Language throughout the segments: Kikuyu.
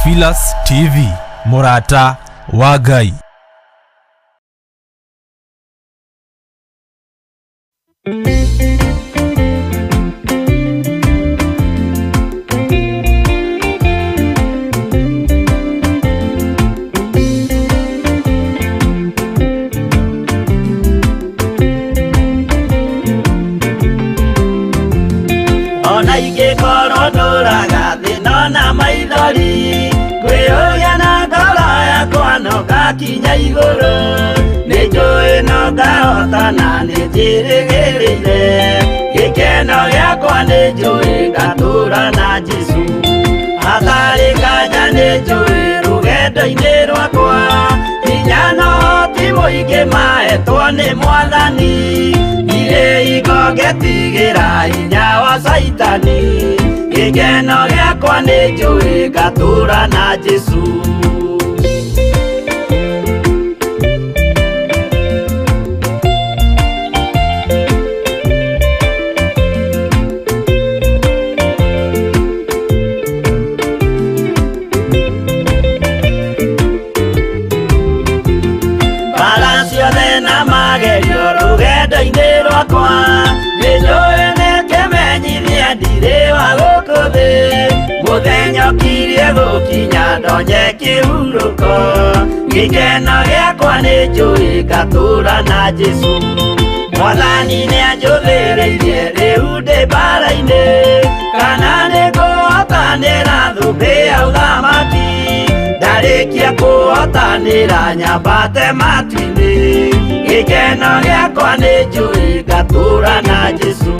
Theophilus TV, mũrata wa Ngai. Ona ingĩkorwo ndũraga thĩ no na maithori, ngwĩyũria na ngoro yakwa no ngakinya igũrũ. Nĩ njũĩ no ngahotana, nĩ njĩrĩgĩrĩire gĩkeno gĩakwa, nĩ njũĩ ngatũra na Jesũ. Hatarĩ nganja nĩ njũĩ rũgendo-inĩ rwakwa, hinya no ti mũingĩ mahetwo nĩ Mwathani. Ndirĩ hingo ngetigĩra hinya wa Caitani, gĩkeno gĩakwa nĩ njũĩ ngatũra na Jesũ. Mbara ciothe na magerio rũgendo-inĩ rwakwa, nĩ njũĩ nĩ kĩmenyithia ndirĩ wa gũkũ thĩ. Mũthenya ũkirie gũkinya ndonye kĩhurũko, gĩkeno gĩakwa nĩ njũĩ ngatũra na Jesũ. Mwathani nĩ anjũthĩrĩirie rĩu ndĩ mbara-inĩ, kana nĩ ngũhotanĩra thũmbĩ ya ũthamaki. Ndarĩkia kũhotanĩra nyambate matu-inĩ, gĩkeno gĩakwa nĩ njũĩ ngatũra na Jesũ.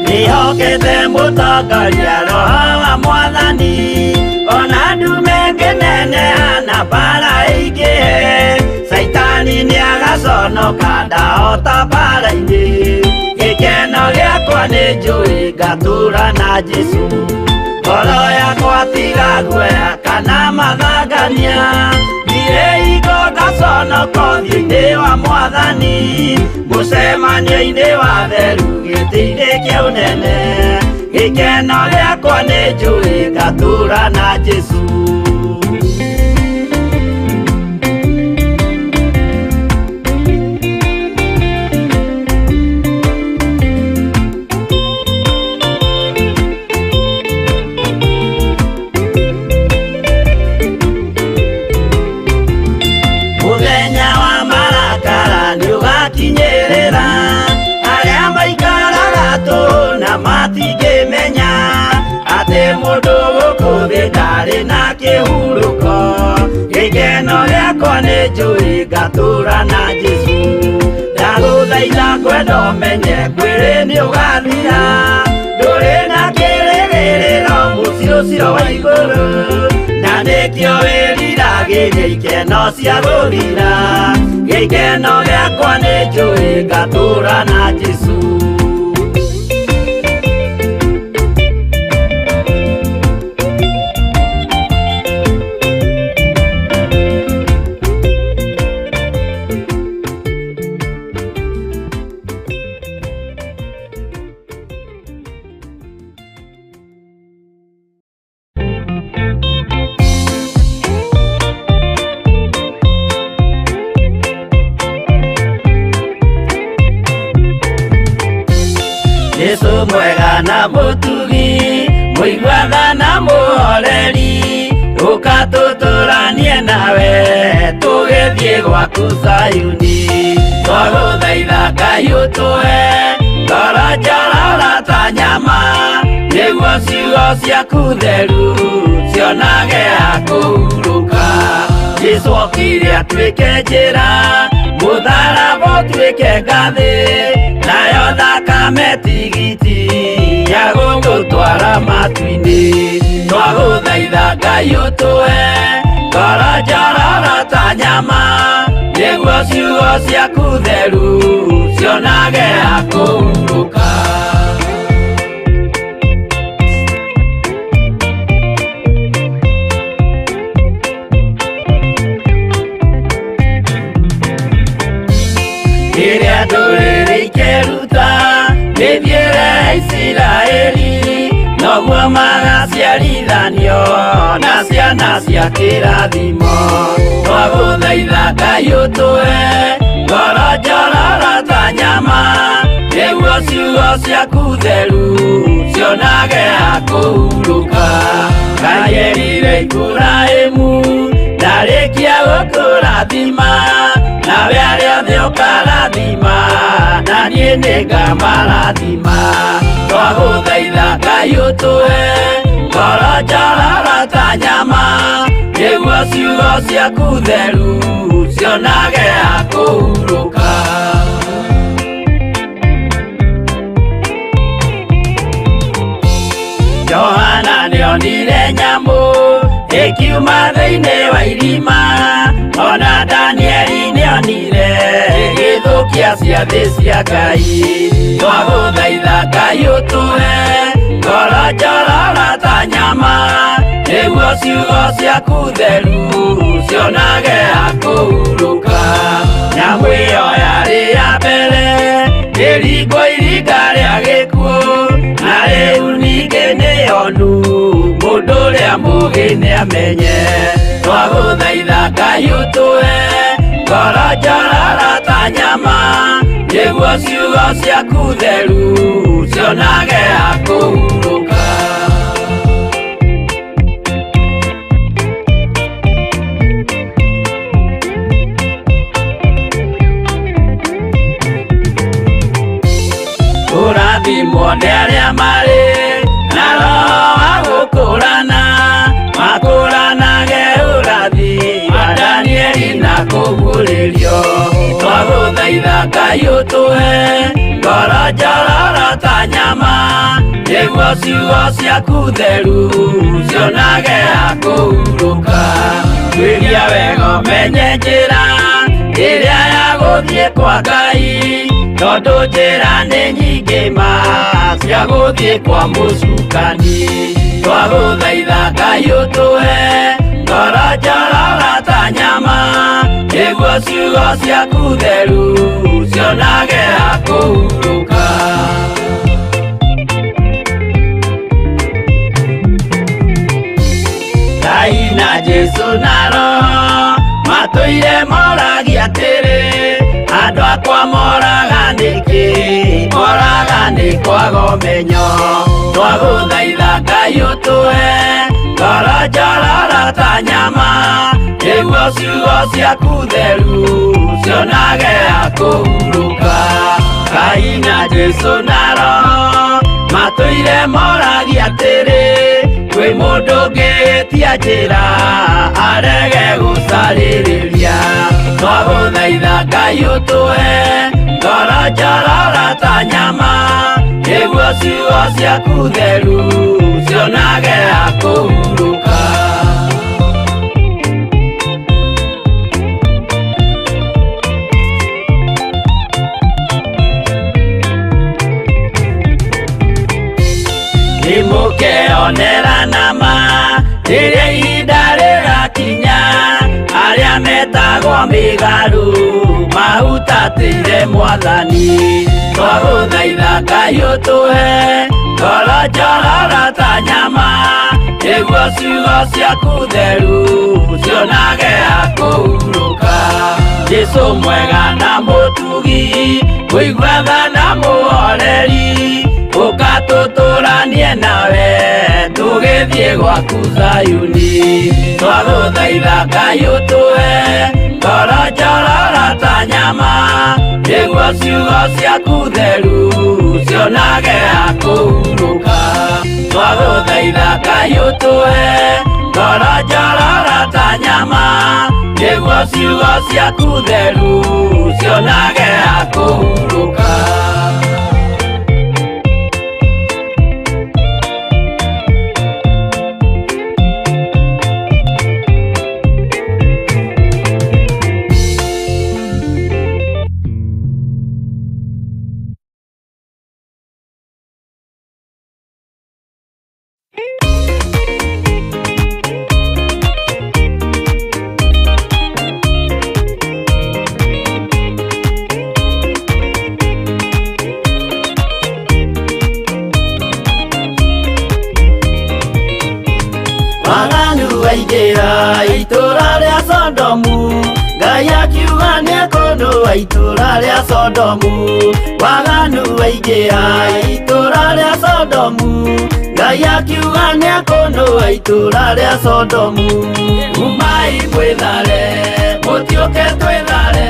Ndĩhokete mũtongoria Roho wa Mwathani, ona ndume ngĩneneha na mbara ĩingĩhe, Caitani nĩagaconoka ndahota mbara-inĩ. Gĩkeno gĩakwa nĩ njũĩ ngatũra na Jesũ. Ngoro yakwa tiga guoya kana mathangania, ndirĩ hingo ngaconoka ũthiũ-inĩ wa Mwathani. Mũcemanio-inĩ wa theru gĩtĩ-inĩ kĩa ũnene, gĩkeno gĩakwa nĩ njũĩ ngatũra na Jesũ. Mũthenya wa marakara nĩũgakinyĩrĩra, arĩa maikaraga tũhũ na matingĩmenya atĩ mũndũ gũkũ thĩ ndarĩ na kĩhurũko. Gĩkeno gĩakwa nĩ njũĩ ngatũra na Jesũ. Ndagũthaitha ngwenda ũmenye mwĩrĩ nĩũgathira, ndũrĩ na kĩrĩgĩrĩro mũciĩ ũcio wa igũrũ, na nĩkĩo wĩriragĩria ikeno cia gũthira. Gĩkeno gĩakwa nĩ njũĩ ngatũra na Jesũ. Jesũ mwega na mũtugi, mũiguaga na mũhoreri, ũka tũtũranie nawe tũgĩthiĩ gwaku Zayuni. Twagũthaitha Ngai ũtũhe ngoro njororo ta nyama, nĩguo ciugo ciaku theru cionage ha kũhurũka. Jesũ okire atuĩke njĩra, mũtharaba ũtuĩke ngathĩ, nayo thakame tigiti ya gũgũtwara matu-inĩ. Twagũthaitha Ngai ũtũhe ngoro njororo ta nyama, nĩguo ciugo ciaku theru cionage ha kũhurũka. Isiraeli noguo magaciarithanio na ciana cia kĩrathimo. Twagũthaitha Ngai ũtũhe ngoro njororo ta nyama, nĩguo ciugo ciaku theru cionage ha kũhurũka. Ngai erire Iburahĩmu ndarĩkia gũkũrathima, nawe arĩa othe ũkarathima, na niĩ nĩngamarathima. Twagũthaitha Ngai ũtũhe ngoro njororo ta nyama, nĩguo ciugo ciaku theru cionage ha kũhurũka. Johana nĩonire nyamũ ĩkiuma thĩinĩ wa irima, ona Danieli nĩonire ĩgĩthũkia ciathĩ cia Ngai. Twagũthaitha Ngai ũtũhe ngoro njororo ta nyama, nĩguo ciugo ciaku theru cionage ha kũhurũka. Nyamũ ĩyo yarĩ ya mbere ĩringwo iringa rĩa gĩkuũ, na rĩu ningĩ nĩyonu mũndũ ũrĩa mũũgĩ nĩamenye. Twagũthaitha Ngai ũtũhe ngoro njororo ta nyama, nĩguo ciugo ciaku theru cionage ha kũhurũka. Kũrathimwo nĩ arĩa marĩ na roho wa gũkũrana, makũranage ũrathi wa Danieli na kũguũrĩrio. Twagũthaitha Ngai ũtũhe ngoro njororo ta nyama, nĩguo ciugo ciaku theru cionage ha kũhurũka. Tuĩria wega ũmenye njĩra ĩrĩa ya gũthiĩ kwa Ngai, tondũ njĩra nĩ nyingĩ ma cia gũthiĩ kwa mũcukani. Twagũthaitha Ngai ũtũhe ngoro njororo ta nyama, nĩguo ciugo ciaku theru cionage ha kũhurũka. Ngai na Jesũ na Roho matũire moragia atĩrĩ, andũ akwa moraga nĩkĩ? Moraga nĩ kwaga ũmenyo. Twagũthaitha Ngai ũtũhe ngoro njororo ta nyama, nĩguo ciugo ciaku theru cionage ha kũhurũka. Ngai na Jesũ na Roho matũire moragia atĩrĩ, kwĩ mũndũ ũngĩtia njĩra arege gũcarĩrĩria. Twagũthaitha Ngai ũtũhe ngoro njororo ta nyama, nĩguo ciugo ciaku theru cionage ha kũhurũka. Nĩmũkeonera nama rĩrĩa ihinda rĩgakinya, arĩa metagwo mĩgarũ mahutatĩire Mwathani. Twagũthaitha Ngai ũtũhe ngoro njororo ta nyama, nĩguo ciugo ciaku theru cionage ha kũhurũka. Jesũ mwega na mũtugi, mũigua tha na mũhoreri, ũka tũtũranie nawe tũgĩthiĩ gwaku Zayuni. Twagũthaitha Ngai ũtũhe ngoro njororo ta nyama, nĩguo ciugo ciaku theru cionage ha kũhurũka. Twagũthaitha Ngai ũtũhe ngoro njororo ta nyama, nĩguo ciugo ciaku theru cionage ha kũhurũka. Sodomu, Ngai akiuga nĩekũnũa itũũra rĩa Sodomu. Waganu waingĩha itũũra rĩa Sodomu, Ngai akiuga nĩekũnũa itũũra rĩa Sodomu. Umai mwĩthare, mũtiũke twĩthare,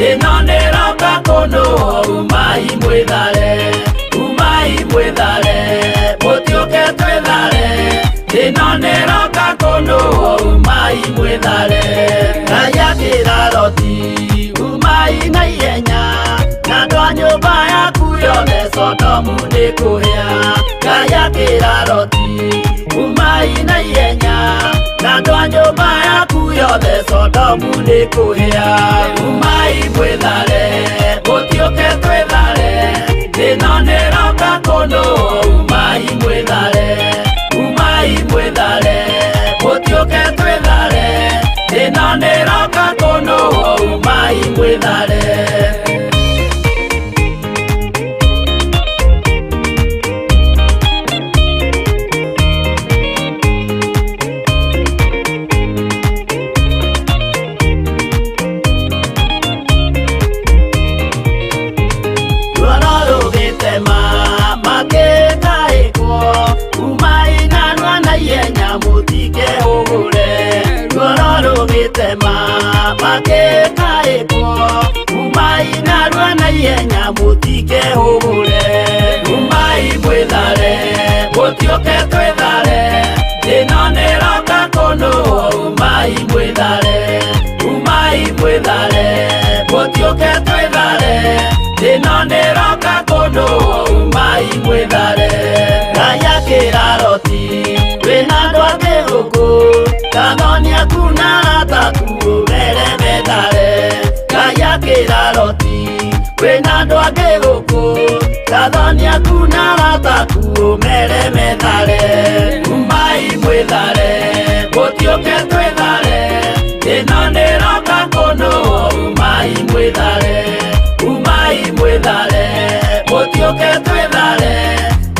ĩno nĩroka kũnũo. Umai mwĩthare, umai mwĩthare, mũtiũke twĩthare, ĩno nĩroka kũnũo. Umai mwĩthare. Ngai akĩra Loti, umai na ihenya, na andũ a nyũmba yaku yothe, Sodomu nĩ kũhĩa. Ngai akĩra Loti, umai na ihenya, na andũ a nyũmba yaku yothe, Sodomu nĩ kũhĩa. Umai mwĩthare, mũtiũke twĩthare, ĩno nĩroka kũnũo. Umai mwĩthare, umai mwĩthare, mũtiũke twĩthare, ĩno nĩroka kũnũo. Umai mwĩthare. Ruoro rũgĩtema makĩtaĩkwo, umai narua na ihenya mũtikehũgũre. Ruoro rũgĩtema makĩtaĩkwo, umai narua na ihenya mũtikehũgũre. Umai mwĩthare, mũtiũke twĩthare, ĩno nĩroka kũnũo. Umai mwĩthare, umai mwĩthare, mũtiũke twĩthare, ĩno nĩroka kũnũo. Umai mwĩthare. Ngai akĩra Loti, wĩna andũ angĩ gũkũ, kathoni aku na arata aku ũmere methare. Ngai akĩra Loti, wĩna andũ angĩ gũkũ, kathoni aku na arata aku ũmere methare. Umai mwĩthare, mũtiũke twĩthare, ĩno nĩroka kũnũo. Umai mwĩthare, umai mwĩthare, mũtiũke twĩthare,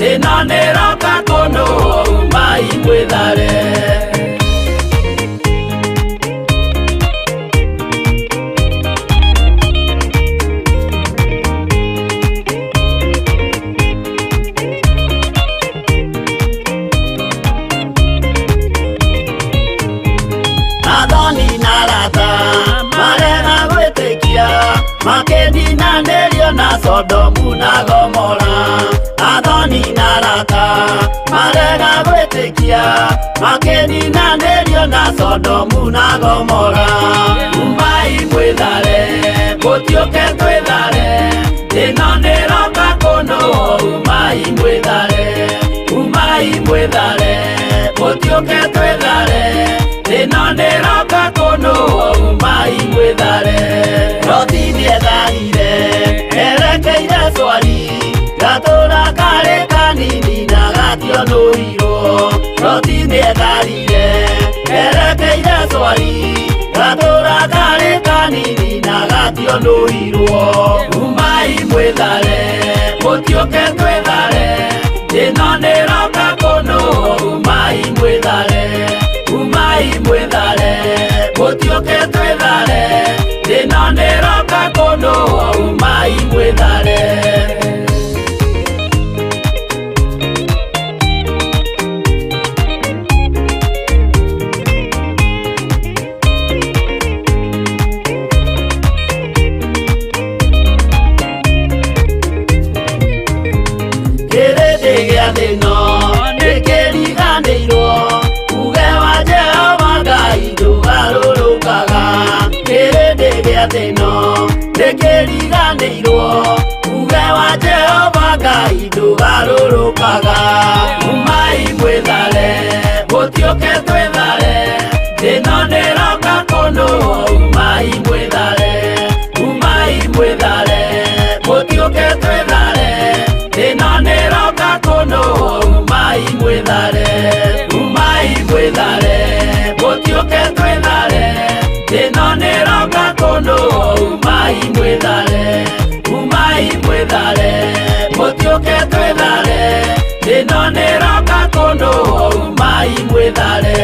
ĩno nĩroka kũnũo. Umai mwĩthare. Athoni na arata marega gwĩtĩkia, makĩninanĩrio na Sodomu na Gomora. Athoni na arata marega gwĩtĩkia, makĩninanĩrio na Sodomu na Gomora. Umai mwĩthare, mũtiũke twĩthare, ĩno nĩroka kũnũo. Umai mwĩthare, umai mwĩthare, mũtiũke twĩthare, ĩno nĩroka kũnũo. Umai mwĩthare. Loti nĩetharire erekeire Swari, gatũra karĩ kanini na gationũirwo. Loti nĩetharire erekeire Swari, gatũra karĩ kanini na gationũirwo. Umai mwĩthare, mũtiũke twĩthare, ĩno nĩroka kũnũo. Umai mwĩthare, umai mwĩthare, mũtiũke twĩthare, ĩno nĩroka kũnũo. Umai mwĩthare. Kĩrĩndĩ gĩa thĩno nĩkĩriganĩirwo, uge wa Jehova Ngai ndũgarũrũkaga. Kĩrĩndĩ gĩa thĩno nĩkĩriganĩirwo, uge wa Jehova Ngai ndũgarũrũkaga. Umai mwĩthare, mũtiũke twĩthare, ĩno nĩroka kũnũo. Umai mwĩthare, umai mwĩthare, mũtiũke twĩthare, ĩno nĩroka kũnũo. Umai mwĩthare, umai mwĩthare, mũtiũke twĩthare, ĩno nĩroka kũnũo. Umai mwĩthare, umai mwĩthare, mũtiũke twĩthare, ĩno nĩroka kũnũo. Umai mwĩthare.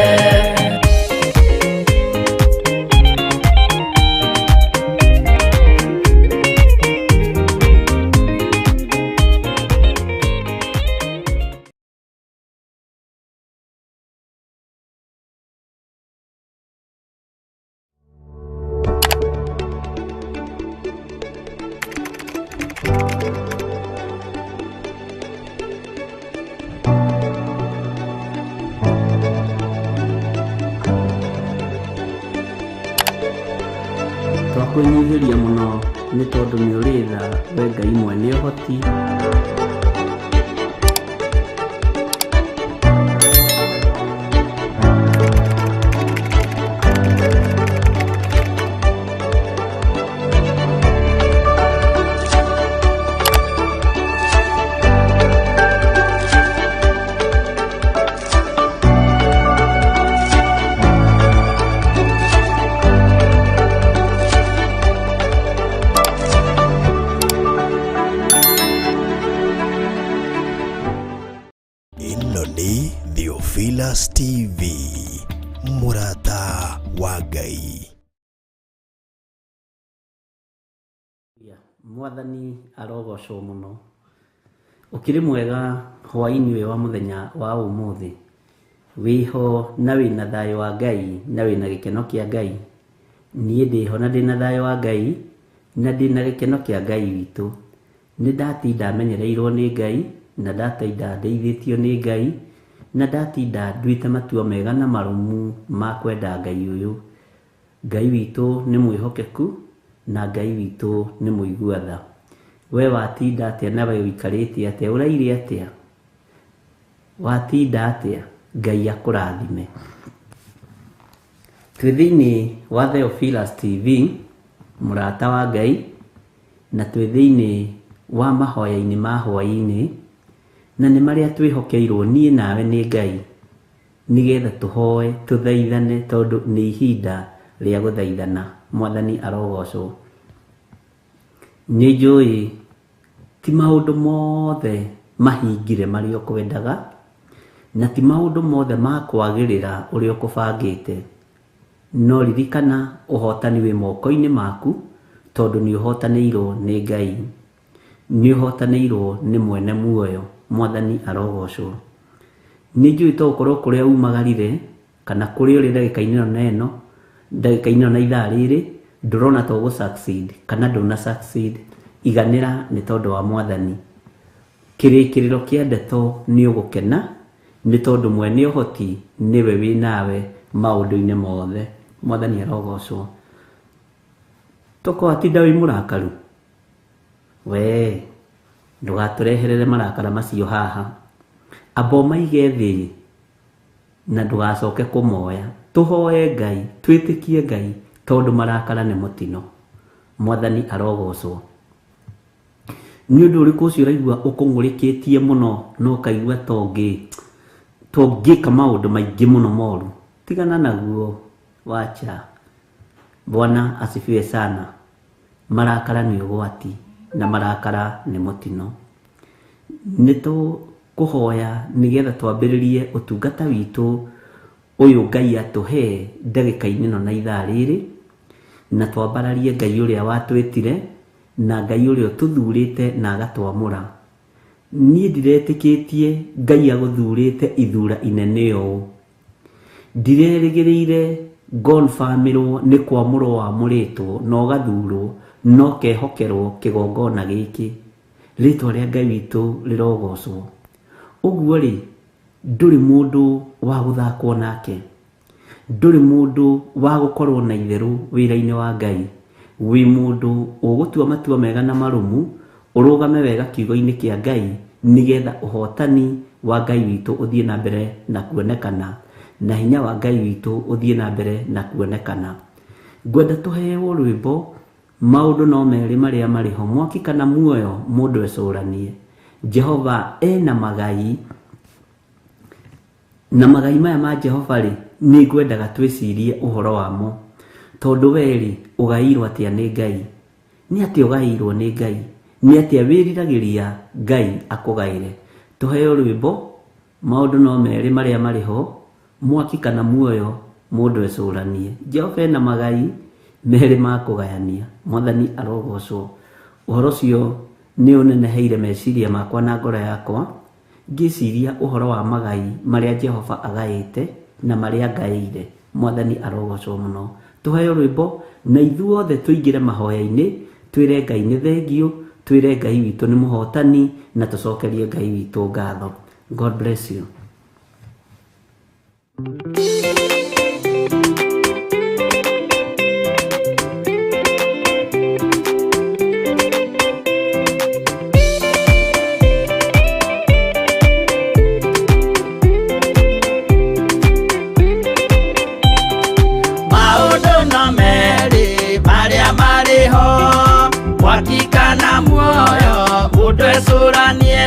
Nĩ tondũ nĩ ũrĩ tha, we Ngai mwene ũhoti. Ĩno nĩ Theophilus TV, mũrata wa Ngai. Mwathani arogocwo mũno. Ũkĩrĩ mwega hwaĩ-inĩ ũyũ wa mũthenya wa ũmũthĩ? Wĩho na wĩna thayũ wa Ngai na wĩna gĩkeno kĩa Ngai? Niĩ ndĩho na ndĩna thayũ wa Ngai na ndĩna gĩkeno kĩa Ngai witũ. Nĩ ndatinda menyereirwo nĩ Ngai na ndatinda ndeithĩtio nĩ Ngai na ndatinda nduĩte matua mega na marũmu ma kwenda Ngai ũyũ. Ngai witũ nĩ mwĩhokeku na Ngai witũ nĩ mũigua tha. We watinda atĩa na we ũikarĩte atĩa? Ũraire atĩa? Watinda atĩa? Ngai akũrathime. Twĩ thĩinĩ wa Theophilus TV, mũrata wa Ngai, na twĩ thĩinĩ wa mahoya-inĩ ma hwaĩ-inĩ, na nĩ marĩa twĩhokeirwo niĩ nawe nĩ Ngai, nĩgetha tũhoe, tũthaithane, tondũ nĩ ihinda rĩa gũthaithana. Mwathani arogocwo. Nĩ njũĩ ti maũndũ mothe mahingire marĩa ũkwendaga, na ti maũndũ mothe makwagĩrĩra ũrĩa ũkũbangĩte. No ririkana ũhotani wĩ moko-inĩ maku, tondũ nĩ ũhotanĩirwo nĩ Ngai. Nĩ ũhotanĩirwo nĩ mwene muoyo. Mwathani arogocwo. Nĩ njũĩ to gũkorwo kũrĩa umagarire, kana kũrĩa ũrĩ ndagĩka-inĩ ĩno na ĩno, ndagĩka-inĩ ĩno na ithaa rĩrĩ, ndũrona ta ũgũ succeed, kana ndũna succeed. Iganĩra nĩ tondũ wa Mwathani. Kĩrĩkĩrĩro kĩa ndeto nĩ ũgũkena, nĩ tondũ mwene ũhoti nĩwe wĩ nawe maũndũ-inĩ mothe. Mwathani arogocwo. Toko watinda wĩ mũrakaru? Wee, ndũgatũreherere marakara macio haha. Amba ũmaige thĩ na ndũgacoke kũmoya. Tũhoe Ngai, twĩtĩkie Ngai, tondũ marakara nĩ mũtino. Mwathani arogocwo. Nĩ ũndũ ũrĩkũ ũcio ũraigua ũkũng'ũrĩkĩtie mũno na ũkaigua ta ũngĩka maũndũ maingĩ mũno moru? Tigana naguo, wacha. Bwana asifiwe sana. Marakara nĩ ũgwati na marakara nĩ mũtino. Nĩ tũkũhoya nĩgetha twambĩrĩrie ũtungata witũ ũyũ Ngai atũhe ndagĩka-inĩ ĩno na ithaa rĩrĩ, na twambararie Ngai ũrĩa watwĩtire na Ngai ũrĩa ũtũthurĩte na agatwamũra. Niĩ ndiretĩkĩtie Ngai agũthurĩte ithura inene ũũ. Ndirerĩgĩrĩire ngonbamĩrwo nĩ kwamũrwo wamũrĩtwo na ũgathurwo na ũkehokerwo kĩgongona gĩkĩ. Rĩtwa rĩa Ngai witũ rĩrogocwo. Ũguo rĩ, ndũrĩ mũndũ wa gũthakwo nake. Ndũrĩ mũndũ wa gũkorwo na itherũ wĩra-inĩ wa Ngai. Wĩ mũndũ ũgũtua matua mega na marũmu, ũrũgame wega kiugo-inĩ kĩa Ngai, nĩgetha ũhotani wa Ngai witũ ũthiĩ na mbere na kuonekana, na hinya wa Ngai witũ ũthiĩ na mbere na kuonekana. Ngwenda tũheo rwĩmbo, maũndũ no merĩ marĩa marĩ ho, mwaki kana muoyo, mũndũ ecũranie. Jehova ena magai, na magai maya ma Jehova rĩ, nĩ ngwendaga twĩcirie ũhoro wamo. Tondũ we rĩ, ũgaĩirwo atĩa nĩ Ngai? Nĩ atĩa ũgaĩirwo nĩ Ngai? Nĩ atĩa wĩriragĩria Ngai akũgaĩre? Tũheo rwĩmbo, maũndũ no merĩ marĩa marĩ ho, mwaki kana muoyo, mũndũ ecũranie. Jehova ena magai merĩ ma kũgayania. Mwathani arogocwo. Ũhoro ũcio nĩ ũneneheire meciria makwa na ngoro yakwa, ngĩciria ũhoro wa magai marĩa Jehova agaĩte na marĩa ngaĩire. Mwathani arogocwo mũno. Tũheo rwĩmbo na ithuothe tũingĩre mahoya-inĩ, twĩre Ngai nĩ thengiũ, twĩre Ngai witũ nĩ mũhotani, na tũcokerie Ngai witũ ngatho. God bless you. Mwaki kana muoyo mũndũ ecũranie.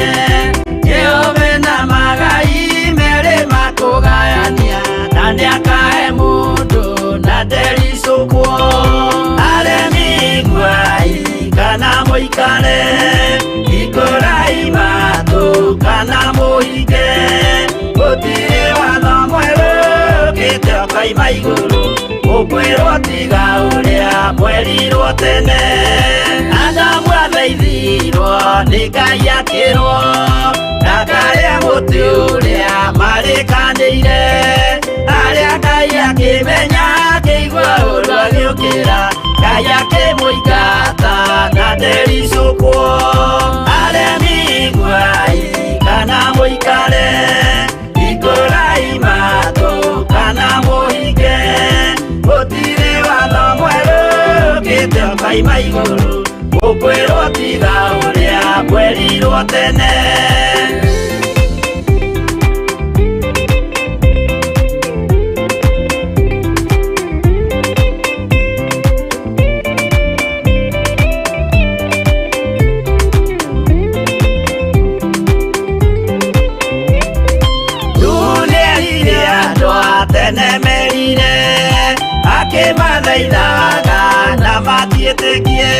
Jehova na magai merĩ makũgayania, na nĩakahe mũndũ na ndericũkwo. Aremi iguai kana mũikare, hingũrai matũ kana mũhinge. Gũtirĩ watho mwerũ ũkĩte ũkoima igũrũ, ũkwĩrwo tiga ũrĩa mwerirwo tene. Adamu athaithirwo nĩ Ngai akĩrwo ndakarĩe mũtĩ ũrĩa marĩkanĩire. Arĩa Ngai akĩmenya akĩigua ũru agĩũkĩra, Ngai akĩmũingata na ndericũkwo. Aremi iguai kana mũikare, hingũrai matũ kana mũhinge. Gũtirĩ watho mwerũ ũkĩte ũkoima igũrũ, ũkwĩrwo tiga ũrĩa mwerirwo tene. Nĩerire andũ a tene merire, akĩmathaithaga na matiĩtĩkie.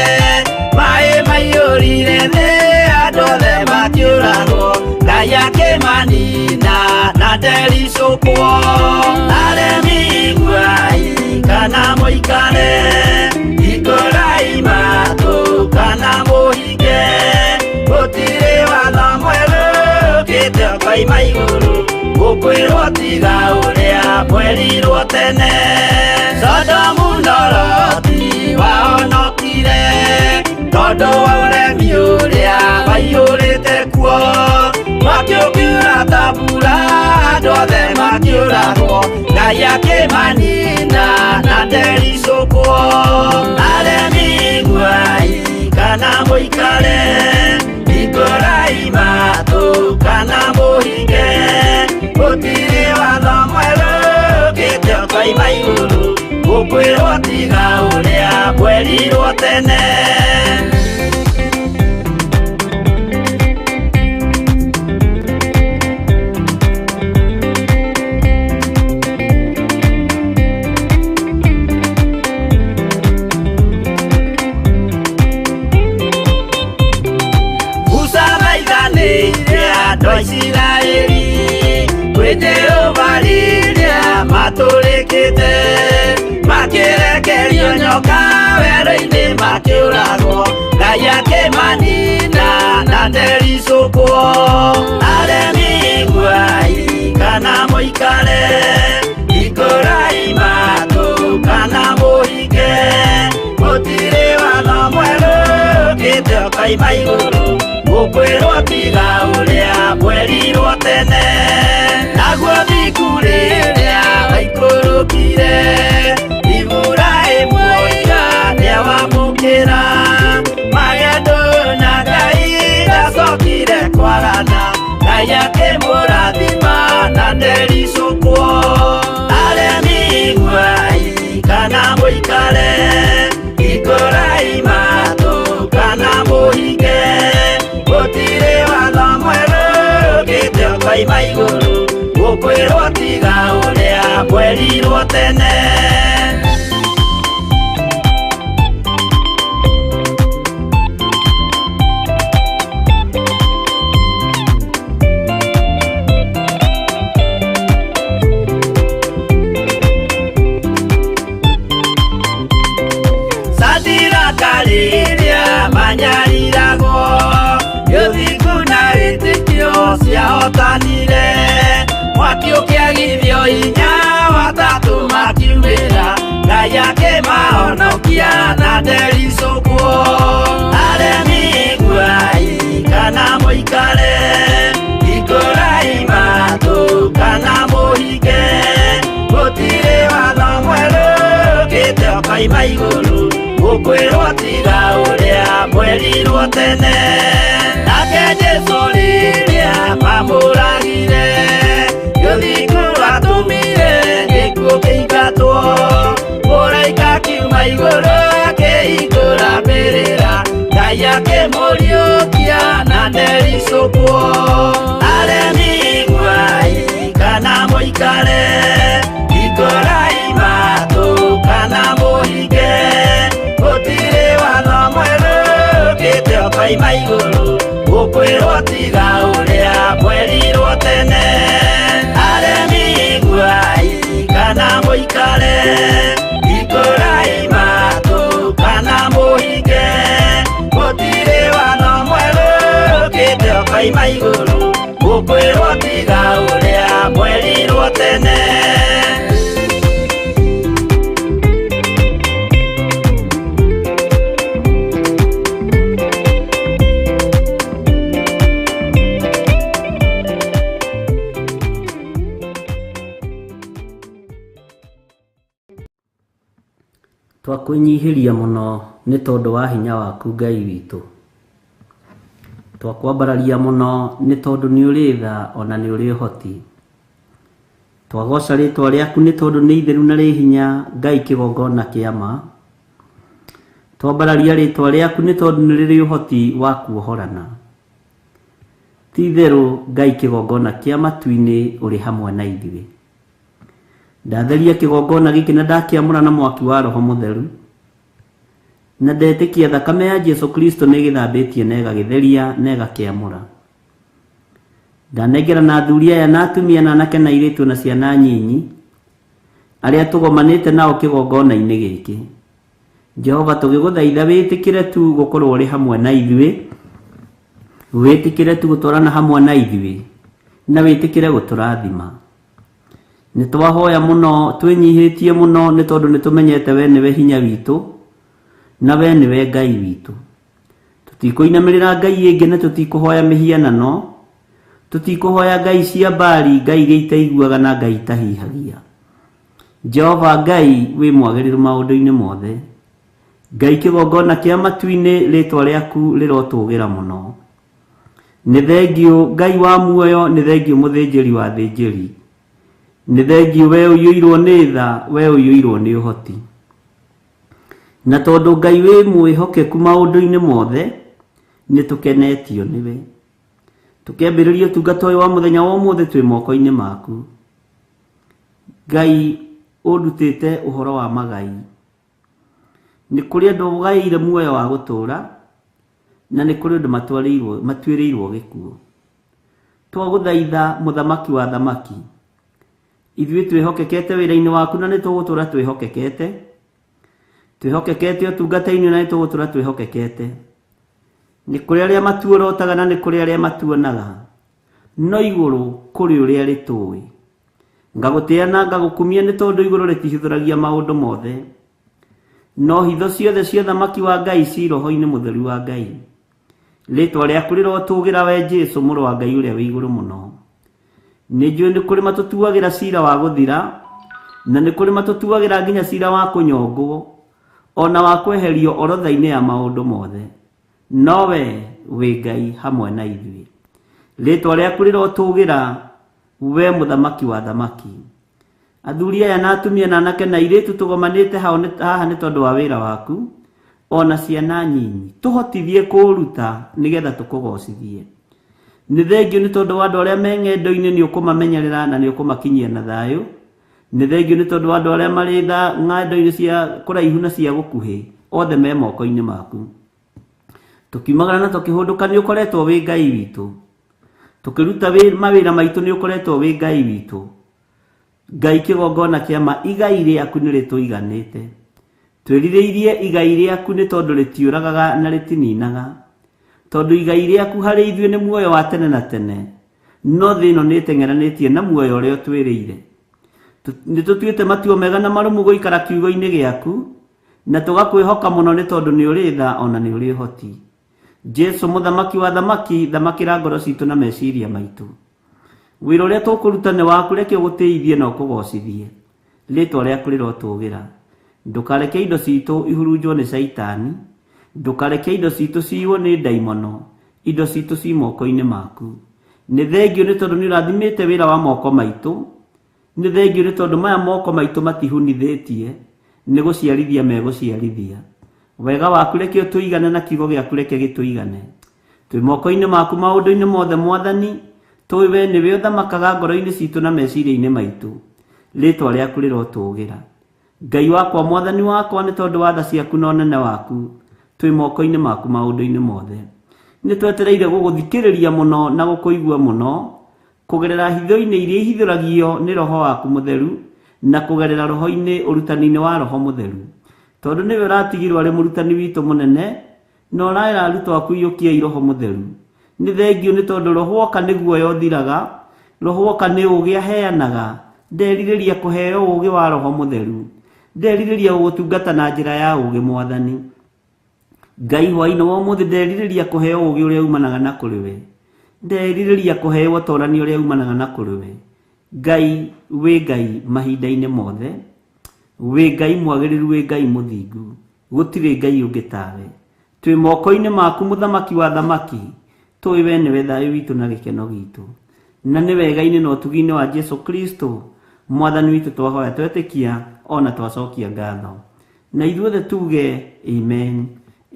Maĩ maiyũrire thĩ andũ othe makĩũragwo, Ngai akĩmanina na ndericũkwo. Aremi iguai kana mũikare, hingũrai matũ kana mũhinge. Gũtirĩ watho mwerũ ũkĩte ũkoima igũrũ, ũkwĩrwo tiga ũrĩa mwerirwo tene. Sodomu na Loti wahonokire tondũ wa ũremi ũrĩa waiyũrĩte kuo. Mwaki ũkiura ta mbura andũ othe makĩũragwo, Ngai akĩmanina na ndericũkwo. Aremi iguai kana mũikare, hingũrai matũ kana mũhinge. Gũtirĩ watho mwerũ ũkĩte ũkoima igũrũ, ũkwĩrwo tiga ũrĩa mwerirwo tene. Musa thaithanĩire andũ a Isiraeli kwĩ Jehova rĩrĩa matũrĩkĩte, makĩrekerio nyoka werũ-inĩ makĩũragwo, Ngai akĩmanina na ndericũkwo. Aremi iguai kana mũikare, hingũrai matũ kana mũhinge. Gũtirĩ watho mwerũ ũkĩte ũkoima igũrũ, ũkwĩrwo tiga ũrĩa mwerirwo tene. Naguo thingu rĩrĩa waikũrũkire, Iburahĩmu oiga nĩawamũkĩra. Magendo na Ngai ndacokire kwagana, Ngai akĩmũrathima na ndericũkwo. Aremi iguai kana mũikare, hingũrai matũ kana mũhinge. Gũtirĩ watho mwerũ ũkĩte ũkoima igũrũ, ũkwĩrwo tiga ũrĩa mwerirwo tene. Sadiraka rĩrĩa manyariragwo, ũthingu na wĩtĩkio ciahotanire. Mwaki ũkĩagithio hinya watatũ makiumĩra, Ngai akĩmahonokia na ndericũkwo. Aremi iguai kana mũikare, hingũrai matũ kana mũhinge. Gũtirĩ watho mwerũ ũkĩte ũkoima igũrũ, ũkwĩrwo tiga ũrĩa mwerirwo tene. Nake Jesũ rĩrĩa mamũragire, ũthingu watũmire gĩkuũ kĩingatwo. Mũraika akiuma igũrũ akĩhingũra mbĩrĩra, Ngai Akĩmũriũkia na ndericũkwo. Aremi iguai kana mũikare, hingũrai matũ kana mũhinge, gũtirĩ watho mwerũ ũkĩte ũkoima igũrũ, gũkwĩrwo tiga ũrĩa mwerirwo tene. Aremi iguai kana mũikare, hingũrai matũ kana mũhinge, gũtirĩ watho mwerũ ũkĩte ũkoima igũrũ, gũkwĩrwo tiga ũrĩa mwerirwo tene. Twakwĩnyihĩria mũno nĩ tondũ wa hinya waku Ngai witũ. Twakwambararia mũno nĩ tondũ nĩ ũrĩ tha ona nĩ ũrĩ ũhoti. Twagoca rĩtwa rĩaku nĩ tondũ nĩ itheru na rĩ hinya Ngai kĩgongona kĩa ma. Twambararia rĩtwa rĩaku nĩ tondũ nĩ rĩrĩ ũhoti wa kuohorana. Ti itherũ Ngai kĩgongona kĩa matu-inĩ ũrĩ hamwe na ithuĩ. Ndatheria kĩgongona gĩkĩ na ndakĩamũra na mwaki wa Roho Mũtheru, na ndetĩkia thakame ya Jesu Kristo nĩ ĩgĩthambĩtie na ĩgagĩtheria na ĩgakĩamũra. Ndanengera na athuri aya na atumia na anake na airĩtu na ciana nyinyi arĩa tũgomanĩte nao kĩgongona-inĩ gĩkĩ. Jehova, tũgĩgũthaitha wĩtĩkĩre tu gũkorwo ũrĩ hamwe na ithuĩ, wĩtĩkĩre tu gũtwarana hamwe na ithuĩ, na wĩtĩkĩre gũtũrathima. Nĩ twahoya mũno twĩnyihĩtie mũno nĩ tondũ nĩ tũmenyete we nĩwe hinya witũ na we nĩwe Ngai witũ. Tũtikũinamĩrĩra Ngai ĩngĩ na tũtikũhoya mĩhianano, tũtikũhoya ngai cia Baali, ngai iria itaiguaga na ngai itahihagia. Jehova Ngai wĩ mwagĩrĩru maũndũ-inĩ mothe. Ngai kĩgongona kĩa matu-inĩ, rĩtwa rĩaku rĩrotũgĩra mũno. Nĩ thengiũ Ngai wa muoyo, nĩ thengiũ mũthĩnjĩri wa thĩnjĩri. Nĩ thengiũ we ũiyũirwo nĩ tha, we ũiyũirwo nĩ ũhoti. Na tondũ Ngai wĩ mwĩhokeku maũndũ-inĩ mothe, nĩ tũkenetio nĩwe. Tũkĩambĩrĩria ũtungata ũyũ wa mũthenya wa ũmũthĩ twĩ moko-inĩ maku. Ngai ũndutĩte ũhoro wa magai. Nĩ kũrĩ andũ ũgaĩire muoyo wa gũtũũra, na nĩ kũrĩ andũ matuĩrĩirwo gĩkuũ. Twagũthaitha mũthamaki wa thamaki, ithuĩ twĩhokekete wĩra-inĩ waku na nĩ tũgũtũũra twĩhokekete. Twĩhokekete ũtungata-inĩ na nĩ tũgũtũũra twĩhokekete. Nĩ kũrĩ arĩa matuorotaga na nĩ kũrĩ arĩa matuonaga, no igũrũ kũrĩ ũrĩa rĩtũĩ. Ngagũtĩa na ngagũkumia nĩ tondũ igũrũ rĩtihithũragia maũndũ mothe, no hitho ciothe cia thamaki wa Ngai ci roho-inĩ mũtheru wa Ngai. Rĩtwa rĩaku rĩrotũgĩra we Jesu mũrũ wa Ngai ũrĩa wĩ igũrũ mũno. Nĩ njũĩ nĩ kũrĩ matũtuagĩra cira wa gũthira, na nĩ kũrĩ matũtuagĩra nginya cira wa kũnyongwo, ona wa kweherio orotha-inĩ ya maũndũ mothe. No we wĩ Ngai hamwe na ithuĩ. Rĩtwa rĩaku rĩrotũgĩra we mũthamaki wa thamaki. Athuri aya na atumia na anake na airĩtu tũgomanĩte haha nĩ tondũ wa wĩra waku, ona ciana nyinyi tũhotithie kũũruta nĩgetha tũkũgocithie. Nĩ thengiũ nĩ tondũ wa andũ arĩa me ng'endo-inĩ nĩ ũkũmamenyerera na nĩ ũkũmakinyia na thayũ. Nĩ thengiũ nĩ tondũ wa andũ arĩa marĩ ng'endo-inĩ cia kũraihu na cia gũkuhĩ, othe me moko-inĩ maku. Tũkiumagara na tũkĩhũndũka nĩ ũkoretwo wĩ Ngai witũ. Tũkĩruta mawĩra maitũ nĩ ũkoretwo wĩ Ngai witũ. Ngai kĩgongona kĩa ma, igai rĩaku nĩ rĩtũiganĩte. Twĩrirĩirie igai rĩaku nĩ tondũ rĩtiũragaga na rĩtininaga. Tondũ igai rĩaku harĩ ithuĩ nĩ muoyo wa tene na tene, no thĩ ĩno nĩ ĩteng'eranĩtie na muoyo ũrĩa ũtwĩrĩire. Nĩ tũtuĩte matua mega na marũmu gũikara kiugo-inĩ gĩaku, na tũgakwĩhoka mũno nĩ tondũ nĩ ũrĩ tha ona nĩ ũrĩ ũhoti. Jesu mũthamaki wa thamaki, thamakĩra ngoro citũ na meciria maitũ. Wĩra ũrĩa tũkũruta nĩ waku, reke ũgũtĩithie na ũkũgocithie. Rĩtwa rĩaku rĩrotũgĩra. Ndũkareke indo citũ ihurunjwo nĩ Caitani, ndũkareke indo citũ ciywo nĩ ndaimono, indo citũ ci moko-inĩ maku. Nĩ thengiũ nĩ tondũ nĩ ũrathimĩte wĩra wa moko maitũ, nĩ thengiũ nĩ tondũ maya moko maitũ matihunithĩtie, nĩ gũciarithia megũciarithia. Wega waku reke ũtũigane na kiugo gĩaku reke gĩtũigane. Twĩ moko-inĩ maku maũndũ-inĩ mothe Mwathani, tũĩ we nĩwe ũthamakaga ngoro-inĩ citũ na meciria-inĩ maitũ. Rĩtwa rĩaku rĩrotũgĩra. Ngai wakwa Mwathani wakwa nĩ tondũ wa tha ciaku na ũnene waku, twĩ moko-inĩ maku maũndũ-inĩ mothe. Nĩ twetereire gũgũthikĩrĩria mũno na gũkũigua mũno, kũgerera hitho-inĩ iria ihithũragio nĩ Roho waku Mũtheru, na kũgerera roho-inĩ ũrutani-inĩ wa Roho Mũtheru. Tondũ nĩwe ũratigirwo arĩ mũrutani witũ mũnene, na ũraĩra arutwo aku iyũkiai Roho Mũtheru. Nĩ thengiũ nĩ tondũ Roho oka nĩ guoya ũthiraga, Roho oka nĩ ũũgĩ aheanaga. Nderirĩria kũheo ũũgĩ wa Roho Mũtheru. Nderirĩria gũgũtungata na njĩra ya ũũgĩ Mwathani. Ngai hwaĩ-inĩ wa ũmũthĩ nderirĩria kũheo ũũgĩ ũrĩa umanaga na kũrĩ we. Nderirĩria kũheo ũtorani ũrĩa umanaga na kũrĩ we. Ngai wĩ Ngai mahinda-inĩ mothe, wĩ Ngai mwagĩrĩru, wĩ Ngai mũthingu, gũtirĩ Ngai ũngĩ tawe. Twĩ moko-inĩ maku mũthamaki wa thamaki, tũĩ we nĩwe thayũ witũ na gĩkeno gitũ. Na nĩ wega-inĩ na ũtugi-inĩ wa Jesu Kristo Mwathani witũ twahoya twetĩkia ona twacokia ngatho. Na ithuothe tuge amen,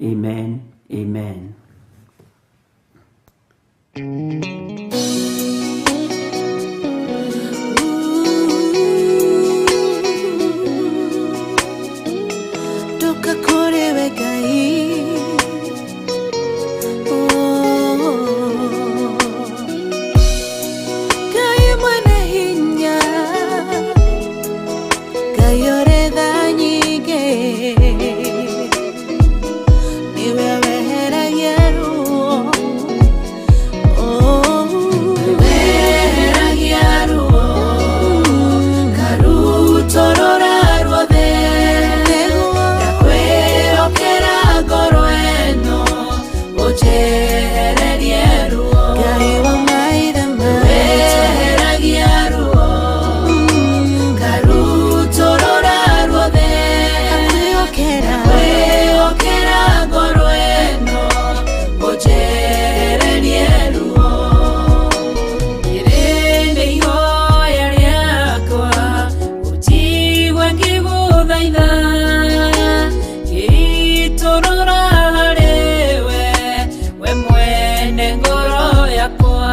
amen, amen. Ndoka kũrĩ we Ngai. Oh. Ngai mwene hinya, Ngai ũrĩ tha nyingĩ, nĩwe weheragia ruo. Oh. Weheragia ruo, ngarutũrũra ruothe, ngakwĩhokera ngoro ĩno, ũnjehererie ruo. Ngai wa maithe maitũ. Weheragia ruo, ngarutũrũra ruothe, Ngakwĩhokera. ngakwĩhokera ngoro ĩno, ũnjehererie ruo. Rĩrĩ nĩ ihoya rĩakwa, ũnjigue ngĩgũthaitha, ngĩitũrũra harĩ we, we mwene ngoro yakwa.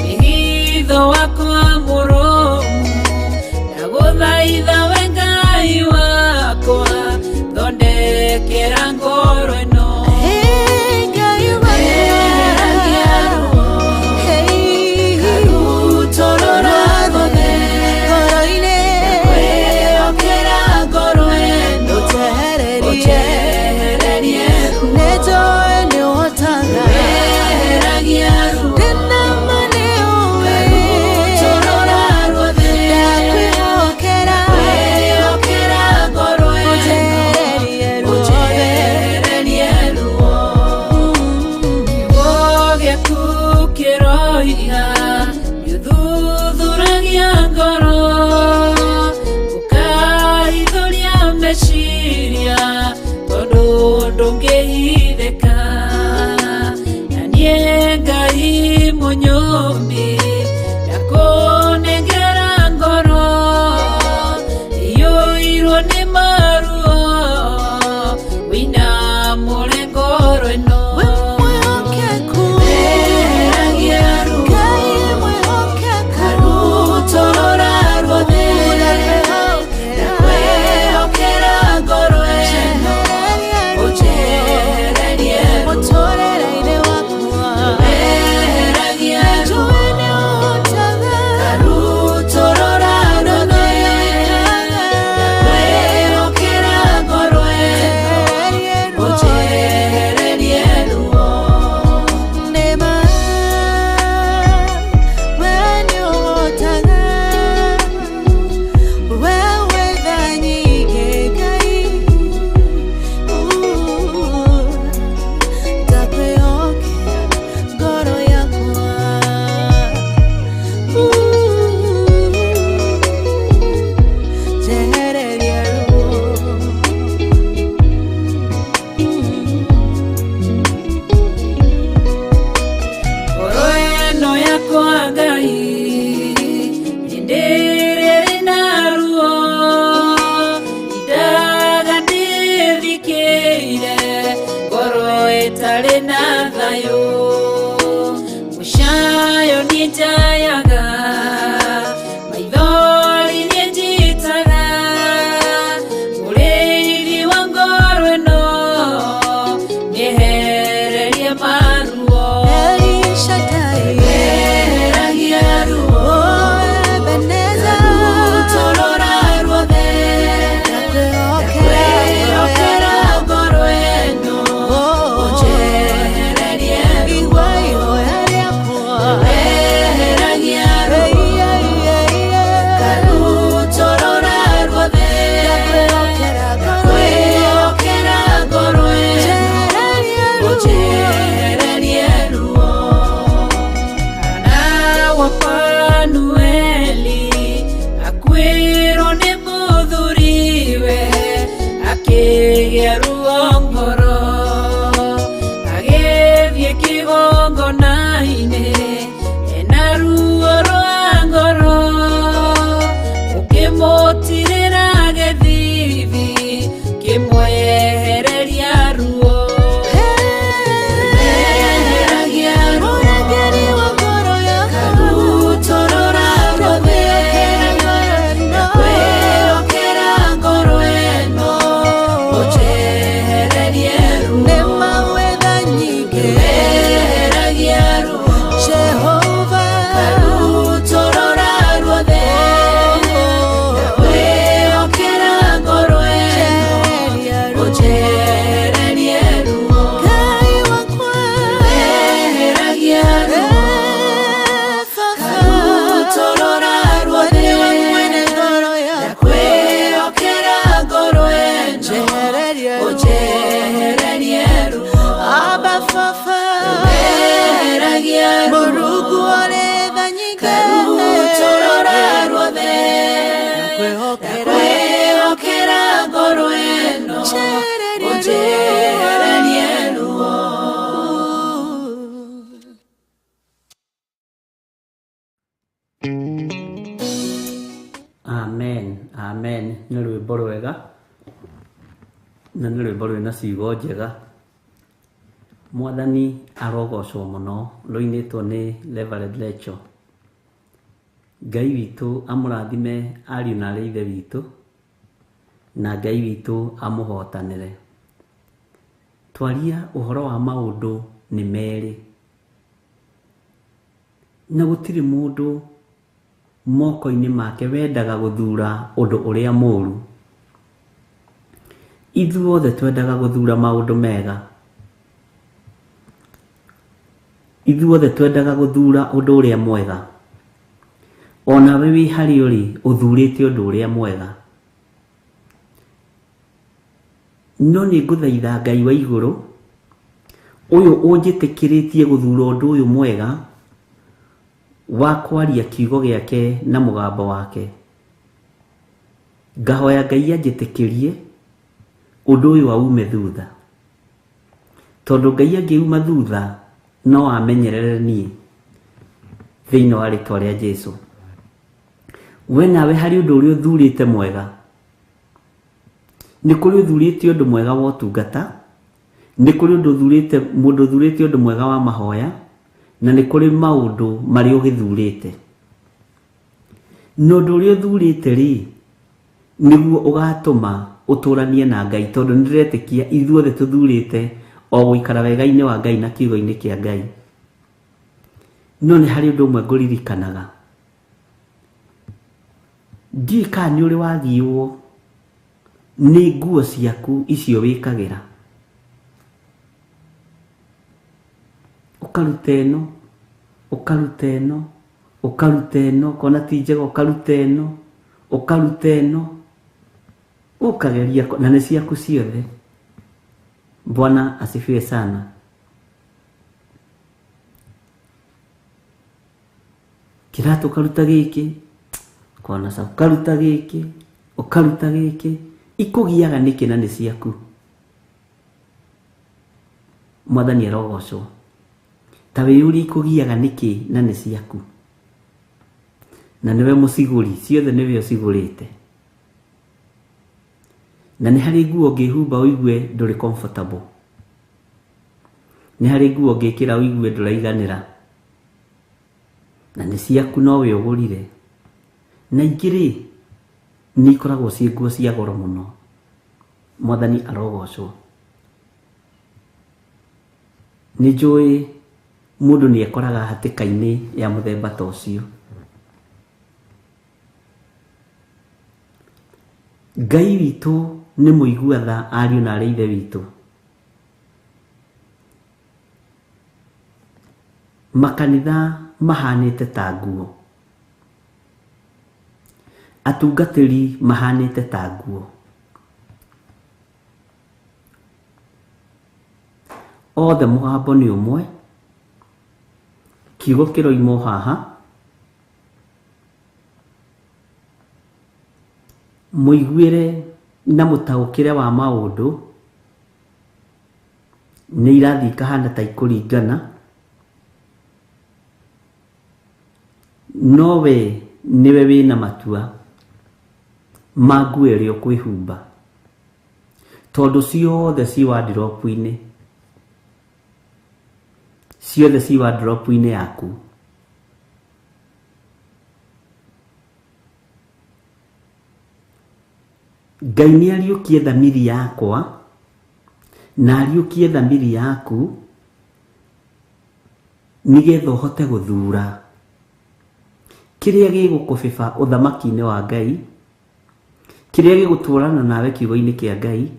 Wĩhitho wakwa mũrũmu, ndagũthaitha we Ngai wakwa, thondekera ngoro ĩno. Hey, Ngai wakwa. Weheragia ruo, Hey. ngarutũrũra ruothe, Ngoro-inĩ. ngakwĩhokera ngoro ĩno, Ũnjehererie. ũnjehererie ruo. Nĩnjũĩ nĩũhotaga. Weheragia ruo, Ndĩna ma nĩũĩ. ngarutũrũra ruothe, Ndakwĩhokera. ngakwĩhokera ngoro ĩno, Ũnjehererie ruothe. ũnjehererie ruo. Kiugo gĩaku kĩroiga nĩũthuthuragia ngoro, ũkahithũria meciria, tondũ ndũngĩhithĩka. Na niĩ Ngai mũnyũmbi, ndakũnengera ngoro iyũirwo nĩ maruo, wĩinamũre ngoro ĩno. Wĩ mwĩhokeku. Weheragia ruo, Ngai mwĩhokeku. ngarutũrũra ruothe, Ndakwĩhokera. ndakwĩhokera ngoro ĩno, Njehererie ruo. ũnjehererie ruo. Mũtũũrĩre-inĩ wakwa. Weheragia ruo, Njũĩ Ĩtarĩ na thayũ mũcayo nĩ njayaga maithori nĩ njitaga mũrĩithi wa ngoro ĩno nĩehererie maruo El Shaddai, eheragia ruo oh Ebenezer, rutorora ruothe ndakwĩhokera kwĩhokera ngoro ĩno Oh, ũnjehererie ruo igua ihoya rĩakwa. eheragia ruo Ei, ei, ei, ei. Karutorora ruothe Ndakwĩhokera ngoro ĩno. kwĩhokera ngoro ĩno Njehererie ruo. ũnjehererie ruo Hana wa Fanueli akuĩrwo nĩ mũthuriwe akĩgĩa ruo ngoro agĩthiĩ kĩgongona-inĩ ena ruo rwa ngoro ũkĩmũtirĩra gĩthithi kĩmwehereria ruo eheragia ruo Mũrangĩri wa ngoro yakwa. Karutorora ruothe Ndakwĩhokera ngoro ĩno. kwĩhokera ngoro ĩno ũnjehererie ruo Nĩ mawetha nyingĩ. eheragia ruo Jehova. Karutorora ruothe kwĩhokera ngoro ĩno Njehereria ruo. ũnjehererie ruo Ngai wakwa. eheragia ruo Eh, Baba. Karutorora ruothe Nĩwe mwene ngoro yakwa. kwĩhokera ngoro ĩno Njehereria ruo. ũnjehererie ruo Abba Baba. eheragia ruo Mũrungu ũrĩ tha nyingĩ. Karutorora ruothe Ndakwĩhokera. kwĩhokera ngoro ĩno Njehereria ruo. ũnjehererie ruo Amen, amen. Nĩ rwĩmbo rwega na nĩ rwĩmbo rwĩna ciugo njega. Mwathani arogocwo mũno, rũinĩtwo nĩ Reverend Rachel. Ngai witũ amũrathime ariũ na arĩ ithe witũ, na Ngai witũ amũhotanĩre. Twaria ũhoro wa maũndũ nĩ merĩ, na gũtirĩ mũndũ moko-inĩ make wendaga gũthura ũndũ ũrĩa mũru. Ithuothe twendaga gũthura maũndũ mega. Ithuothe twendaga gũthura ũndũ ũrĩa mwega. Onawe wĩ harĩa ũrĩ ũthurĩte ũndũ ũrĩa mwega. No nĩ ngũthaitha Ngai wa igũrũ, ũyũ ũnjĩtĩkĩrĩtie gũthura ũndũ ũyũ mwega wa kwaria kiugo gĩake na mũgambo wake. Ngahoya Ngai anjĩtĩkĩrie ũndũ ũyũ aume thutha, tondũ Ngai angĩuma thutha no amenyerere niĩ thĩinĩ wa rĩtwa rĩa Jesũ. We nawe harĩ ũndũ ũrĩa ũthurĩte mwega, nĩ kũrĩ ũthurĩte ũndũ mwega wa ũtungata, nĩ kũrĩ ũndũ ũthurĩte mũndũ ũthurĩte ũndũ mwega wa mahoya, na nĩ kũrĩ maũndũ marĩa ũgĩthurĩte. Na ũndũ ũrĩa ũthurĩte rĩ, nĩguo ũgatũma ũtũranie na Ngai, tondũ nĩ ndĩretĩkia ithuothe tũthurĩte o gũikara wega-inĩ wa Ngai na kiugo-inĩ kĩa Ngai. No nĩ harĩ ũndũ ũmwe ngũririkanaga, ndiũĩ kana nĩ ũrĩ wagiũo nĩ nguo ciaku icio wĩkagĩra, ũkaruta ĩno, ũkaruta ĩno, ũkaruta ĩno, ũkona ti njega, ũkaruta ĩno, ũkaruta ĩno, ũkageria, na nĩ ciaku ciothe. Bwana asifiwe sana. Kĩratũ ũkaruta gĩkĩ, ũkona sawa, ũkaruta gĩkĩ, ũkaruta gĩkĩ, ikũgiaga nĩkĩ na nĩ ciaku? Mwathani arogocwo. Ta wĩyũrie ikũgiaga nĩkĩ na nĩ ciaku, na nĩwe mũcigũri, ciothe nĩwe ũcigũrĩte. Na nĩ harĩ nguo ũngĩhumba ũigue ndũrĩ comfortable. Nĩ harĩ nguo ũngĩkĩra ũigue ndũraiganĩra, na nĩ ciaku no we ũgũrire, na ingĩ rĩ nĩ ikoragwo ciĩ nguo cia goro mũno. Mwathani arogocwo. Nĩ njũĩ mũndũ nĩ ekoraga hatĩka-inĩ ya mũthemba ta ũcio. Ngai witũ nĩ mũigua tha ariũ na arĩ ithe witũ. Makanitha mahanĩte ta nguo, atungatĩri mahanĩte ta nguo, othe mũgambo nĩ ũmwe, kiugo kĩroimwo haha, mũiguĩre na mũtaũkĩre wa maũndũ nĩ irathiĩ ikahana ta ikũringana, no we nĩwe wĩna matua ma nguo ĩrĩa ũkwĩhumba, tondũ ciothe ci wardrobe-inĩ, ciothe ci wardrobe-inĩ yaku. Ngai nĩ ariũkie thamiri yakwa na ariũkie thamiri yaku nĩgetha ũhote gũthura kĩrĩa gĩgũkũbĩba ũthamaki-inĩ wa Ngai, kĩrĩa gĩgũtwarana nawe kiugo-inĩ kĩa Ngai,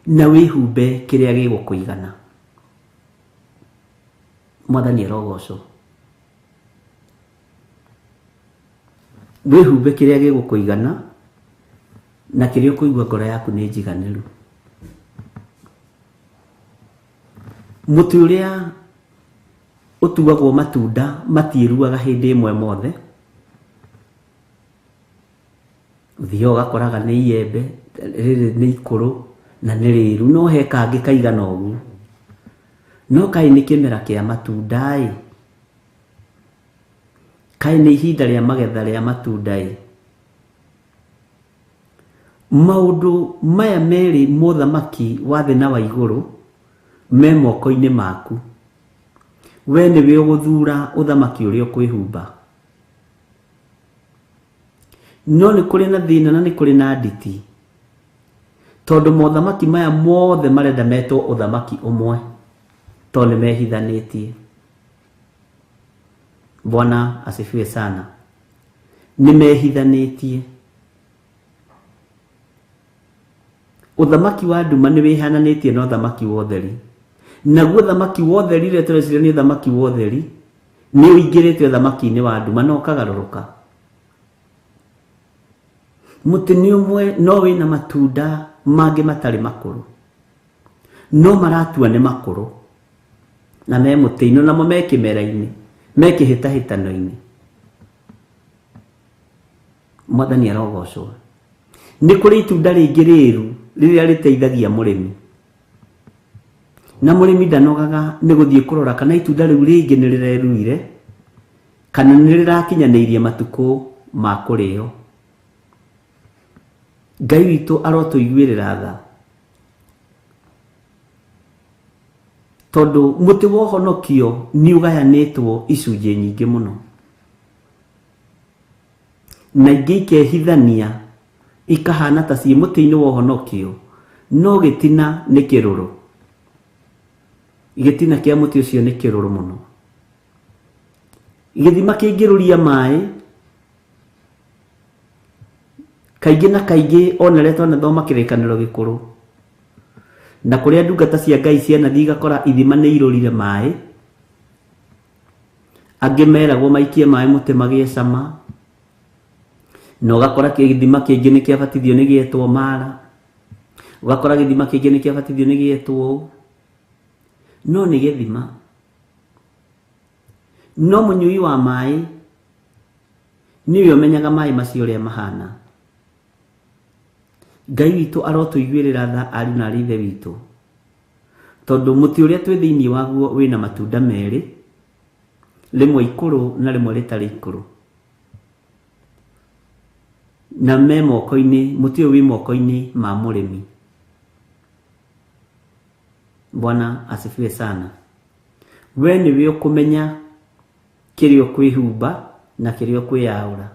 na wĩhumbe kĩrĩa gĩgũkũigana. Mwathani arogocwo. Wĩhumbe kĩrĩa gĩgũkũigana na kĩrĩa ũkũigua ngoro yaku nĩ njiganĩru. Mũtĩ ũrĩa ũtuagwo matunda matiĩruaga hĩndĩ ĩmwe mothe, ũthiaga ũgakoraga nĩ iembe, rĩrĩ nĩ ikũrũ na nĩ rĩru, no he kangĩ kaigana ũguo. No kaĩ nĩ kĩmera kĩa matunda ĩ, kaĩ nĩ ihinda rĩa magetha rĩa matunda ĩ. Maũndũ maya merĩ mothamaki wa thĩ na wa igũrũ me moko-inĩ maku. We nĩwe ũgũthura ũthamaki ũrĩa ũkwĩhumba. No nĩ kũrĩ na thĩna na nĩ kũrĩ na nditi, tondũ mothamaki maya mothe marenda metwo ũthamaki ũmwe, tondũ nĩ mehithanĩtie. Bwana asifiwe sana. Nĩ mehithanĩtie. Ũthamaki wa nduma nĩ wĩhananĩtie na ũthamaki wa ũtheri, naguo ũthamaki wa ũtheri ũrĩa tũreciria nĩ ũthamaki wa ũtheri nĩ ũingĩrĩte ũthamaki-inĩ wa nduma na ũkagarũrũka. Mũtĩ nĩ ũmwe no wĩna matunda mangĩ matarĩ makũrũ, no maratua nĩ makũrũ na me mũtĩ-inĩ, namo me kĩmera-inĩ, me kĩhĩtahĩtano-inĩ. Mwathani arogocwo. Nĩ kũrĩ itunda rĩngĩ rĩru rĩrĩa rĩteithagia mũrĩmi, na mũrĩmi ndanogaga nĩ gũthiĩ kũrora kana itunda rĩu rĩngĩ nĩ rĩreruire kana nĩ rĩrakinyanĩirie matukũ ma kũrĩo. Ngai witũ arotũiguĩrĩra tha, tondũ mũtĩ wa ũhonokio nĩ ũgayanĩtwo icunjĩ nyingĩ mũno, na ingĩ ikehithania ikahana ta ciĩ mũtĩ-inĩ wa ũhonokio, no gĩtina nĩ kĩrũrũ. Gĩtina kĩa mũtĩ ũcio nĩ kĩrũrũ mũno. Gĩthima kĩngĩrũria maĩ kaingĩ na kaingĩ, ona rĩrĩa twanathoma kĩrĩkanĩro gĩkũrũ, na kũrĩa ndungata cia Ngai cianathiĩ igakora ithima nĩ irũrire maĩ, angĩ meragwo maikie maĩ mũtĩ magĩe cama, na ũgakora gĩthima kĩngĩ nĩ kĩabatithio nĩ gĩetwo Mara, ũgakora gĩthima kĩngĩ nĩ kĩabatithio nĩ gĩetwo ũũ, no nĩ gĩthima. No mũnyui wa maĩ nĩwe ũmenyaga maĩ macio ũrĩa mahana. Ngai witũ arotũiguĩrĩra tha ariũ na arĩ ithe witũ, tondũ mũtĩ ũrĩa twĩ thĩinĩ waguo wĩna matunda merĩ, rĩmwe ikũrũ na rĩmwe rĩtarĩ ikũrũ, na me moko-inĩ, mũtĩ ũyũ wĩ moko-inĩ ma mũrĩmi. Bwana asifiwe sana. We nĩwe ũkũmenya kĩrĩa ũkwĩhumba na kĩrĩa ũkwĩyaũra.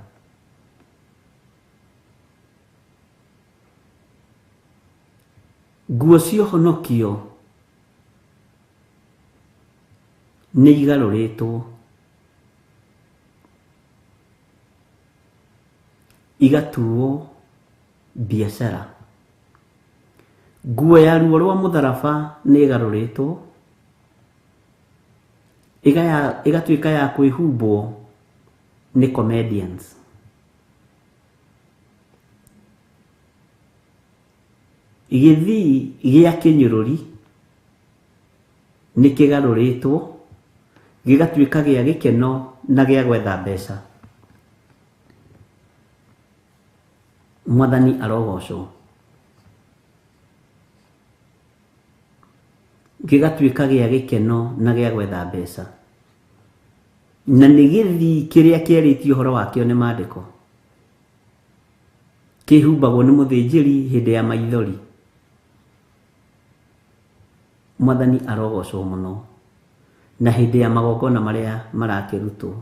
Nguo cia ũhonokio nĩ igarũrĩtwo igatuo biacara. Nguo ya ruo rwa mũtharaba nĩ ĩgarũrĩtwo ĩgatuĩka ya kwĩhumbwo nĩ comedians. Gĩthii gĩa kĩnyũrũri nĩ kĩgarũrĩtwo gĩgatuĩka gĩa gĩkeno na gĩa gwetha mbeca. Mwathani arogocwo. Gĩgatuĩka gĩa gĩkeno na gĩa gwetha mbeca. Na nĩ gĩthii kĩrĩa kĩarĩtio ũhoro wakĩo nĩ maandĩko. Kĩhumbagwo nĩ mũthĩnjĩri hĩndĩ ya maithori. Mwathani arogocwo mũno. Na hĩndĩ ya magongona marĩa marakĩrutwo.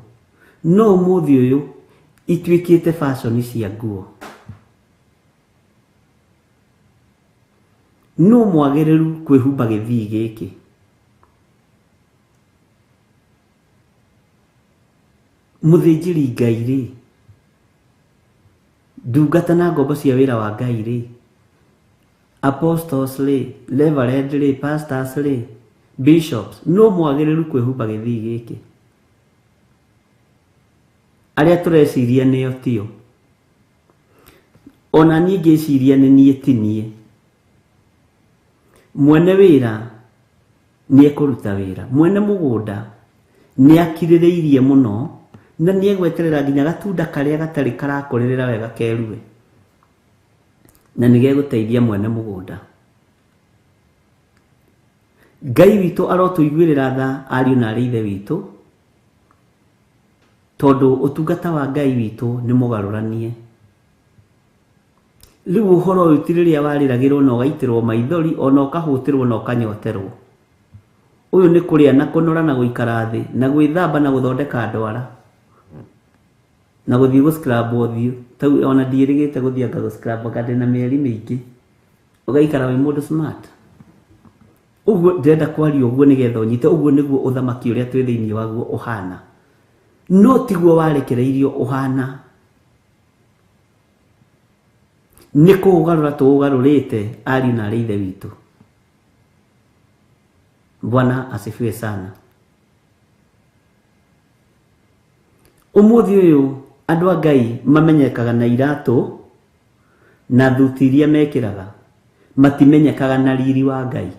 No ũmũthĩ ũyũ ituĩkĩte fashion cia nguo. No mwagĩrĩru kwĩhumba gĩthii gĩkĩ. Mũthĩnjĩri Ngai rĩ, ndungata na ngombo cia wĩra wa Ngai rĩ, apostles rĩ, reverend rĩ, pastors rĩ, bishops, no mwagĩrĩru kwĩhumba gĩthii gĩkĩ. Arĩa tũreciria nĩo tio. Ona niĩ ngĩciria nĩ niĩ ti niĩ. Mwene wĩra nĩ ekũruta wĩra. Mwene mũgũnda nĩ akirĩrĩirie mũno na nĩ egweterera nginya gatunda karĩa gatarĩ karakũrĩrĩra wega kerue. Na nĩ gegũteithia mwene mũgũnda. Ngai witũ arotũiguĩrĩra tha ariũ na arĩ ithe witũ, tondũ ũtungata wa Ngai witũ nĩ mũgarũranie. Rĩu ũhoro ũyũ ti rĩrĩa warĩragĩrwo na ũgaitĩrwo maithori ona ũkahũtĩrwo na ũkanyoterwo. Ũyũ nĩ kũrĩa na kũnora na gũikara thĩ na gwĩthamba na gũthondeka ndwara na gũthiĩ gũ-scrub ũthiũ. Tau ona ndiĩrĩgĩte gũthiĩ anga gũ-scrub anga ndĩna mĩeri mĩingĩ. Ũgaikara wĩ mũndũ smart. Ũguo ndĩrenda kwaria ũguo nĩgetha ũnyite ũguo nĩguo ũthamaki ũrĩa twĩ thĩinĩ waguo ũhana. No tiguo warekereirio ũhana. Nĩ kũũgarũra tũũgarũrĩte ariũ na arĩ ithe witũ. Bwana asifiwe sana. Ũmũthĩ ũyũ andũ a Ngai mamenyekaga na iratũ na thuti iria mekĩraga, matimenyekaga na riri wa Ngai.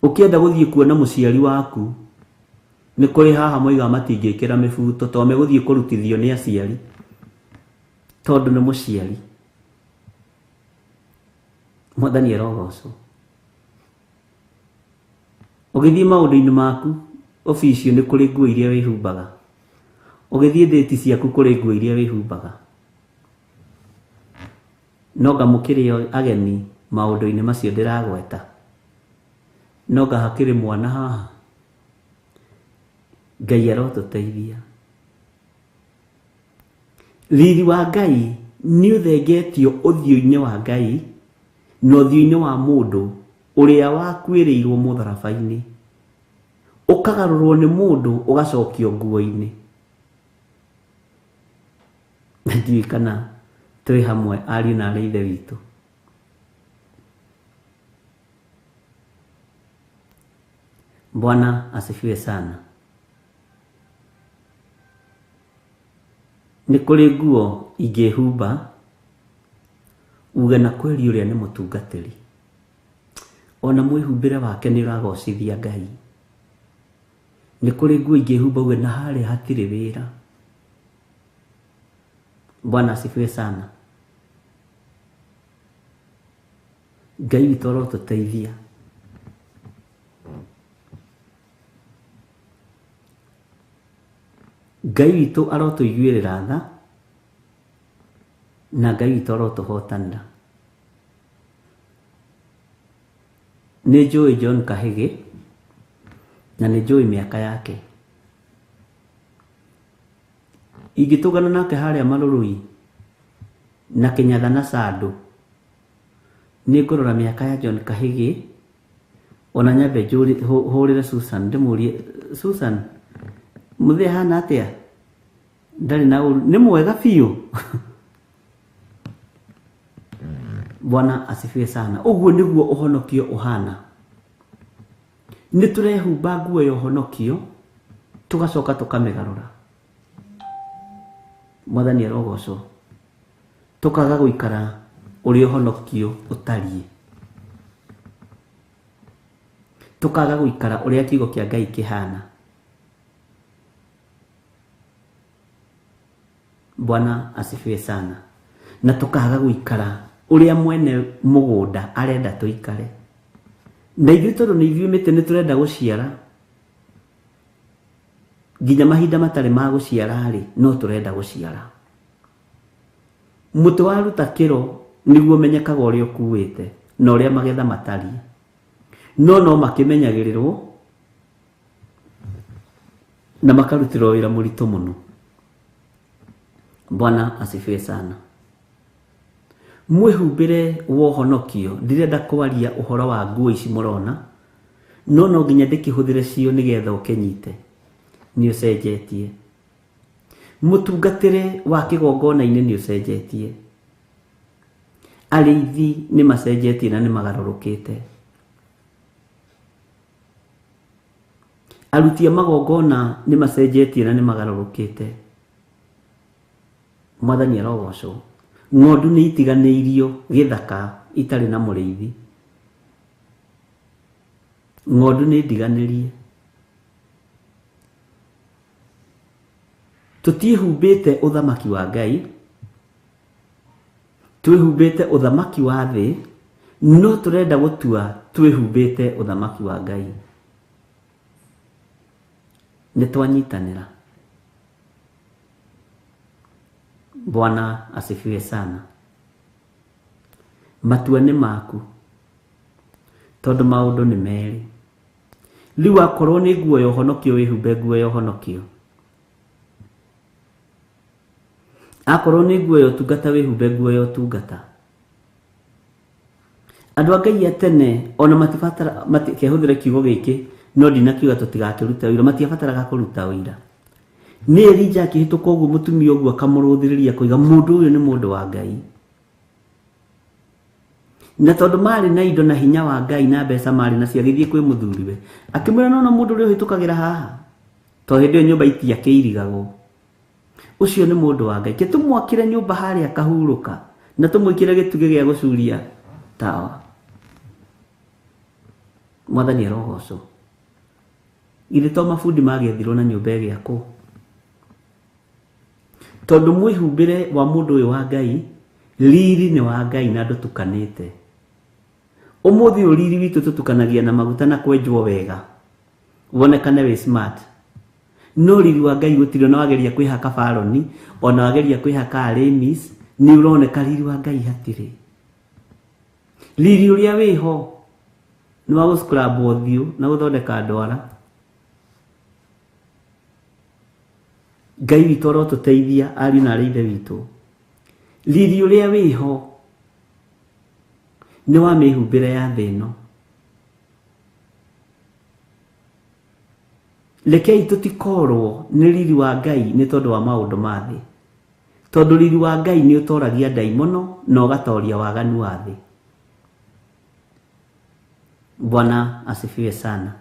Ũkĩenda gũthiĩ kuona mũciari waku, nĩ kũrĩ haha moigaga matingĩkĩra mĩbuto tondũ megũthiĩ kũrutithio nĩ aciari, tondũ nĩ mũciari. Mwathani arogocwo. Ũgĩthiĩ maũndũ-inĩ maku obici nĩ kũrĩ nguo iria wĩhumbaga. Ũgĩthiĩ ndĩti ciaku kũrĩ nguo iria wĩhumbaga. No ngamũkĩrĩ ageni maũndũ-inĩ macio ndĩragweta. No ngahakĩrĩ mwana haha. Ngai arotũteithia. Riri wa Ngai nĩ ũthengetio ũthiũ-inĩ wa Ngai na ũthiũ-inĩ wa mũndũ ũrĩa wakuĩrĩirwo mũtharaba-inĩ. Ũkagarũrwo nĩ mũndũ ũgacokio nguo-inĩ. Ndiũĩ kana twĩ hamwe ariũ na arĩ ithe witũ. Bwana asifiwe sana. Nĩ kũrĩ nguo ingĩhumba uge na kweri ũrĩa nĩ mũtungatĩri. Ona mwĩhumbĩre wake nĩ ũragocithia Ngai. Nĩ kũrĩ nguo ingĩhumba uge na harĩa hatirĩ wĩra. Bwana asifiwe sana. Ngai witũ arotũteithia. Ngai witũ arotũiguĩrĩra tha na Ngai witũ arotũhotanĩra. Nĩ njũĩ John Kahĩgĩ na nĩ njũĩ mĩaka yake. Ingĩtũngana nake harĩa Marũrũi na Kĩnyatha na Sandũ, nĩ ngũrora mĩaka ya John Kahĩgĩ, ona nyambe hũrĩre Susan ndĩmũrie, Susan, mũthee ahana atĩa? Ndarĩ na ũru, nĩ mwega biũ. Bwana asifiwe sana. Ũguo nĩguo ũhonokio ũhana. Nĩ tũrehumba nguo ya ũhonokio, tũgacoka tũkamĩgarũra. Mwathani arogocwo. Tũkaga gũikara ũrĩa ũhonokio ũtariĩ. Tũkaga gũikara ũrĩa kiugo kĩa Ngai kĩhana. Bwana asifiwe sana. Na tũkaga gũikara ũrĩa mwene mũgũnda arenda tũikare. Na ithuĩ tondũ nĩ ithuĩ mĩtĩ nĩ tũrenda gũciara, nginya mahinda matarĩ ma gũciara rĩ, no tũrenda gũciara. Mũtĩ waruta kĩro nĩguo ũmenyekaga ũrĩa ũkuĩte na ũrĩa magetha matariĩ. No no makĩmenyagĩrĩrwo na makarutĩrwo wĩra mũritũ mũno. Bwana asifiwe sana. Mwĩhumbĩre wa ũhonokio, ndirenda kwaria ũhoro wa nguo ici mũrona, no no nginya ndĩkĩhũthĩre cio nĩgetha ũkĩnyite. Nĩ ũcenjetie. Mũtungatĩre wa kĩgongona-inĩ nĩ ũcenjetie. Arĩithi nĩ macenjetie na nĩ magarũrũkĩte. Aruti a magongona nĩ macenjetie na nĩ magarũrũkĩte. Mwathani arogocwo. Ng'ondu nĩ itiganĩirio gĩthaka itarĩ na mũrĩithi. Ng'ondu nĩ ndiganĩrie. Tũtiĩhumbĩte ũthamaki wa Ngai, twĩhumbĩte ũthamaki wa thĩ, no tũrenda gũtua twĩhumbĩte ũthamaki wa Ngai. Nĩ twanyitanĩra. Bwana asifiwe sana. Matua nĩ maku, tondũ maũndũ nĩ merĩ. Rĩu akorwo nĩ nguo ya ũhonokio wĩhumbe nguo ya ũhonokio. Akorwo nĩ nguo ya ũtungata wĩhumbe nguo ya ũtungata. Andũ a Ngai a tene ona matibatara, matikehũthĩre kiugo gĩkĩ, no ndinakiuga tũtigakĩrute ũira, matiabataraga kũruta ũira. Nĩ Elija akĩhĩtũka ũguo mũtumia ũguo akamũrũthĩrĩria koiga mũndũ ũyũ nĩ mũndũ wa Ngai. Na tondũ marĩ na indo na hinya wa Ngai na mbeca marĩ nacio, agĩthiĩ kwĩ mũthuriwe akĩmwĩra nona mũndũ ũrĩa ũhĩtũkagĩra haha, tondũ hĩndĩ ĩyo nyũmba itiakĩirigagwo, ũcio nĩ mũndũ wa Ngai, kĩtũmwakĩre nyũmba harĩa kahurũka na tũmwĩkĩre gĩtugĩ gĩa gũcuria tawa. Mwathani arogocwo. Githĩ to mabundi magĩethirwo na nyũmba ĩgĩakwo? Tondũ mwĩhumbĩre wa mũndũ ũyũ wa Ngai, riri nĩ wa Ngai na ndũtukanĩte. Ũmũthĩ ũyũ riri witũ tũtukanagia na maguta na kwenjwo wega, wonekane wĩ smart. No riri wa Ngai gũtirĩ, ona wageria kwĩhaka baroni, ona wageria kwĩhaka Aramis, nĩ ũroneka riri wa Ngai hatirĩ. Riri ũrĩa wĩho nĩ wa gũscrub ũthiũ na gũthondeka ndwara. Ngai witũ arotũteithia ariũ na arĩ ithe witũ. Riri ũrĩa wĩho nĩ wa mĩhumbĩre ya thĩ ĩno. Rekei tũtikorwo nĩ riri wa Ngai nĩ tondũ wa maũndũ ma thĩ. Tondũ riri wa Ngai nĩ ũtoragia ndaimono na ũgatoria waganu wa thĩ. Bwana asifiwe sana.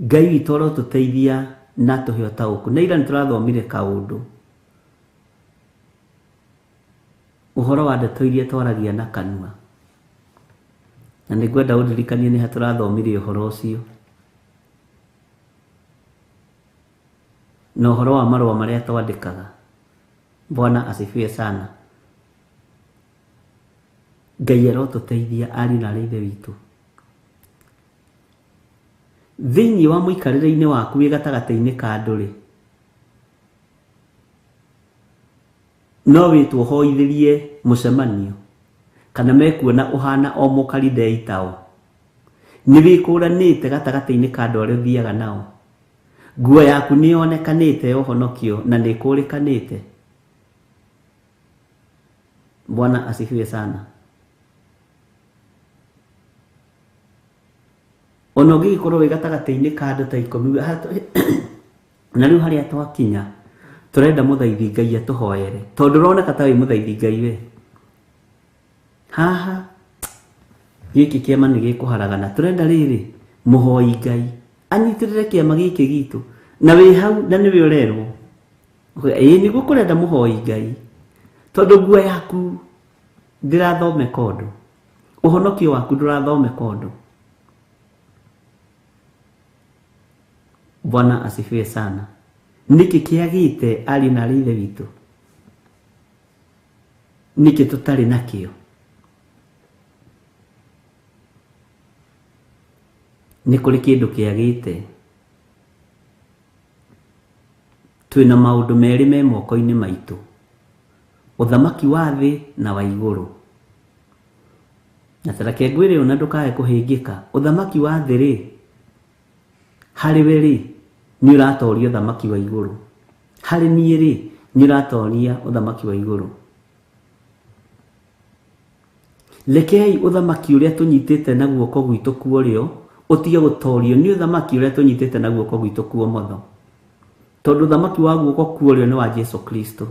Ngai witũ arotũteithia na atũhe ũtaũku. Na ira nĩ tũrathomire kaũndũ ũhoro wa ndeto iria twaragia na kanua, na nĩ ngwenda ũndirikanie nĩ ha tũrathomire ũhoro ũcio, na ũhoro wa marũa marĩa twandĩkaga. Bwana asifiwe sana. Ngai arotũteithia ariũ na arĩ ithe witũ. Thĩinĩ wa mũikarĩre-inĩ waku wĩ gatagatĩ-inĩ ka andũ rĩ, no wĩtwo ũhoithĩrie mũcemanio Kana mekuona ũhana o mũkalidei tao? Nĩ wĩkũranĩte gatagatĩ-inĩ ka andũ arĩa ũthiaga nao? Nguo yaku nĩ yonekanĩte ya ũhonokio na nĩ ĩkũrĩkanĩte? Bwana asifiwe sana. Ona ũngĩgĩkorwo wĩ gatagatĩ-inĩ ka andũ ta 10 na rĩu harĩa twakinya tũrenda mũthaithi Ngai atũhoere, tondũ ũroneka ta wĩ mũthaithi Ngai we. Haha gĩkĩ kĩama nĩ gĩkũharagana, tũrenda rĩrĩ mũhoi Ngai anyitĩrĩre kĩama gĩkĩ gitũ, na wĩ hau na nĩwe ũrerwo ĩĩ nĩguo kũrenda mũhoi Ngai, tondũ nguo yaku ndĩrathomeka ũndũ, ũhonokio waku ndũrathomeka ũndũ. Bwana asifiwe sana. Nĩkĩ kĩagĩte ariũ na aarĩ a Ithe witũ? Nĩkĩ tũtarĩ nakĩo? Nĩ kũrĩ kĩndũ kĩagĩte. Twĩna maũndũ merĩ me moko-inĩ maitũ, ũthamaki wa thĩ na wa igũrũ. Na ta reke ngwĩre ũũ na ndũkae kũhĩngĩka, ũthamaki wa thĩ rĩ, harĩ we rĩ, nĩ ũratoria ũthamaki wa igũrũ. Harĩ niĩ rĩ, nĩ ũratoria ũthamaki wa igũrũ. Rekei ũthamaki ũrĩa tũnyitĩte na guoko gwitũ kwa ũrĩo ũtige gũtorio nĩ ũthamaki ũrĩa tũnyitĩte na guoko gwitũ kwa ũmotho, tondũ ũthamaki wa guoko kwa ũrĩo nĩ wa Jesu Kristo,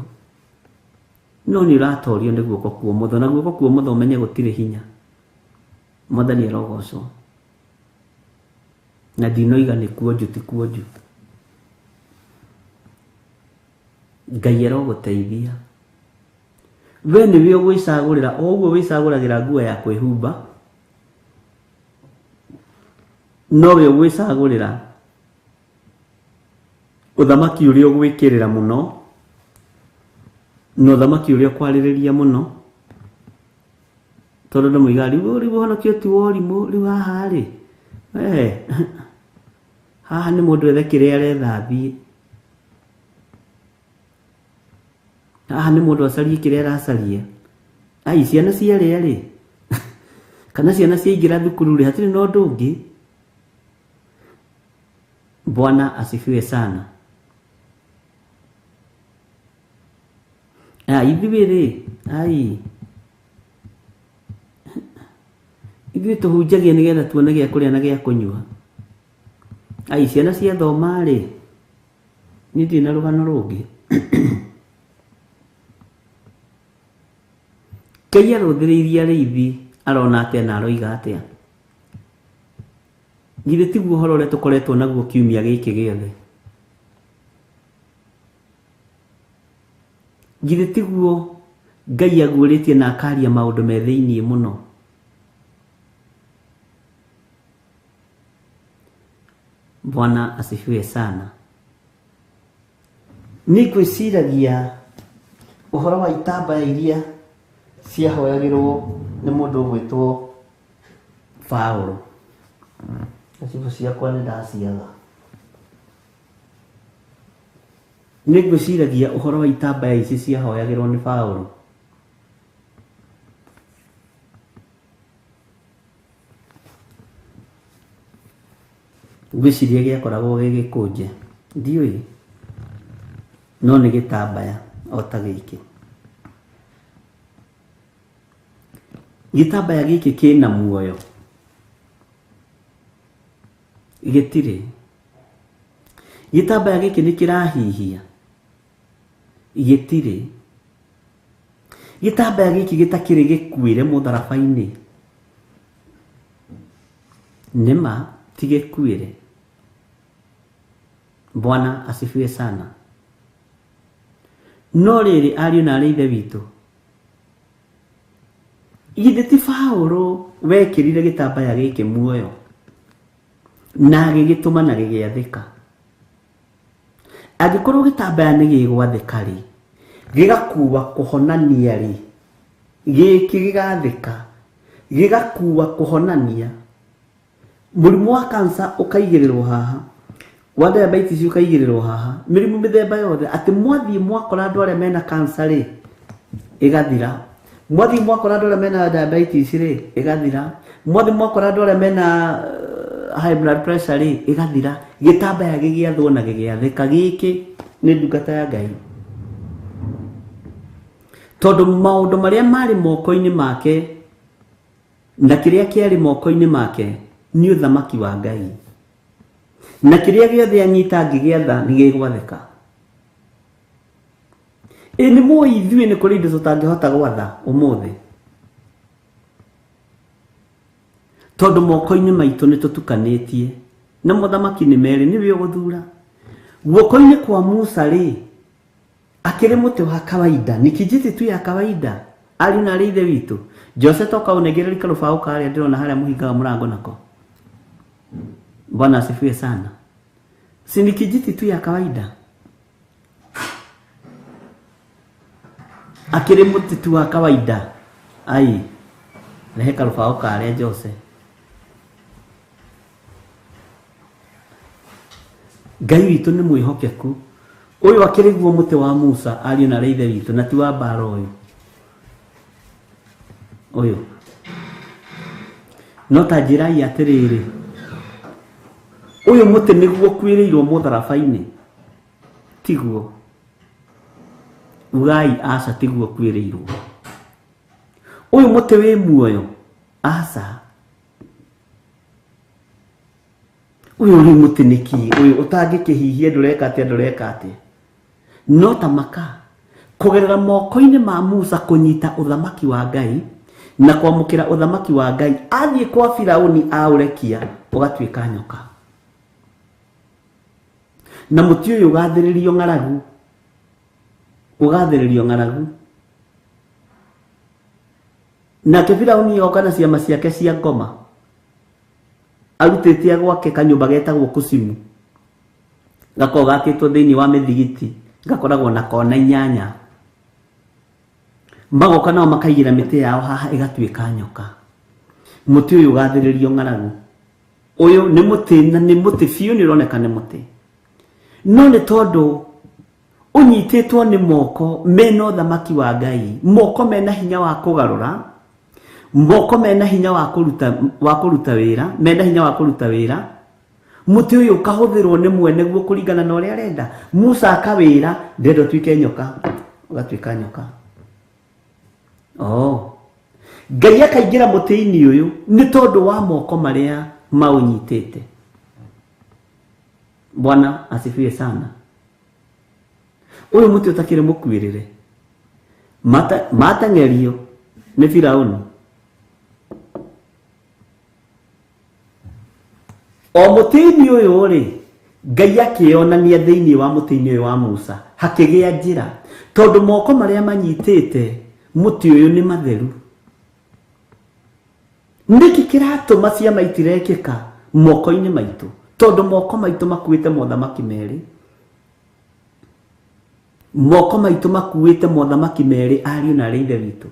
no nĩ ũratorio nĩ guoko kwa ũmotho, na guoko kwa ũmotho ũmenye gũtirĩ hinya. Mwathani arogocwo. Na ndinoiga nĩ kuonju ti kuonju. Ngai arogũteithia. We nĩwe ũgwĩcagũrĩra o ũguo wĩcagũragĩra nguo ya kwĩhumba, nowe ũgwĩcagũrĩra ũthamaki ũrĩa ũgwĩkĩrĩra mũno na ũthamaki ũrĩa ũkwarĩrĩria mũno, tondũ andũ moigaga rĩu ũhonokio ti wa ũrimũ, rĩu haha rĩ, haha nĩ mũndũ ethe kĩrĩa aretha athiĩ, haha nĩ mũndũ acarie kĩrĩa aracaria. Ai, ciana ciarĩa rĩ, kana ciana ciaingĩra thukuru rĩ, hatirĩ na ũndũ ũngĩ. Bwana asifiwe sana. Ithuĩ rĩ, ai, ithuĩ tũhunjagia nĩgetha tuone gĩa kũrĩa na gĩa kũnyua. Ai, ciana ciathoma rĩ, niĩ ndirĩ na rũgano rũngĩ. Ngai arũthĩrĩirie arĩithi arona atĩa na aroiga atĩa? Githĩ tiguo ũhoro ũrĩa tũkoretwo naguo kiumia gĩkĩ gĩothe? Githĩ tiguo Ngai aguũrĩtie na akaria maũndũ me thĩiniĩ mũno? Bwana asifiwe sana. Nĩ ngwĩciragia ũhoro wa itambaya iria ciahoyagĩrwo nĩ mũndũ ũgwĩtwo Paũlũ. Cibũ ciakwa nĩ ndaciaga. Nĩ ngwĩciragia ũhoro wa itambaya ici ciahoyagĩrwo nĩ Paũlũ. Ngwĩciria gĩakoragwo gĩ gĩkũnje, ndiũĩ, no nĩ gĩtambaya o ta gĩkĩ. Gĩtambaya gĩkĩ kĩna muoyo, gĩtirĩ. Gĩtambaya gĩkĩ nĩ kĩrahihia, gĩtirĩ. Gĩtambaya gĩkĩ gĩtakĩrĩ gĩkuĩre mũtharaba-inĩ, nĩma ti gĩkuĩre. Bwana asifiwe sana. No rĩrĩ, ariũ na aarĩ a Ithe witũ, githĩ ti Paũlũ wekĩrire gĩtambaya gĩkĩ muoyo na agĩgĩtũma na gĩgĩathĩka? Angĩkorwo gĩtambaya nĩ gĩgwathĩka rĩ, gĩgakua kũhonania rĩ, gĩkĩ gĩgathĩka, gĩgakua kũhonania. Mũrimũ wa cancer ũkaigĩrĩrwo haha, wa diabetes ũkaigĩrĩrwo haha, mĩrimũ mĩthemba yothe, atĩ mwathiĩ mwakora andũ arĩa mena cancer rĩ, ĩgathira. Mwathi mwakora andũ arĩa mena diabetes rĩ, ĩgathira. Mwathi mwakora andũ arĩa mena high blood pressure rĩ, ĩgathira. Gĩtambaya gĩgĩathwo na gĩgĩathĩka. Gĩkĩ nĩ ndungata ya Ngai, tondũ maũndũ marĩa marĩ moko-inĩ make na kĩrĩa kĩarĩ moko-inĩ make nĩ ũthamaki wa Ngai, na kĩrĩa gĩothe anyita angĩgĩatha nĩ gĩgwathĩka. Ĩ nĩ mũĩ ithuĩ nĩ kũrĩ indo tũtangĩhota gwatha ũmũthĩ, tondũ moko-inĩ maitũ nĩ tũtukanĩtie na mothamaki nĩ merĩ, nĩwe ũgũthura. Guoko-inĩ kwa Musa rĩ, akĩrĩ mũtĩ wa kawaida, ni kijiti tu ya kawaida. Ariũ na arĩ ithe witũ, Jose toka ũnengereria karũbaũ karĩa ndĩrona harĩa mũhingaga mũrango nako. Bwana asifiwe sana. Si ni kijiti tu ya kawaida, akĩrĩ mũtĩ tu wa kawaida. Ai, rehe karũbaũ karĩa Jose. Ngai witũ nĩ mwĩhokeku. Ũyũ akĩrĩ guo mũtĩ wa Musa, ariũ na arĩ ithe witũ, na ti wa mbara ũyũ. Ũyũ no ta njĩrai atĩrĩrĩ, ũyũ mũtĩ nĩguo ũkuĩrĩirwo mũtharaba-inĩ? Tiguo. Ugai aca, tiguo ũkuĩrĩirwo. Ũyũ mũtĩ wĩ muoyo? Aca. Ũyũ rĩu mũtĩ nĩ kĩ? Ũyũ ũtangĩkĩhihia ndũreka atĩa, ndũreka atĩa? No ta maka kũgerera moko-inĩ ma Musa kũnyita ũthamaki wa Ngai na kwamũkĩra ũthamaki wa Ngai, athiĩ kwa Firauni aũrekia ũgatuĩka nyoka, na mũtĩ ũyũ ũgathĩrĩrio ng'aragu, ũgathĩrĩrio ng'aragu. Nake Firauni oka na ciama ciake cia ngoma, arutĩte gwake kanyũmba getagwo Kusimu, gakoragwo gakĩtwo thĩinĩ wa mĩthigiti, gakoragwo na kona 8. Magoka nao makaigĩra mĩtĩ yao haha ĩgatuĩka nyoka. Mũtĩ ũyũ ũgathĩrĩrio ng'aragu. Ũyũ nĩ mũtĩ, na nĩ mũtĩ biũ, nĩ ũroneka nĩ mũtĩ, no nĩ tondũ ũnyitĩtwo nĩ moko mena ũthamaki wa Ngai, moko mena hinya wa kũgarũra, moko mena hinya wa kũruta wĩra, mena hinya wa kũruta wĩra. Mũtĩ ũyũ ũkahũthĩrwo nĩ mwene guo kũringana na ũrĩa arenda. Musa akawĩra ndĩrenda ũtuĩke nyoka, ũgatuĩka nyoka. Oh, Ngai akaingĩra mũtĩ-inĩ ũyũ nĩ tondũ wa moko marĩa maũnyitĩte. Bwana asifiwe sana. Ũyũ mũtĩ ũtakĩrĩ mũkuĩrĩre, mateng'erio nĩ Firauni. O mũtĩ-inĩ ũyũ rĩ, Ngai akĩonania thĩinĩ wa mũtĩ-inĩ ũyũ wa Musa, hakĩgĩa njĩra, tondũ moko marĩa manyitĩte mũtĩ ũyũ nĩ matheru. Nĩkĩ kĩratũma ciama itirekĩka moko-inĩ maitũ? Tondũ moko maitũ makuĩte mothamaki merĩ. Moko maitũ makuĩte mothamaki merĩ, ariũ na arĩ ithe witũ.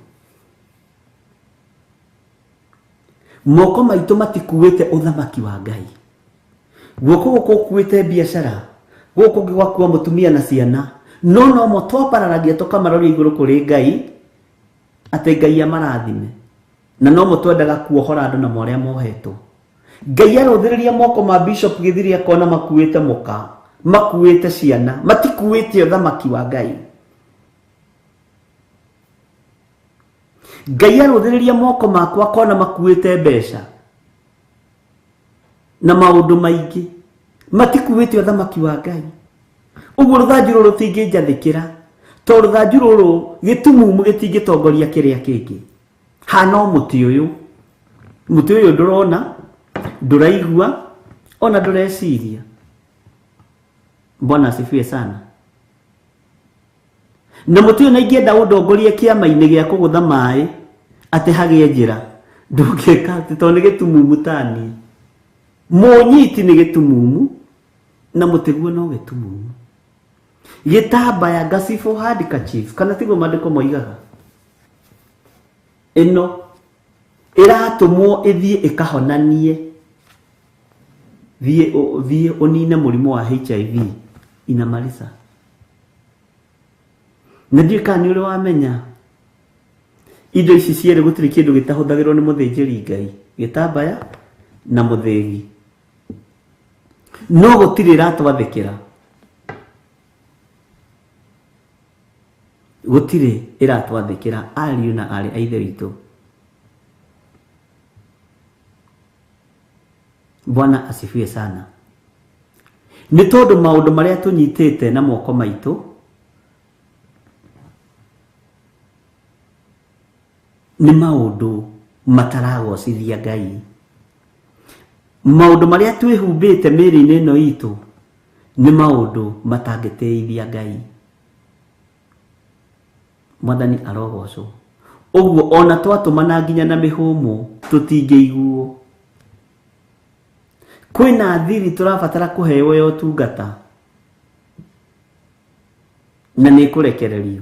Moko maitũ matikuĩte ũthamaki wa Ngai. Guoko gũkũ ũkuĩte biacara, gũkũ kũngĩ gwakua mũtumia na ciana, no nomo twambararagia tũkamaroria igũrũ kũrĩ Ngai atĩ Ngai amarathime, na nomo twendaga kuohora andũ na marĩa mohetwo. Ngai arũthĩrĩria moko ma Bishop Gĩthiri akona makuĩte mũka, makuĩte ciana, matikuĩte ũthamaki wa Ngai. Ngai arũthĩrĩria moko makwa akona makuĩte mbeca na maũndũ maingĩ, matikuĩte ũthamaki wa Ngai. Ũguo rũthanju rũrũ rũtingĩnjathĩkĩra, tondũ rũthanju rũrũ gĩtumumu gĩtingĩtongoria kĩrĩa kĩngĩ. Hana o mũtĩ ũyũ, mũtĩ ũyũ ndũrona, ndũraigua, ona ndũreciria. Bwana asifiwe sana. Na mũtĩ ũyũ na ingĩenda ũndongorie kĩama-inĩ gĩa kũgũtha maĩ atĩ hagĩe njĩra, ndũngĩka atĩ, tondũ nĩ gĩtumumu tani. Mũnyiti nĩ gĩtumumu na mũtĩ guo no gĩtumumu. Gĩtambaya ngacibũ handkerchief, kana tiguo maandĩko moigaga? Ĩno ĩratũmwo ĩthiĩ ĩkahonanie, thiĩ ũnine mũrimũ wa HIV inamarisa. Na ndiũĩ kana nĩ ũrĩ wamenya Indo ici cierĩ gũtirĩ kĩndũ gĩtahũthagĩrwo nĩ mũthĩnjĩri Ngai, gĩtambaya na mũthĩgi. No gũtirĩ ĩratwathĩkĩra, gũtirĩ ĩratwathĩkĩra ariũ na aarĩ a Ithe witũ. Bwana asifiwe sana. Nĩ tondũ maũndũ marĩa tũnyitĩte na moko maitũ nĩ maũndũ mataragocithia Ngai. Maũndũ marĩa twĩhumbĩte mĩĩrĩ-inĩ ĩno itũ nĩ maũndũ matangĩtĩithia Ngai. Mwathani arogocwo. Ũguo ona twatũmana nginya na mĩhũmũ tũtingĩiguo. Kwĩna thiri tũrabatara kũheo ya ũtungata na nĩ ĩkũrekererio.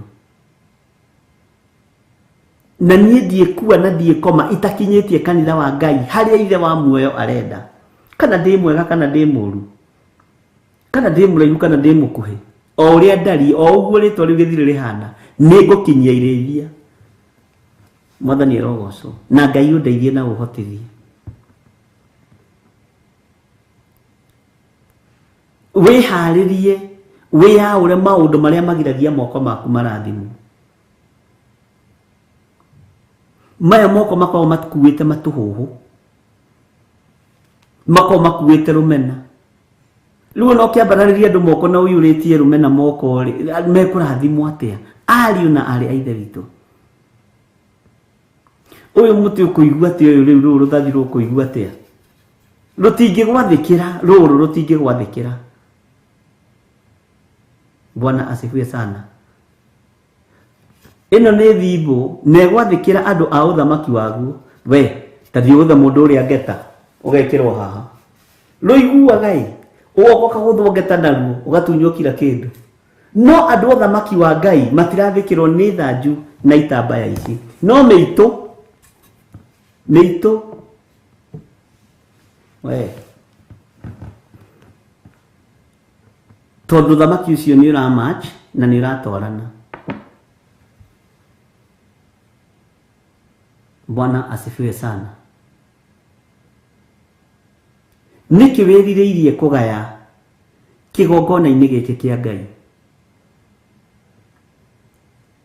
Na niĩ ndiĩkua na ndiĩkoma itakinyĩtie kanitha wa Ngai harĩa ithe wa muoyo arenda. Kana ndĩ mwega kana ndĩ mũru, kana ndĩ mũraihu kana ndĩ mũkuhĩ, o ũrĩa ndariĩ, o ũguo rĩtwa rĩu gĩthirĩ rĩhana, nĩ ngũkinyia irĩithia. Mwathani arogocwo. Na Ngai ũndeithie na ũhotithie. Wĩharĩrie, wĩyaũre maũndũ marĩa magiragia moko maku marathimwo. Maya moko makoragwo makuĩte matũhũhũ, makoragwo makuĩte rũmena. Rĩu ona ũkĩambararĩria andũ moko na ũiyũrĩtie rũmena moko rĩ, mekũrathimwo atĩa? Ariũ na aarĩ a Ithe witũ. Ũyũ mũtĩ ũkũigua atĩa ũyũ rĩu rũrũ rũthathi rũkũigua atĩa? Rũtingĩgwathĩkĩra, rũrũ rũtingĩgwathĩkĩra. Bwana asifiwe sana. Ĩno nĩ thimbũ na ĩgwathĩkĩra andũ a ũthamaki waguo. We ta thiĩ ũgũthe mũndũ ũrĩa ngeta ũgekĩrwo haha. Rũiguaga ĩ, ũgoka ũkagũthwo ngeta naruo ũgatunywo kira kĩndũ. No andũ a ũthamaki wa Ngai matirathĩkĩrwo nĩ thanju na itambaya ici. No mĩitũ, mĩitũ, we tondũ ũthamaki ũcio nĩ ũra match na nĩ ũratwarana. Bwana asifiwe sana. Nĩkĩ wĩrirĩirie kũgaya kĩgongona-inĩ gĩkĩ kĩa Ngai?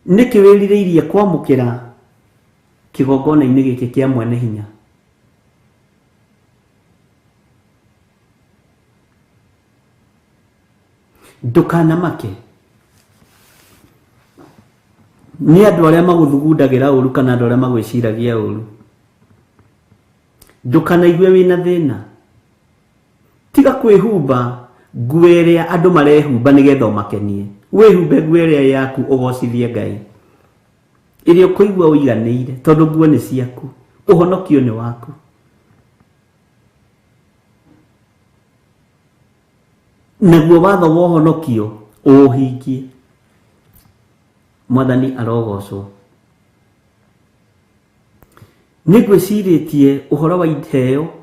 Nĩkĩ wĩrirĩirie kwamũkĩra kĩgongona-inĩ gĩkĩ kĩa mwene hinya? Ndũkanamake nĩ andũ arĩa magũthugundagĩra ũru kana andũ arĩa magwĩciragia ũru. Ndũkanaigue wĩna thĩna. Tiga kwĩhumba nguo ĩrĩa andũ marehumba nĩgetha ũmakenie. Wĩhumbe nguo ĩrĩa yaku ũgocithie Ngai. Ĩrĩa ũkũigua ũiganĩire tondũ nguo nĩ ciaku. Ũhonokio nĩ waku. Naguo watho wa ũhonokio ũũhingie. Mwathani arogocwo. Nĩ ngwĩcirĩtie ũhoro wa iheo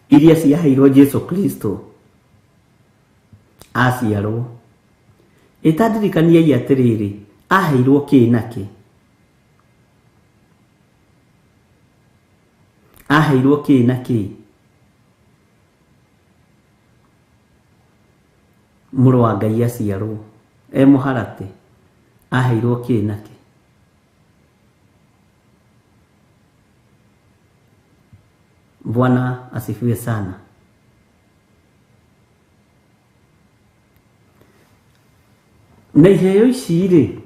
iria ciaheirwo Jesu Kristo aciarwo. Ĩtandirikaniai atĩrĩrĩ, aheirwo kĩ na kĩ? Aheirwo kĩ na kĩ? Mũrũ wa Ngai aciarwo e mũharatĩ, aheirwo kĩ na kĩ? Bwana asifiwe sana. Na iheo ici rĩ,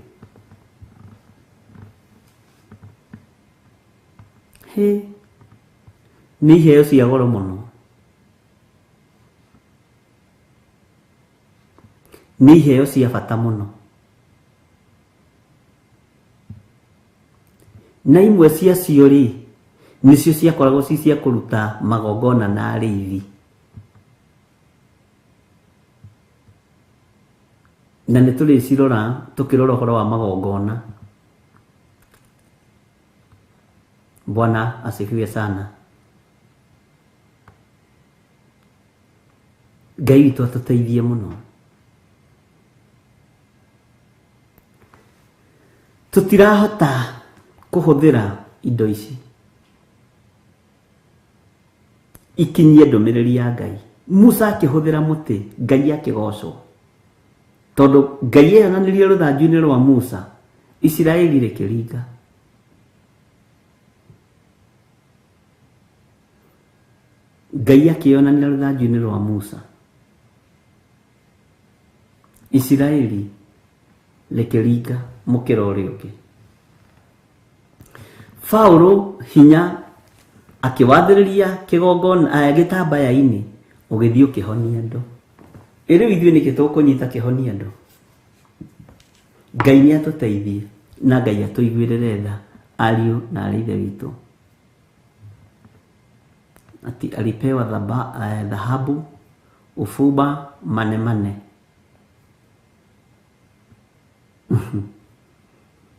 hĩ, nĩ iheo cia goro mũno. Nĩ iheo cia bata mũno. Na imwe ciacio rĩ, nĩcio ciakoragwo ci cia kũruta magongona na arĩithi. Na nĩ tũrĩcirora tũkĩrora ũhoro wa magongona. Bwana asifiwe sana. Ngai witũ atũteithie mũno. Tũtirahota kũhũthĩra indo ici ikinyie ndũmĩrĩri ya Ngai. Musa akĩhũthĩra mũtĩ, Ngai akĩgocwo, tondũ Ngai eyonanirie rũthanju-inĩ rwa Musa, Isiraeli rĩkĩringa. Ngai akĩonania rũthanju-inĩ rwa Musa, Isiraeli rĩkĩringa mũkĩra ũrĩa ũngĩ. Paulo hinya akĩwathĩrĩria kĩgongona gĩtambaya-inĩ, ũgĩthiĩ ũkĩhonia andũ. Ĩ rĩu ithuĩ nĩkĩ tũkũnyita kĩhonia andũ? Ngai nĩ atũteithie na Ngai atũiguĩrĩre tha, ariũ na arĩ ithe witũ. Ati alipewa dhahabu, ufuba, manemane.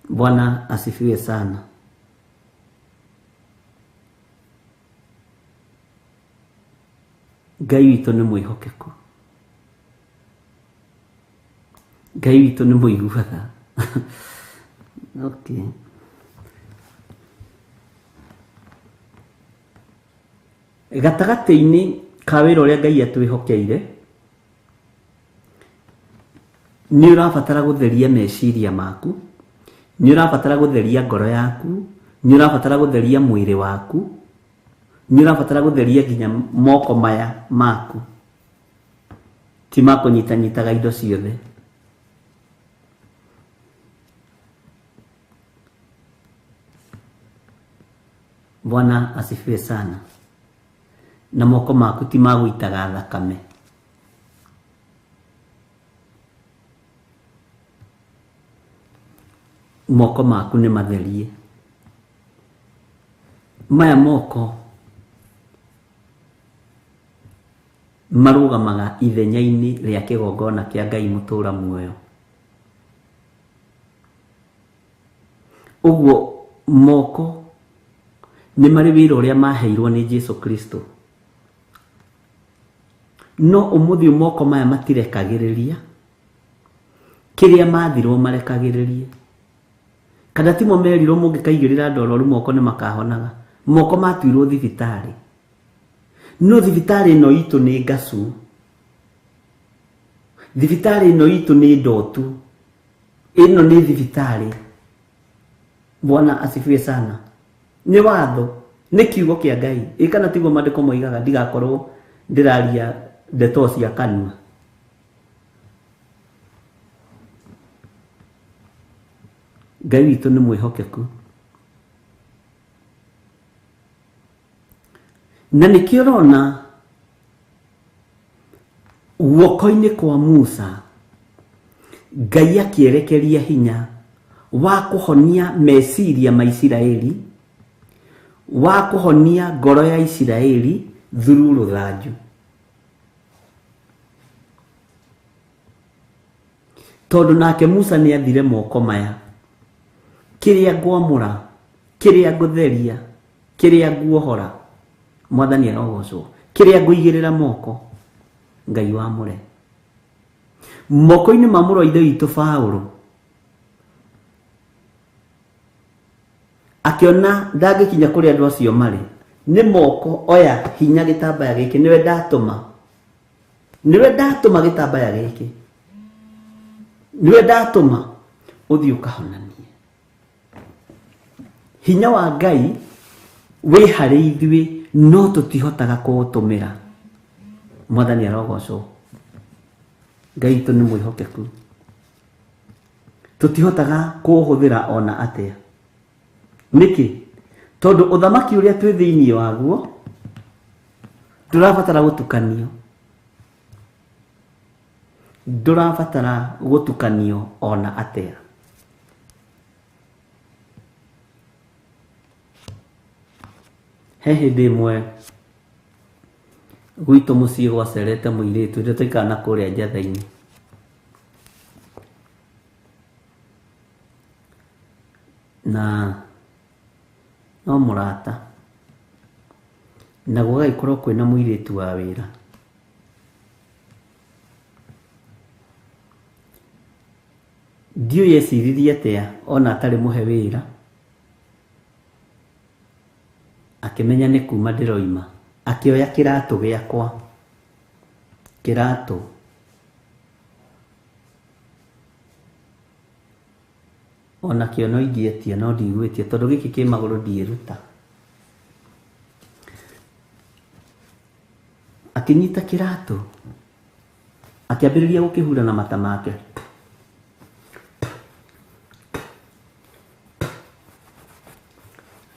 Bwana asifiwe sana. Ngai witũ nĩ mwĩhokeku, Ngai witũ nĩ mũigua tha. Okay. Gatagatĩ-inĩ ka wĩra ũrĩa Ngai atwĩhokeire, nĩ ũrabatara gũtheria meciria maku, nĩ ũrabatara gũtheria ngoro yaku, nĩ ũrabatara gũtheria mwĩrĩ waku, nĩ ũrabatara gũtheria nginya moko maya maku, ti ma kũnyitanyitaga indo ciothe. Bwana asifiwe sana. Na moko maku ti ma gũitaga thakame. Moko maku nĩ matherie. Maya moko marũgamaga ithenya-inĩ rĩa kĩgongona kĩa Ngai mũtũra muoyo. Ũguo moko nĩ marĩ wĩra ũrĩa maheirwo nĩ Jesu Kristo. No ũmũthĩ moko maya matirekagĩrĩria kĩrĩa mathirwo marekagĩrĩrie. Kana timo merirwo mũngĩkaigĩrĩra andũ arwaru moko nĩ makahonaga. Moko matuirwo thibitarĩ. No thibitarĩ ĩno itũ nĩ ngacu. Thibitarĩ ĩno itũ nĩ ndotu. Ĩno nĩ thibitarĩ. Bwana asifiwe sana. Nĩ watho, nĩ kiugo kĩa Ngai. Ĩ kana tiguo maandĩko moigaga, ndigakorwo ndĩraria ndeto cia kanua. Ngai witũ nĩ mwĩhokeku. Na nĩkĩo ũrona guoko-inĩ kwa Musa Ngai akĩerekeria hinya wa kũhonia meciria ma Isiraeli, wa kũhonia ngoro ya Isiraeli through rũthanju. Tondũ nake Musa nĩ athire moko maya, kĩrĩa ngwamũra, kĩrĩa ngũtheria, kĩrĩa nguohora, Mwathani arogocwo, kĩrĩa ngũigĩrĩra moko, Ngai wamũre. Moko-inĩ ma mũrũ wa ithe witũ Paulo, akĩona ndangĩkinya kũrĩa andũ acio marĩ, nĩ moko oya hinya gĩtambaya gĩkĩ, nĩwe ndatũma, nĩwe ndatũma gĩtambaya gĩkĩ, nĩwe ndatũma ũthiĩ ũkahonanie. Hinya wa Ngai wĩ harĩ ithuĩ, no tũtihotaga kũũtũmĩra. Mwathani arogocwo. Ngai witũ nĩ mwĩhokeku. Tũtihotaga kũũhũthĩra ona atĩa. Nĩkĩ? Tondũ ũthamaki ũrĩa twĩ thĩinĩ waguo ndũrabatara gũtukanio. Ndũrabatara gũtukanio ona atĩa. He hĩndĩ ĩmwe gwitũ mũciĩ gwacerete mũirĩtu rĩrĩa twaikaraga na kũrĩa njatha-inĩ. Na no mũrata, na gũgagĩkorwo kwĩna mũirĩtu wa wĩra. Ndiũĩ eciririe atĩa ona atarĩ mũhe wĩra, Akĩmenya nĩ kuma ndĩroima. Akĩoya kĩratũ gĩakwa. Kĩratũ. Onakĩo no ingĩetia no ndigwĩtia tondũ gĩkĩ kĩ magũrũ ndiĩruta. Akĩnyita kĩratũ. Akĩambĩrĩria gũkĩhura na mata make.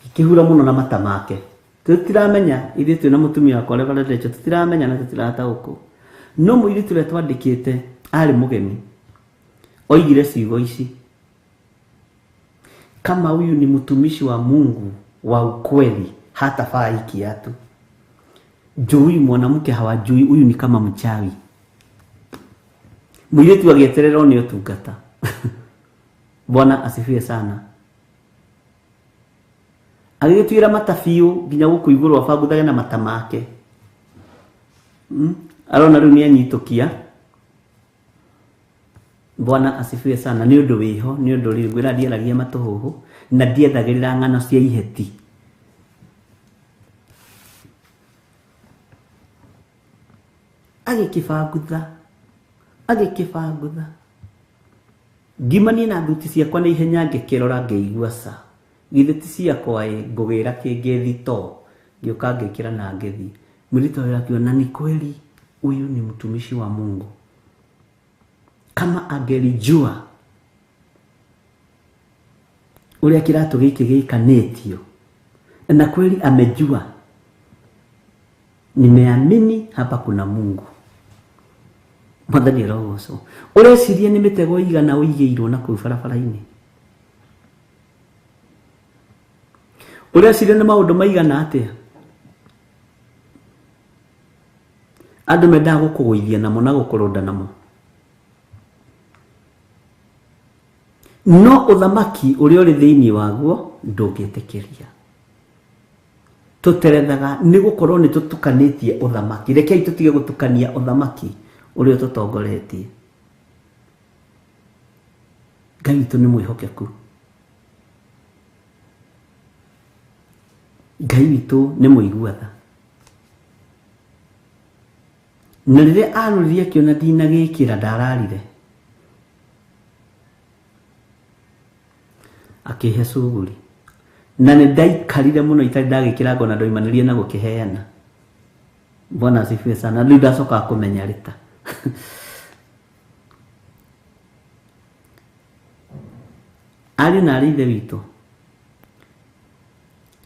Akĩhura mũno na mata make. Tũtiramenya ithuĩ twĩna mũtumia wakwa Reverend Rachel, tũtiramenya na tũtirataũkwo. No mũirĩtu ũrĩa twandĩkĩte arĩ mũgeni. Oigire ciugo ici. Kama huyu ni mtumishi wa Mungu wa ukweli, hatavaa hii kiatu. Juu huyu mwanamke hawajui, huyu ni kama mchawi. Mũirĩtu agĩetererwo nĩ ũtungata. Bwana asifiwe sana. Agĩgĩtuĩra mata biũ nginya gũkũ igũrũ abanguthage na mata make. Arona rĩu nĩ anyitũkia. Bwana asifiwe sana. Nĩ ũndũ wĩho, nĩ ũndũ rĩu ngwĩra ndiaragia matũhũhũ na ndiethagĩrĩra ng'ano cia iheti. Agĩkĩbangutha, agĩkĩbangutha. Ngimanie na thuti ciakwa na ihenya ngĩkĩrora ngĩigua ca. Githĩ ti ciakwa ĩ, ngũgĩra kĩngĩ thitoo. Ngĩũka ngĩkĩra na ngĩthiĩ. Mũirĩtu ũyũ akiuga, na ni kweli huyu ni mtumishi wa Mungu. Kama angelijua ũrĩa kĩratũ gĩkĩ gĩikanĩtio, na kweli amejua, nimeamini hapa kuna Mungu. Mwathani arogocwo. Ũreciria nĩ mĩtego igana ũigĩirwo na kũu barabara-inĩ? Ũreciria nĩ maũndũ maigana atĩa andũ mendaga gũkũgũithia namo na gũkũrũnda namo? No ũthamaki ũrĩa ũrĩ thĩinĩ waguo ndũngĩtĩkĩria. Tũterethaga nĩ gũkorwo nĩ tũtukanĩtie ũthamaki. Rekei tũtige gũtukania ũthamaki ũrĩa ũtũtongoretie. Ngai witũ nĩ mwĩhokeku. Ngai witũ nĩ mũigua tha. Na rĩrĩa aroririe akĩona ndinagĩkĩra ndararire. Akĩhe cuguri. Na nĩ ndaikarire mũno itarĩ ndagĩkĩra ngona ndoimanĩrie na gũkĩheana. Bwana asifiwe sana. Rĩu ndacokaga kũmenya rĩta. Ariũ na arĩ ithe witũ,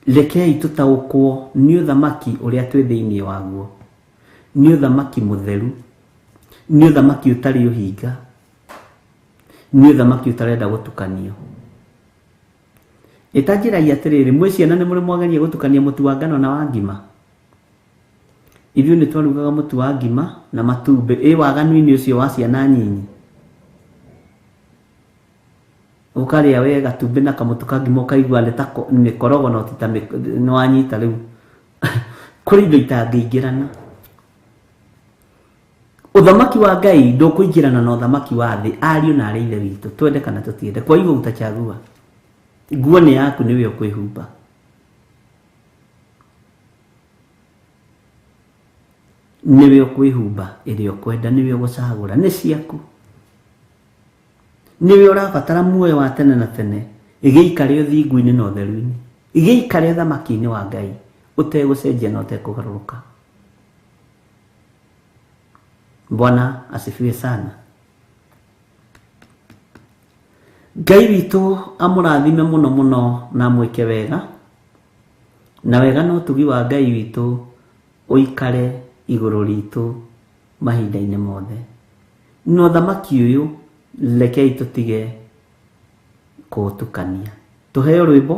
rekei tũtaũkwo nĩ ũthamaki ũrĩa twĩ thĩinĩ waguo. Nĩ ũthamaki mũtheru, nĩ ũthamaki ũtarĩ ũhinga, nĩ ũthamaki ũtarenda gũtukanio. Ĩtanjĩrai atĩrĩrĩ, mwĩ ciana nĩ mũrĩ mwageria gũtukania mũtu wa ngano na wa ngima? Ithuĩ nĩ twarugaga mũtu wa ngima na matumbĩ, ĩ waganu-inĩ ũcio wa ciana nyinyi. Ũkarĩa we gatumbĩ na kamũtu ka ngima ũkaigua nĩ ta mĩkorogo no ti ta nĩ wanyita rĩu. Kũrĩ indo itangĩingĩrana. Ũthamaki wa Ngai ndũkũingĩrana na ũthamaki wa thĩ, ariũ na arĩ ithe witũ, twende kana tũtiende. Kwa hivyo utachagua. Nguo nĩ yaku, nĩwe ũkwĩhumba. Nĩwe ũkwĩhumba ĩrĩa ũkwenda, nĩwe ũgũcagũra, nĩ ciaku. Nĩwe ũrabatara muoyo wa tene na tene, gĩikare ũthingu-inĩ na ũtheru-inĩ, gĩikare ũthamaki-inĩ wa Ngai, ũtegũcenjia na ũtekũgarũrũka. Bwana asifiwe sana. Ngai witũ amũrathime mũno mũno na amwĩke wega, na wega na ũtugi wa Ngai witũ ũikare igũrũ ritũ mahinda-inĩ mothe. Na ũthamaki ũyũ rekei tũtige kũũtukania. Tũheo rwĩmbo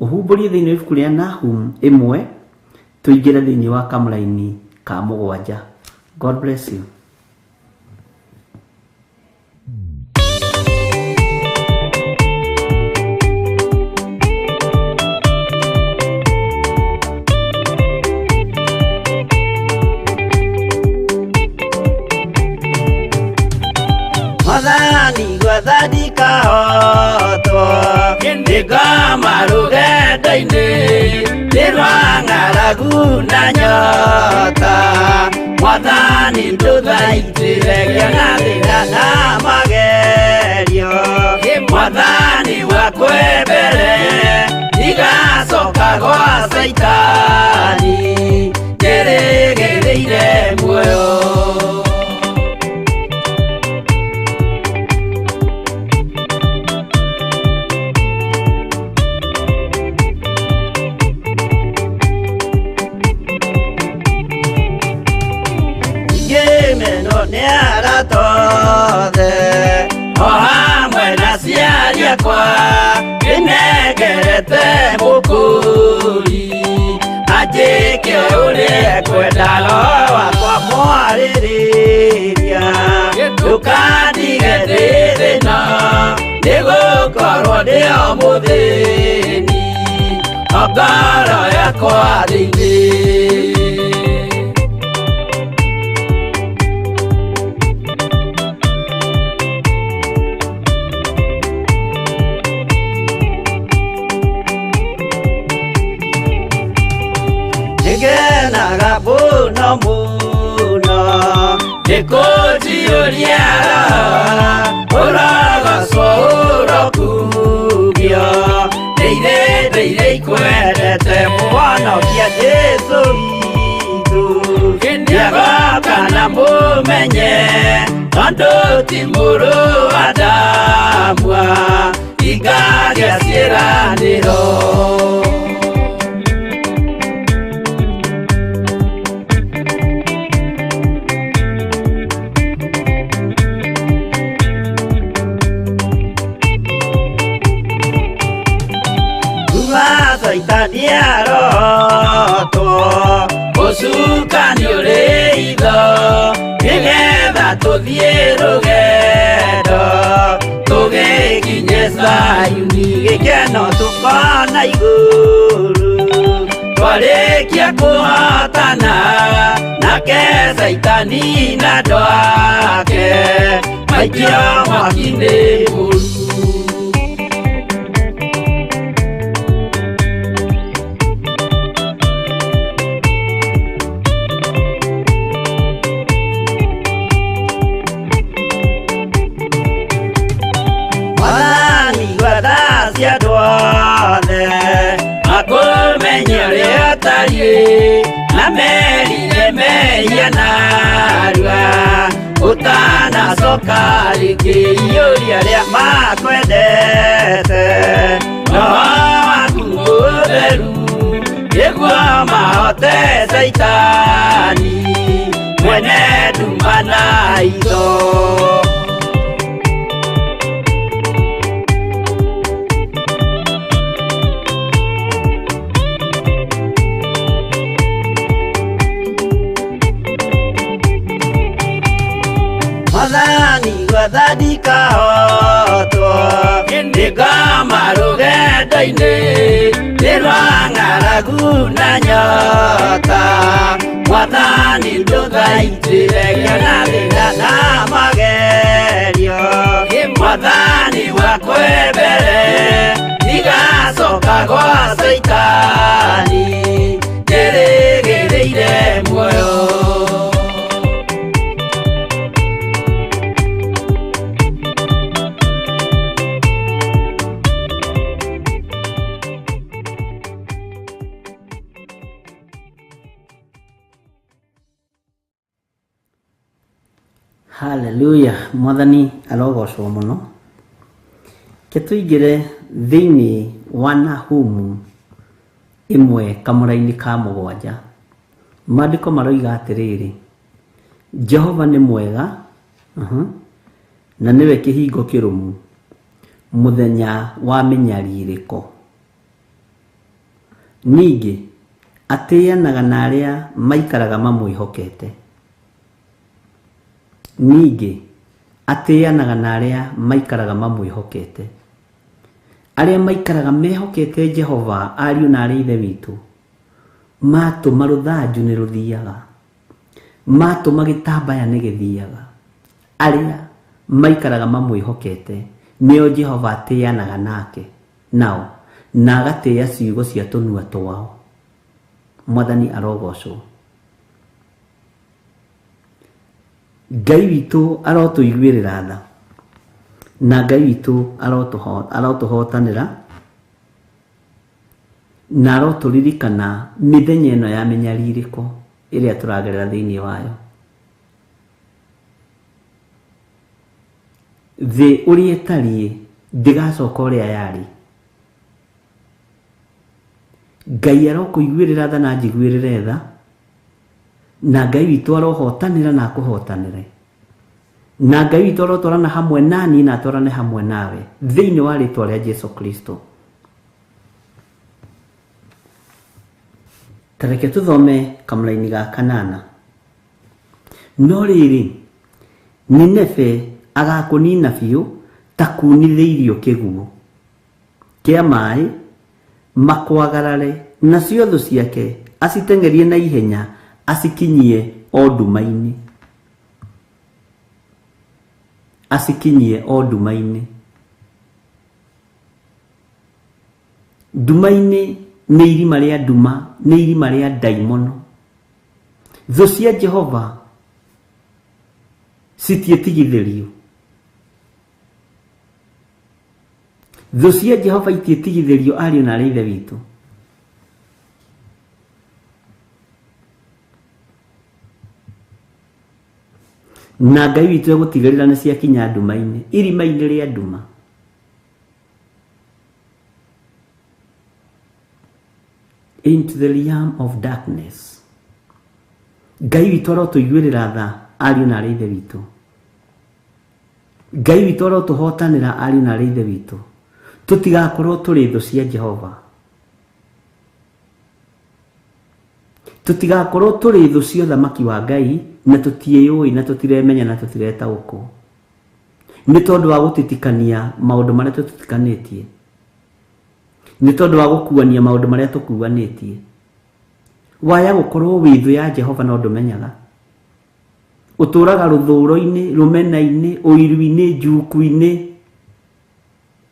ũhumbũrie thĩinĩ wa ibuku rĩa Nahum 1, tũingĩre thĩinĩ wa kamũraini ka 7. God bless you. Mwathani gwathandika hotwo, nĩngoma rũgendo-inĩ, nĩ rwa ng'aragu na nyota Mwathani ndũthaitĩre gĩa na thĩna na magerio Mwathani wakwe mbere ndigacoka gwa Caitani njĩrĩgĩrĩire muoyo. Ngĩmenwo nĩ arata othe o hamwe na aciari akwa ndĩnengerete mũkũri anjĩke ũrĩa ekwenda roho wakwa mwarĩrĩria ndũkandige ndĩ thĩna nĩgũkorwo ndĩ o mũthĩni o ngoro yakwa thĩinĩ. Nĩngenaga mũno mũno nĩkũnjiyũria ũrogocwo ũrokumio ndĩire ndĩire ikwendete mũhonokia Jesũ witũ nĩagoka na mũmenye tondũ ti mũrũ wa Adamu ingagĩa ciĩranĩro. Caitani arotwo ũcukani ũrĩ itho nĩgetha tũthiĩ rũgendo tũgĩkinye Zayuni gĩkeno tũkona igũrũ twarĩkia kũhotana nake Caitani na andũ ake maikio mwaki-inĩ mũru. Mwathani gwetha cia andũ othe makũmenye ũrĩa ũtariĩ na merire mehia narua ũtanacoka rĩngĩ iyũria arĩa makwendete roho waku mũtheru nĩguo mahote Caitani mwene nduma na itho. Mwathani gwetha ndikahotwo nĩngoma rũgendo-inĩ nĩ rwa ng'aragu na nyota Mwathani ndũthaitĩre gĩa na thĩna na magerio Mwathani wakwe mbere ndigacoka gwa Caitani njĩrĩgĩrĩire muoyo. Haleluya, mwathani arogocwo mũno. Ke tũingĩre thĩinĩ wa Nahumu 1 kamũra-inĩ ka 7. Maandĩko maroiga atĩrĩrĩ, Jehova nĩ mwega, na nĩwe kĩhingo kĩrũmu mũthenya wa mĩnyarirĩko. Ningĩ atĩanaga na arĩa maikaraga mamwĩhokete. Ningĩ atĩanaga na arĩa maikaraga mamwĩhokete. Arĩa maikaraga mehokete Jehova, ariũ na arĩ ithe witũ, matũma rũthanju nĩ rũthiaga, matũma gĩtambaya nĩ gĩthiaga. Arĩa maikaraga mamwĩhokete nĩo Jehova atĩanaga nake nao, na agatĩĩa ciugo cia tũnua twao. Mwathani arogocwo. Ngai witũ arotũiguĩrĩra tha, na Ngai witũ arotũhotanĩra, na arotũririkana mĩthenya ĩno ya mĩnyarirĩko ĩrĩa tũragerera thĩinĩ wayo. Thĩ ũrĩa ĩtariĩ ndĩgacoka ũrĩa yarĩ. Ngai arokũiguĩrĩra tha na anjiguĩrĩre tha, na Ngai witũ arohotanĩra na akũhotanĩre, na Ngai witũ arotwarana hamwe nani na atwarane hamwe nawe thĩinĩ wa rĩtwa rĩa Jesu Kristo. Ta reke tũthome kamũraini ga kanana. No rĩrĩ, Nineve agakũnina biũ ta kunithĩirio kĩguũ kĩa maĩ makwagarare, nacio thũ ciake aciteng'erie na ihenya acikinyie o nduma-inĩ, acikinyie o nduma-inĩ. Nduma-inĩ nĩ irima rĩa nduma, nĩ irima rĩa ndaimono. Thũ cia Jehova citiĩtigithĩrio. Thũ cia Jehova itiĩtigithĩrio, ariũ na arĩ ithe witũ. Na Ngai witũ egũtigĩrĩra nĩ ciakinya nduma-inĩ, irima-inĩ rĩa nduma. Into the realm of darkness. Ngai witũ arotũiguĩrĩra tha, ariũ na arĩ ithe witũ. Ngai witũ arotũhotanĩra, ariũ na arĩ ithe witũ. Tũtigakorwo tũrĩ thũ cia Jehova. Tũtigakorwo tũrĩ thũ cia ũthamaki wa Ngai, na tũtiĩyũĩ, na tũtiremenya, na tũtiretaũkwo. Nĩ tondũ wa gũtitikania maũndũ marĩa tũtitikanĩtie. Nĩ tondũ wa gũkuania maũndũ marĩa tũkuanĩtie. Waya gũkorwo wĩ thũ ya Jehova no ndũmenyaga. Ũtũraga rũthũro-inĩ, rũmena-inĩ, ũiru-inĩ, njuku-inĩ.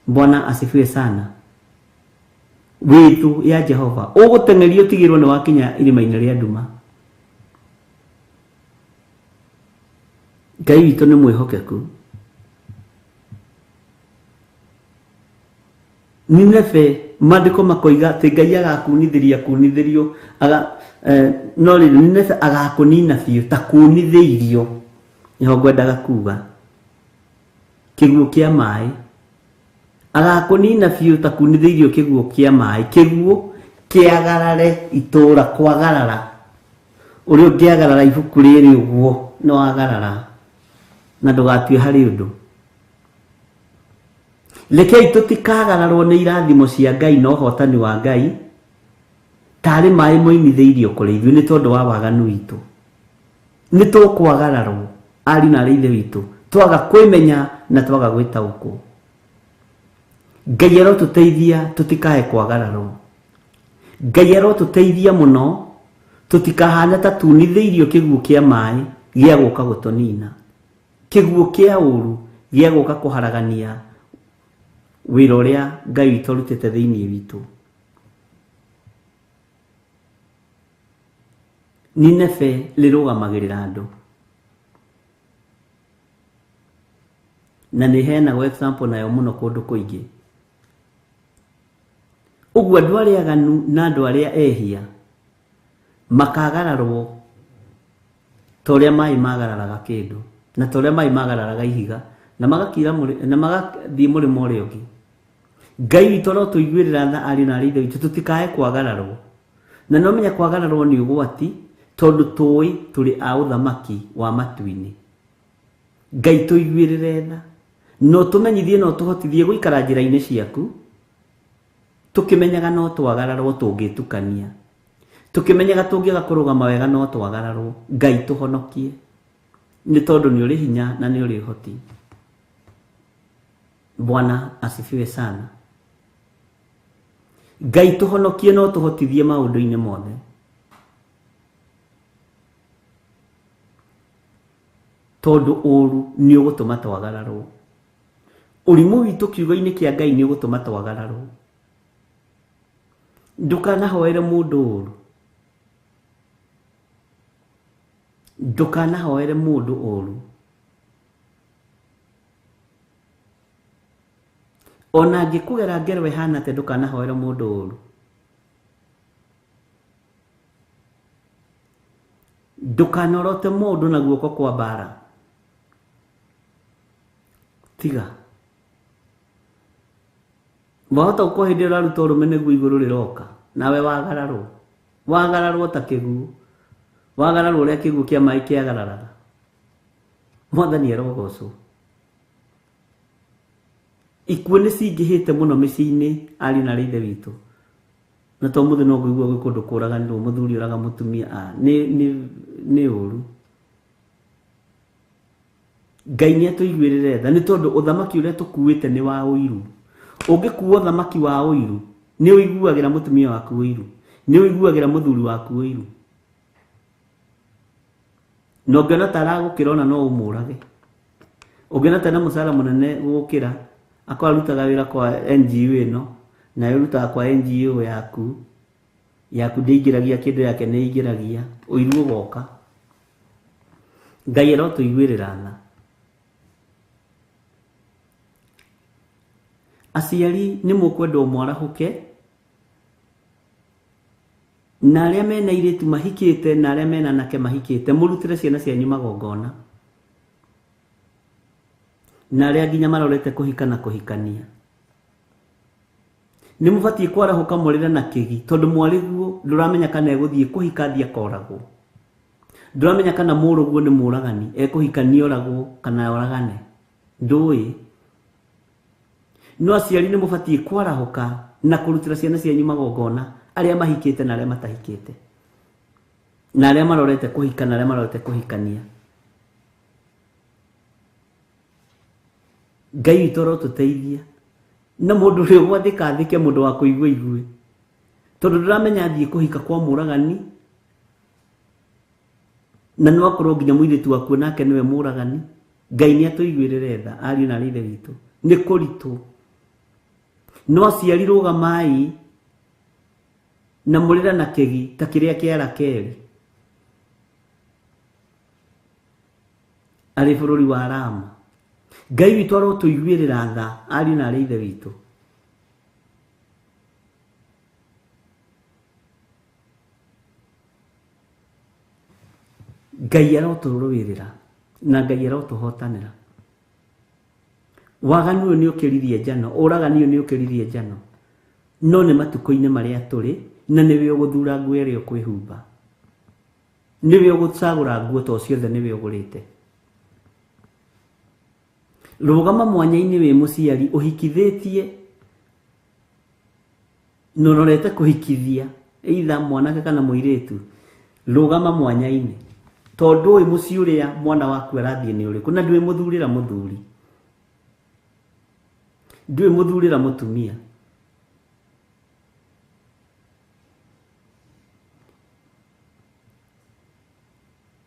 Bwana asifiwe sana. Wĩ thũ ya Jehova. Ũgũteng'erio ũtigĩrwo nĩ wakinya irima-inĩ rĩa nduma. Ngai witũ nĩ mwĩhokeku. Nineve maandĩko makoiga atĩ Ngai agakunithĩria kunithĩrio, aga, no rĩrĩ Nineve agakũnina biũ ta kunithĩirio. Nĩho ngwendaga kuga. Kĩguũ kĩa maĩ. Agakũnina biũ ta kunithĩirio kĩguũ kĩa maĩ. Kĩguũ kĩagarare itũũra kwagarara. Ũrĩa ũngĩagarara ibuku rĩrĩ ũguo no agarara na ndũgatue harĩ ũndũ. Rekei tũtikagararwo nĩ irathimo cia Ngai na ũhotani wa Ngai tarĩ maĩ moimithĩirio kũrĩ ithuĩ nĩ tondũ wa waganu witũ. Nĩ tũkwagararwo, ariũ na arĩ ithe witũ, twaga kwĩmenya na twaga gwĩtaũkwo. Ngai arotũteithia tũtikae kwagararwo. Ngai arotũteithia mũno tũtikahane ta tunithĩirio kĩguũ kĩa maĩ gĩa gũka gũtũnina. Kĩguũ kĩa ũru gĩa gũka kũharagania wĩra ũrĩa Ngai witũ arutĩte thĩinĩ witũ. Nineve rĩrũgamagĩrĩra andũ. Na nĩ heanagwo example nayo mũno kũndũ kũingĩ. Ũguo andũ arĩa aganu na andũ arĩa ehia makagararwo ta ũrĩa maĩ magararaga kĩndũ, na ta ũrĩa maĩ magararaga ihiga, na magakira na magathiĩ mũrĩmo ũrĩa ũngĩ. Ngai witũ arotũiguĩrĩra tha, ariũ na arĩ ithe witũ, tũtikae kwagararwo. Na no menya kwagararwo nĩ ũgwati, tondũ tũĩ tũrĩ a ũthamaki wa matu-inĩ. Ngai tũiguĩrĩre tha, na ũtũmenyithie na ũtũhotithie gũikara njĩra-inĩ ciaku, tũkĩmenyaga no twagararwo tũngĩtukania. Tũkĩmenyaga tũngĩaga kũrũgama wega no twagararwo. Ngai tũhonokie, nĩ tondũ nĩ ũrĩ hinya na nĩ ũrĩ ũhoti. Bwana asifiwe sana. Ngai tũhonokie na ũtũhotithie maũndũ-inĩ mothe. Tondũ ũru nĩ ũgũtũma twagararwo. Ũrimũ witũ kiugo-inĩ kĩa Ngai nĩ ũgũtũma twagararwo. Ndũkanahoere mũndũ ũru. Ndũkanahoere mũndũ ũru. Ona angĩkũgera ngero ĩhana atĩa ndũkanahoere mũndũ ũru. Ndũkanorote mũndũ na guoko kwa mbara. Tiga. Wahota gũkorwo hĩndĩ ĩrĩa ũraruta ũrũme nĩguo igũrũ rĩroka nawe wagararwo. Wagararwo ta kĩguũ. Wagararwo ũrĩa kĩguũ kĩa maĩ kĩagararaga. Mwathani arogocwo. Ikuũ nĩ cingĩhĩte mũno mĩciĩ-inĩ ariũ na ithe witũ. Na to mũthĩ no ngũigua gwĩ kũndũ kũraganĩrwo mũthuri oraga mũtumia nĩ ũru. Ngai nĩ atũiguĩrĩre tha nĩ tondũ ũthamaki ũrĩa tũkuĩte nĩ wa ũiru. Ũngĩkua ũthamaki wa ũiru nĩ ũiguagĩra mũtumia waku ũiru, nĩ ũiguagĩra mũthuri waku ũiru. Na ũngĩona ta aragũkĩra ona no ũmũrage. Ũngĩona ta ena mũcara mũnene gũgũkĩra, akorwo arutaga wĩra kwa NGO ĩno, nawe ũrutaga kwa NGO yaku, yaku ndĩingĩragia kĩndũ yake nĩ ĩingĩragia, ũiru ũgoka. Ngai arotũiguĩrĩra tha. Aciari nĩ mũkwendwo mwarahũke, na arĩa mena airĩtu mahikĩte na arĩa mena anake mahikĩte mũrutĩre ciana cianyu magongona. Na arĩa nginya marorete kũhika na kũhikania. Nĩ mũbatiĩ kwarahũka mũrĩre na kĩgi tondũ mwarĩguo ndũramenya kana egũthiĩ kũhika athiĩ akoragwo. Ndũramenya kana mũrũguo nĩ mũragani ekũhika nĩ oragwo kana oragane. Ndũĩ. No aciari nĩ mũbatiĩ kwarahũka na kũrutĩra ciana cianyu magongona arĩa mahikĩte na arĩa matahikĩte. Na arĩa marorete kũhika na arĩa marorete kũhikania. Ngai witũ arotũteithia. Na mũndũ ũrĩa ũgwathĩka athĩke, mũndũ wa kũigua igue. Tondũ ndũramenya athiĩ kũhika kwa mũragani na no akorwo nginya mũirĩtu waku nake nĩwe mũragani. Ngai nĩ atũiguĩrĩre tha ariũ na ithe witũ. Nĩ kũritũ. No aciari rũgamai na mũrĩre na kĩgi ta kĩrĩa kĩa Rakeli arĩ bũrũri wa Rama. Ngai witũ arotũiguĩrĩra tha ariũ na ithe witũ. Ngai arotũrũĩrĩra na Ngai arotũhotanĩra. Waganu ũyũ nĩ ũkĩririe njano, ũragani ũyũ nĩ ũkĩririe njano. No nĩ matukũ-inĩ marĩa tũrĩ na nĩwe ũgũthura nguo ĩrĩa ũkwĩhumba. Nĩwe ũgũcagũra nguo to ciothe nĩwe ũgũrĩte. Rũgama mwanya-inĩ wĩ mũciari ũhikithĩtie na ũrorete kũhikithia either mwanake kana mũirĩtu. Rũgama mwanya-inĩ tondũ ũĩ mũciĩ ũrĩa mwana waku arathiĩ nĩ ũrĩkũ na ndũĩ mũthurĩra mũthuri, ndũĩ mũthurĩra mũtumia.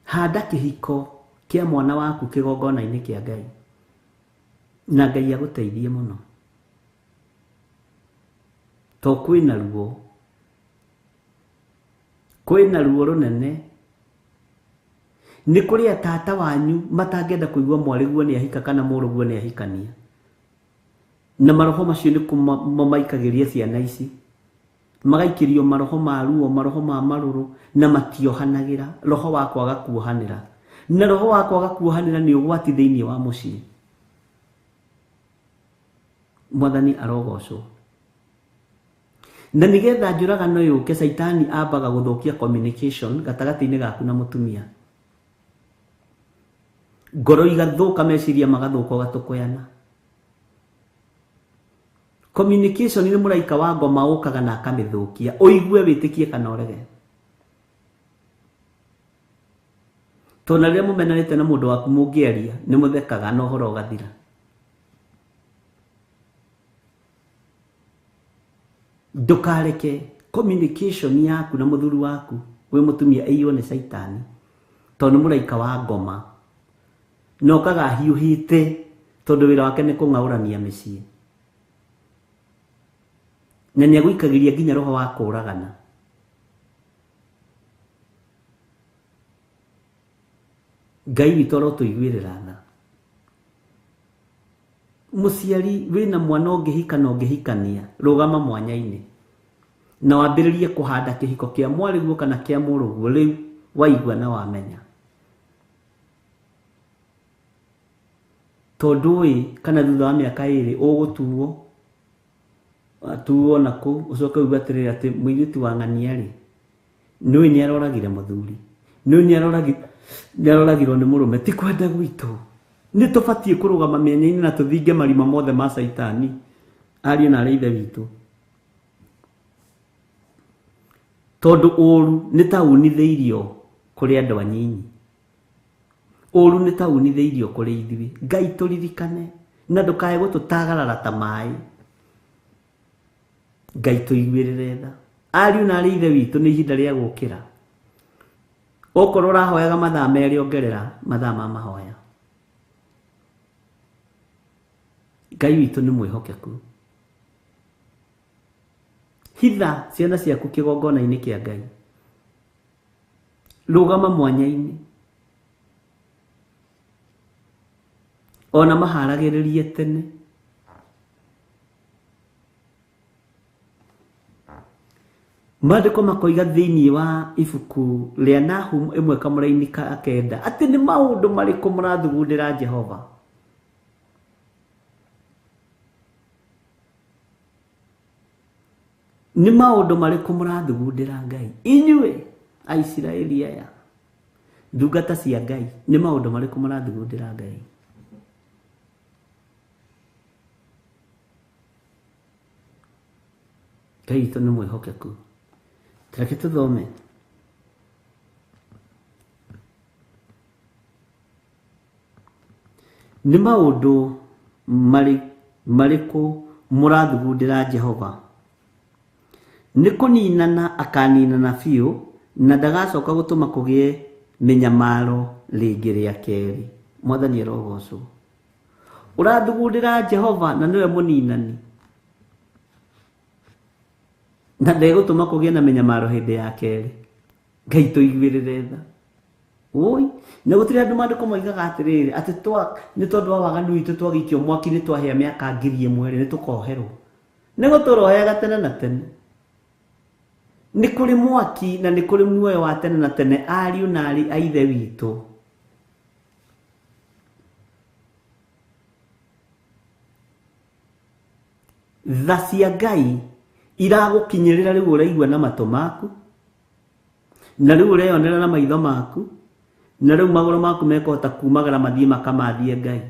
Handa kĩhiko kĩa mwana waku kĩgongona-inĩ kĩa Ngai na Ngai agũteithie mũno. To kwĩna ruo, kwĩna ruo rũnene. Nĩ kũrĩ atata wanyu matangĩenda kũigua mwarĩguo nĩ ahika kana mũrũguo nĩ ahikania. Na maroho macio nĩ maikagĩria ciana ici. Magaikĩrio maroho ma ruo, maroho ma marũrũ na matiohanagĩra. Roho wa kwaga kuohanĩra. Na roho wa kwaga kuohanĩra nĩ ũgwati thĩinĩ wa mũciĩ. Mwathani arogocwo. Na nĩgetha njũragano yũke, Caitani ambaga gũthũkia communication gatagatĩ-inĩ gaku na mũtumia. Ngoro igathũka, meciria magathũka, ũgatũkũyana. Communication nĩ mũraika wa ngoma ũkaga na akamĩthũkia. Ũigue wĩtĩkie kana ũrege. Tondũ na rĩrĩa mũmenanĩte na mũndũ waku mũngĩaria nĩ mũthekaga na ũhoro ũgathira. Ndũkareke communication yaku na mũthuri waku wĩ mũtumia ĩiywo nĩ Caitani, tondũ nĩ mũraika wa ngoma na okaga ahiũhĩte tondũ wĩra wake nĩ kũng'aũrania mĩciĩ. Na nĩ agũikagĩria nginya roho wa kũragana. Ngai witũ arotũiguĩrĩra tha. Mũciari wĩna mwana ũngĩhika na ũngĩhikania, rũgama mwanya-inĩ na wambĩrĩrie kũhanda kĩhiko kĩa mwarĩguo kana kĩa mũrũguo rĩu waigua na wamenya. Tondũ ĩ kana thutha wa mĩaka ĩrĩ ũgũtuo atuo na kũu ũcoke uge atĩrĩrĩ atĩ mũirĩtu wa ng'ania rĩ nĩũĩ nĩ aroragire mũthuri, nĩũĩ nĩ aroragirwo nĩ mũrũme. Ti kwenda gwitũ, nĩ tũbatiĩ kũrũgama mĩanya-inĩ na tũthinge marima mothe ma caitani ariũ na arĩ ithe witũ, tondũ ũru nĩ ta unithĩirio kũrĩ andũ anyinyi, ũru nĩ ta unithĩirio kũrĩ ithuĩ. Ngai tũririkane na ndũkae gũtũtagarara ta maĩ. Ngai tũiguĩrĩre tha. Ariũ na arĩ ithe witũ, nĩ ihinda rĩa gũkĩra. Okorwo ũrahoyaga mathaa merĩ, ongerera mathaa ma mahoya. Ngai witũ nĩ mwĩhokeku. Hitha ciana ciaku kĩgongona-inĩ kĩa Ngai, rũgama mwanya-inĩ, ona maharagĩrĩrie tene. Maandĩko makoiga thĩinĩ wa ibuku rĩa Nahum ĩmwe kamũraini ka kenda atĩ nĩ maũndũ marĩkũ mũrathugundĩra Jehova. Nĩ maũndũ marĩkũ mũrathugundĩra Ngai inyuĩ Aisiraeli aya ndungata cia Ngai, nĩ maũndũ marĩkũ mũrathugundĩra Ngai? Ngai witũ nĩ mwĩhokeku. Reke tũthome nĩ maũndũ marĩkũ mũrathugundĩra Jehova. Nĩ kũninana akaninana biũ na ndagacoka gũtũma kũgĩe mĩnyamaro rĩngĩ rĩa kerĩ. Mwathani arogocwo. Ũrathugundĩra Jehova na nĩwe mũninani, na ndegũtũma kũgĩe na mĩnyamaro hĩndĩ ya kerĩ. Ngai tũiguĩrĩre tha. Oi, na gũtirĩ andũ maandĩko moigaga atĩrĩrĩ atĩ nĩ tondũ wa waganu witũ twagĩikio mwaki nĩ twahĩa mĩaka 1000 rĩ, nĩ tũkoherwo. Nĩ gũtũroheaga tene na tene. Nĩ kũrĩ mwaki na nĩ kũrĩ muoyo wa tene na tene, ariũ na arĩ a ithe witũ. Tha cia Ngai iragũkinyĩrĩra rĩu ũraigua na matũ maku, na rĩu ũreyonera na maitho maku, na rĩu magũrũ maku mekũhota kumagara mathiĩ makamathie Ngai.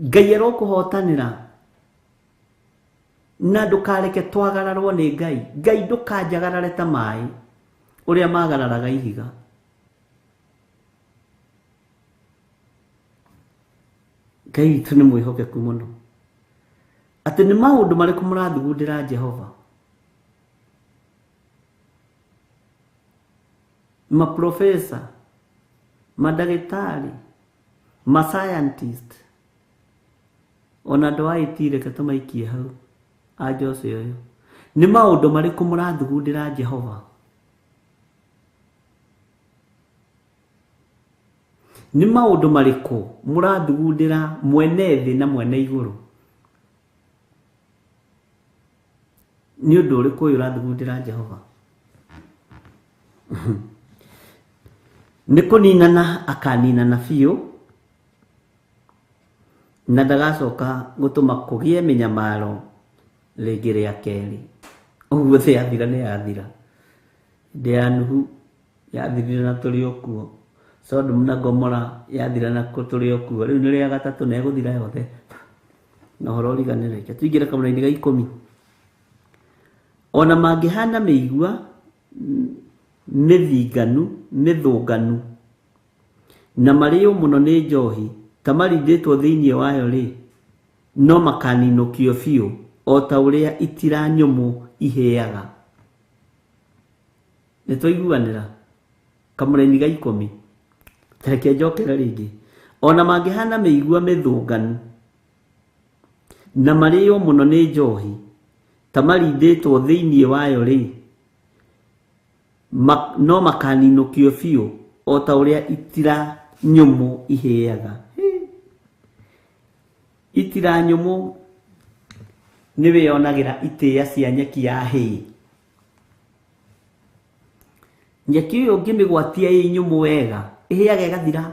Ngai arokũhotanĩra na ndũkareke twagararwo nĩ Ngai. Ngai ndũkanjagarare ta maĩ ũrĩa magararaga ihiga. Ngai witũ nĩ mwĩhokeku mũno. Atĩ nĩ maũndũ marĩkũ mũrathugundĩra Jehova? Maprofesa, mandagĩtarĩ, ma scientist, ona andũ a IT reke tũmaikie hau anja ũcio ũyũ. Nĩ maũndũ marĩkũ mũrathugundĩra Jehova? Nĩ maũndũ marĩkũ mũrathugundĩra mwene thĩ na mwene igũrũ? Nĩ ũndũ ũrĩkũ ũyũ ũrathugundĩra Jehova? Nĩ kũninana akaninana biũ na ndagacoka gũtũma kũgĩe mĩnyamaro rĩngĩ rĩa kerĩ. Ũguo thĩ yathira nĩ yathira. Hĩndĩ ya Nuhu yathirire na tũrĩ o kuo. Sodom na Gomora yathira na tũrĩ o kuo. Rĩu nĩ rĩa gatatũ na ĩgũthira yothe. Na ũhoro ũriganĩre. Reke tũingĩre kamũraini ga 10. Ona mangĩhana mĩigua mĩthinganu mĩthũnganu na marĩo mũno nĩ njohi ta marindĩtwo thĩinĩ wayo rĩ, no makaninũkio biũ o ta ũrĩa itira nyũmũ ihĩaga. Nĩ twaiguanĩra kamũraini ga 10. Reke njokere rĩngĩ. Ona mangĩhana mĩigua mĩthũnganu na marĩo mũno nĩ njohi ta marindĩtwo thĩinĩ wayo rĩ, No makaninũkio biũ o ta ũrĩa itira nyũmũ ihĩaga. Itira nyũmũ nĩ wĩyonagĩra itĩĩa cia nyeki ya hĩĩ. Nyeki ĩyo ũngĩmĩgwatia ĩ nyũmũ wega ĩhĩaga ĩgathira,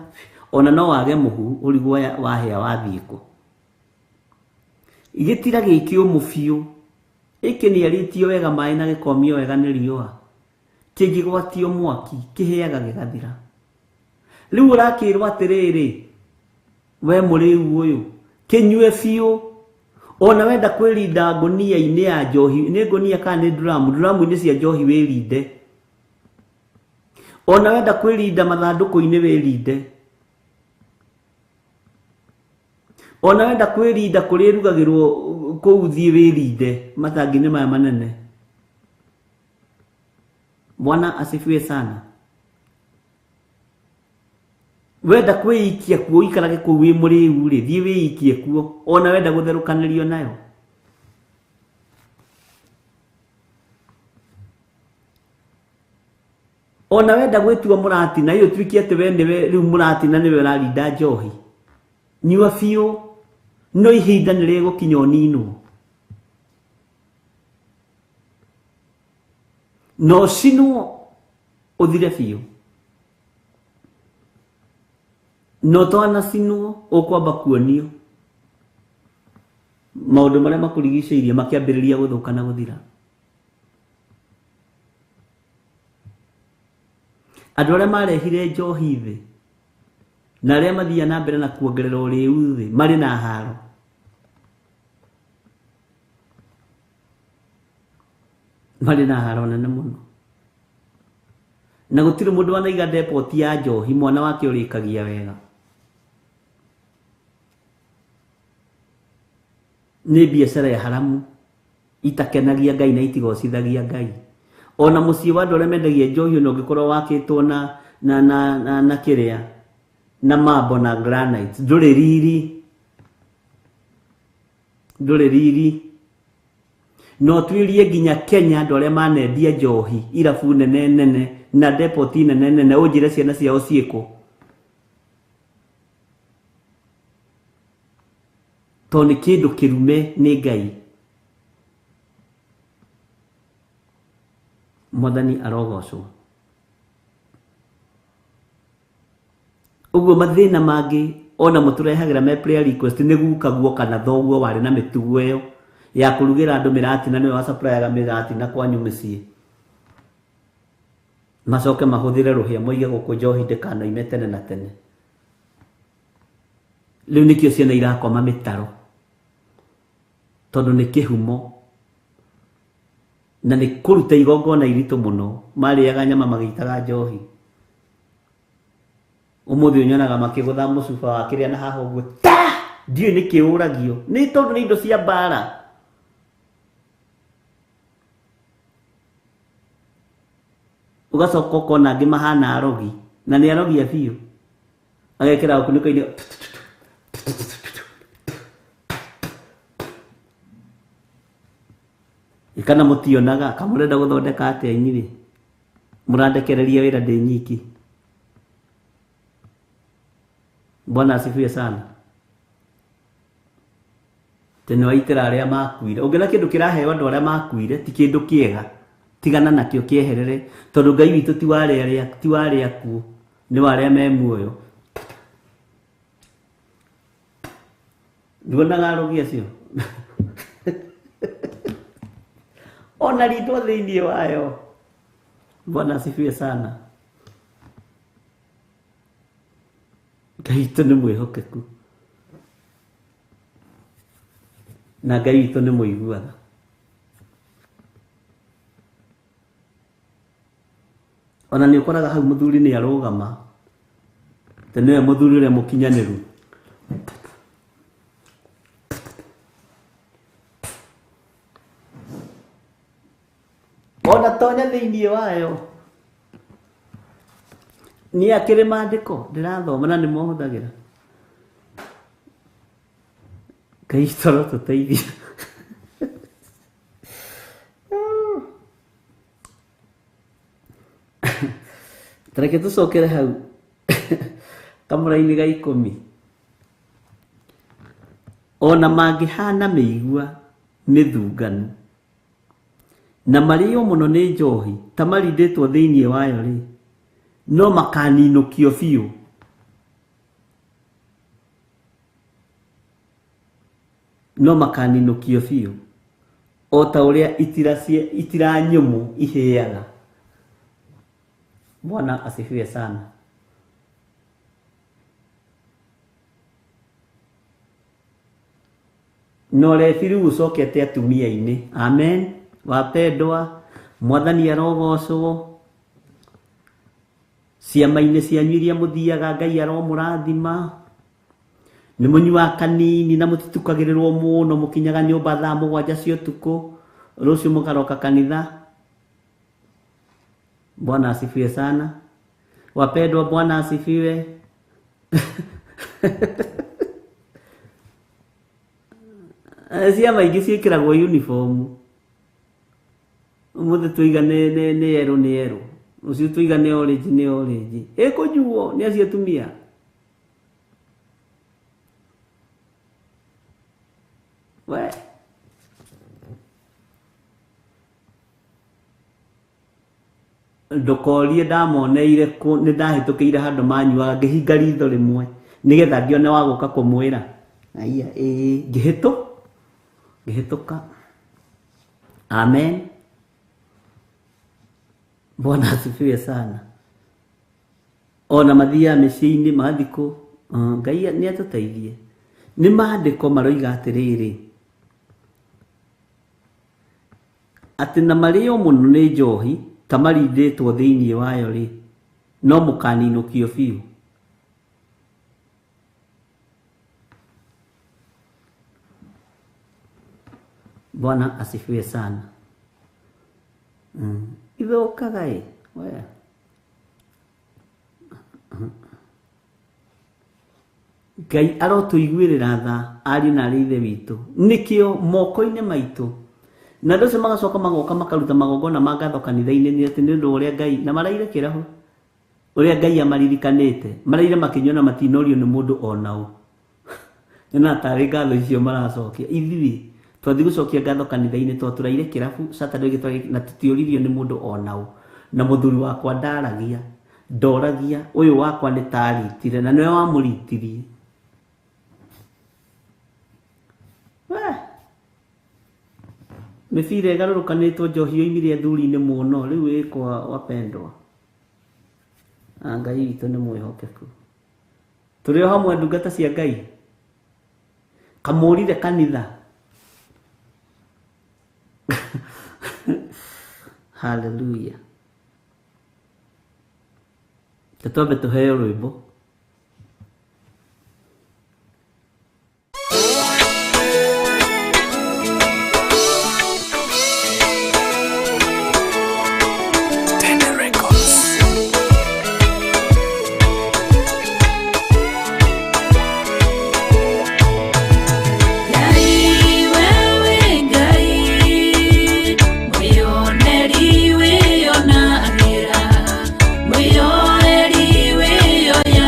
ona no wage mũhu ũrigwo wahĩa wathiĩ kũ. Gĩtira gĩ kĩũmũ biũ ĩkĩniarĩtio wega maĩ na gĩkomio wega nĩ riũa, kĩngĩgwatio mwaki kĩhĩaga gĩgathira. Rĩu ũrakĩrwo atĩrĩrĩ, we mũrĩu ũyũ kĩnyue biũ, ona wenda kwĩrinda ngũnia-inĩ ya njohi, nĩ ngũnia kana nĩ nduramu, nduramu-inĩ cia njohi wĩrinde, ona wenda kwĩrinda mathandũkũ-inĩ wĩrinde, ona wenda kwĩrinda kũrĩa ĩrugagĩrwo kũu thiĩ wĩrinde matangi-inĩ maya manene. Bwana asifiwe sana. Wenda kwĩikia kuo ũikarage kũu wĩ mũrĩu rĩ, thiĩ wĩikie kuo, ona wenda gũtherũkanĩrio nayo. Ona wenda gwĩtua mũratina, ĩyo tuĩke atĩ we nĩwe rĩu mũratina nĩwe ũrarinda njohi, nyua biũ, no ihinda nĩ rĩgũkinya ũninwo. Na ũcinwo ũthire biũ. Na ũtanacinwo ũkwamba kuonio maũndũ marĩa makũrigicĩirie makĩambĩrĩria gũthũka na gũthira. Andũ arĩa marehire njohi thĩ na arĩa mathiaga na mbere na kuongerera ũrĩu thĩ marĩ na haro. Marĩ na haro nene mũno. Na gũtirĩ mũndũ wanaiga depot ya njohi mwana wake ũrĩkagia wega. Nĩ biacara ya haramu itakenagia Ngai na itigocithagia Ngai. Ona mũciĩ wa andũ arĩa mendagia njohi ona ũngĩkorwo wakĩtwo na kĩrĩa na marble na granite, ndũrĩ riri, ndũrĩ riri. No tuĩrie nginya Kenya andũ arĩa manendia njohi irabu nene nene na depot nene nene, ũnjĩre ciana ciao ciĩkũ, tondũ nĩ kĩndũ kĩrume nĩ Ngai. Mwathani arogocwo. Ũguo mathĩna mangĩ ona mũtũrehagĩra me prayer request nĩ gukaguo kana thoguo warĩ na mĩtugo ĩyo ya kũrugĩra andũ mĩratina, nĩwe wacaprayaga mĩratina kwanyu mĩciĩ, macoke mahũthĩre rũhĩa moige gũkũ njohi ndĩkanoime tene na tene. Rĩu nĩkĩo ciana irakoma mĩtaro, tondũ nĩ kĩhumo na nĩ kũruta igongona iritũ mũno. Marĩaga nyama magĩitaga njohi. Ũmũthĩ ũnyonaga makĩgũtha mũcuba wa kĩrĩa na haha ũguo ta ndiũĩ nĩ kĩũragio, nĩ tondũ nĩ indo cia mbara. Ũgacoka ũkona angĩ mahana arogi, na nĩ arogi a biũ, agekĩra gakunĩko-inĩ kana mũtionaga kamũrenda gũthondeka atĩa inyuĩ, mũrandekereria wĩra ndĩ nyiki. Bwana asifiwe sana. Tene waitĩra arĩa makuire, ũngĩona kĩndũ kĩraheo andũ arĩa makuire ti kĩndũ kĩega, tigana nakĩo kĩeherere, tondũ Ngai witũ ti wa arĩa ti wa arĩa akuũ, nĩ wa arĩa me muoyo. Nduonaga arogi acio ona rĩtwa thĩinĩ wayo. Bwana asifiwe sana. Ngai witũ nĩ mwĩhokeku na Ngai witũ nĩ mũiguaga. Ona nĩ ũkoraga hau mũthuri nĩ arũgama, te nĩwe mũthuri ũrĩa mũkinyanĩru. Ona tonya thĩinĩ wayo nĩ akĩrĩ maandĩko ndĩrathoma na nĩmo hũthagĩra. Ngai toro tũteithie. Tareke tũcokere hau kamũra-inĩ ga 10. Ona mangĩhana mĩigua mĩthunganu na marĩo mũno nĩ njohi ta marindĩtwo thĩinĩ wayo rĩ, no makaninũkio biũ. No makaninũkio biũ o ta ũrĩa itira nyũmũ ihĩaga. Bwana asifiwe sana. No ũrebi rĩu ũcokete atumia-inĩ. Amen. Wapendwa, Mwathani arogocwo. Ciama-inĩ cianyu iria mũthiaga, Ngai aromũrathima. Nĩ mũnyuaga kanini na mũtitukagĩrĩrwo mũno, mũkinyaga nyũmba thaa 7 cia ũtukũ, rũciũ mũkaroka kanitha. Bwana asifiwe sana. Wapendwa, Bwana asifiwe. Ciama ingĩ ciĩkĩragwo uniform. Ũmũthĩ tũiga nĩ yerũ nĩ yerũ, rũciũ tũiga nĩ orange nĩ orange. Ĩkũnyuo nĩ acio atumia. We ndũkorie ndamoneire kũ, nĩ ndahĩtũkĩire handũ manyuaga ngĩhinga ritho rĩmwe nĩgetha ngĩone wa gũka kũmwĩra. Aya, ĩĩ, ngĩhĩtũka. Amen. Bwana asifiwe sana. Ona mathiaga mĩciĩ-inĩ magathiĩ kũ, Ngai nĩ atũteithie. Nĩ maandĩko maroiga atĩrĩrĩ, atĩ na marĩo mũno nĩ njohi ta marindĩtwo thĩinĩ wayo rĩ, no mũkaninũkio biũ. Bwana asifiwe sana. Ithũkaga ĩ, we. Ngai arotũiguĩrĩra tha ariũ na arĩ ithe witũ. Nĩkĩo moko-inĩ maitũ. Na andũ acio magacoka magoka makaruta magongona ma ngatho kanitha-inĩ nĩ atĩ nĩ ũndũ ũrĩa Ngai, na maraire kĩraho, ũrĩa Ngai amaririkanĩte, maraire makĩnyua na matinorio nĩ mũndũ ona ũ. Nyonaga tarĩ ngatho icio maracokia. Ithuĩ twathiĩ gũcokia ngatho kanitha-inĩ tondũ tũraire kĩrabu Saturday ĩngĩ na tũtiũririo nĩ mũndũ ona ũ. Na mũthuri wakwa ndaragia, ndoragia, ũyũ wakwa nĩ taritire na nĩwe wamũritirie. We mĩbira ĩgarũrũkanĩtwo njohi yoimire athuri-inĩ mũno, rĩu ĩkwa wapendwa. Ngai witũ nĩ mwĩhokeku. Tũrĩ o hamwe ndungata cia Ngai. Kamũrire kanitha. Hallelujah. Twambe tũheo rwĩmbo. Ngai wewe Ngai, mwĩyoneri wĩyonagĩra, mwĩyoeri wĩyoyagĩra.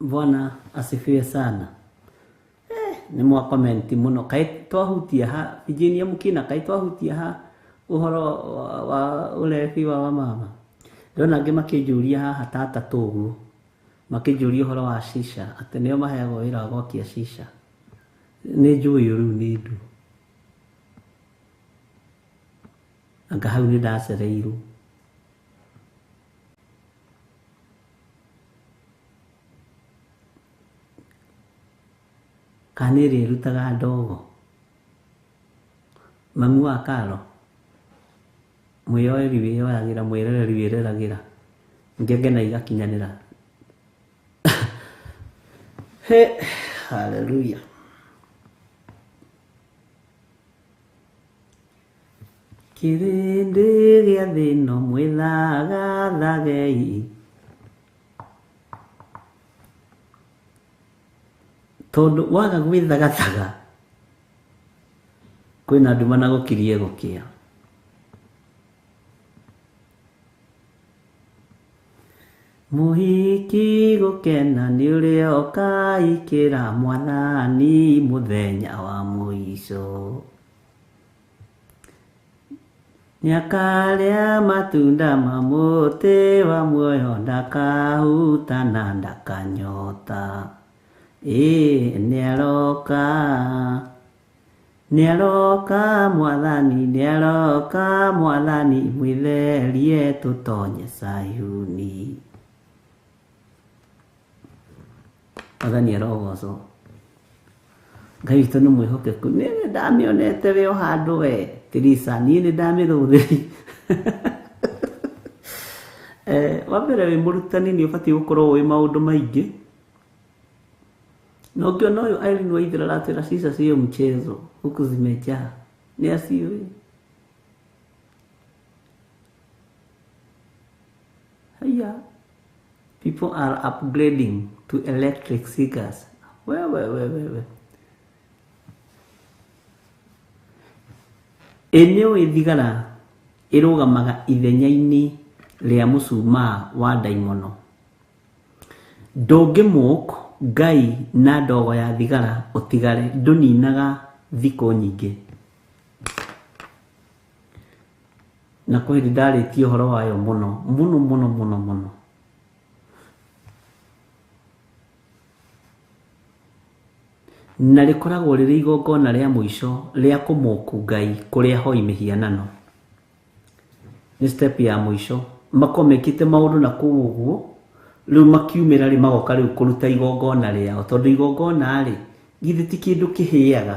Bwana asifiwe sana. Nĩ mwa comment mũno. Kaĩ twahutia ha Virginia Mũkina, kaĩ twahutia ha ũhoro wa ũrebi wa wamama. Ndĩrona angĩ makĩnjũria haha tata tũguo, makĩnjũria ũhoro wa shisha, atĩ nĩo maheagwo wĩra wa gwakia shisha. Nĩ njũĩ rĩu nĩ ndu. Anga hau nĩ ndacereirwo. Kana nĩ ĩrĩa ĩrutaga ndogo. Mami wa Karo, mwĩyoeri wĩyoyagĩra, mwĩroreri wĩroragĩra, ngenge na igakinyanĩra. He, hallelujah. Kĩrĩndĩ gĩa thĩ ĩno mwĩthagathagei, tondũ waga gwĩthagathaga kwĩna nduma na gũkirie gũkĩa. Mũhiki gũkena nĩ ũrĩa ũkaikĩra mwathani mũthenya wa mũico. Nĩakarĩa matunda ma mũtĩ wa muoyo, ndakahuta na ndakanyota. Ĩĩ nĩaroka, nĩaroka mwathani, nĩaroka mwathani, mwĩtherie tũtonye Sayuni. Mwathani arogocwo. Ngai witũ nĩ mwĩhokeku. Niĩ nĩ ndamĩonete wĩ o handũ we Tirisa, niĩ nĩ ndamĩrũthĩri. Wa mbere wĩ mũrutani nĩ ũbatiĩ gũkorwo ũĩ maũndũ maingĩ. Na ũngĩona ũyũ Irene Waithera aratwĩra shisha sio mchezo, huku zimejaa. Nĩ aciũĩ. Haya. People are upgrading to electric cigars. We, we, we, we, we. Ĩ nĩũĩ thigara ĩrũgamaga ithenya-inĩ rĩa mũcumaa wa ndaimono. Ndũngĩmũk Ngai na ndogo ya thigara ũtigare, ndũninaga thikũ nyingĩ. Na kwĩ hĩndĩ ndarĩtie ũhoro wayo mũno mũno mũno mũno mũno. Na rĩkoragwo rĩrĩ igongona rĩa mũico rĩa kũmũku Ngai kũrĩa hoi mĩhianano. Nĩ step ya mũico. Makorwo mekĩte maũndũ na kũu ũguo, rĩu makiumĩra rĩ magoka rĩu kũruta igongona rĩao. Tondũ igongona rĩ, githĩ ti kĩndũ kĩhĩaga?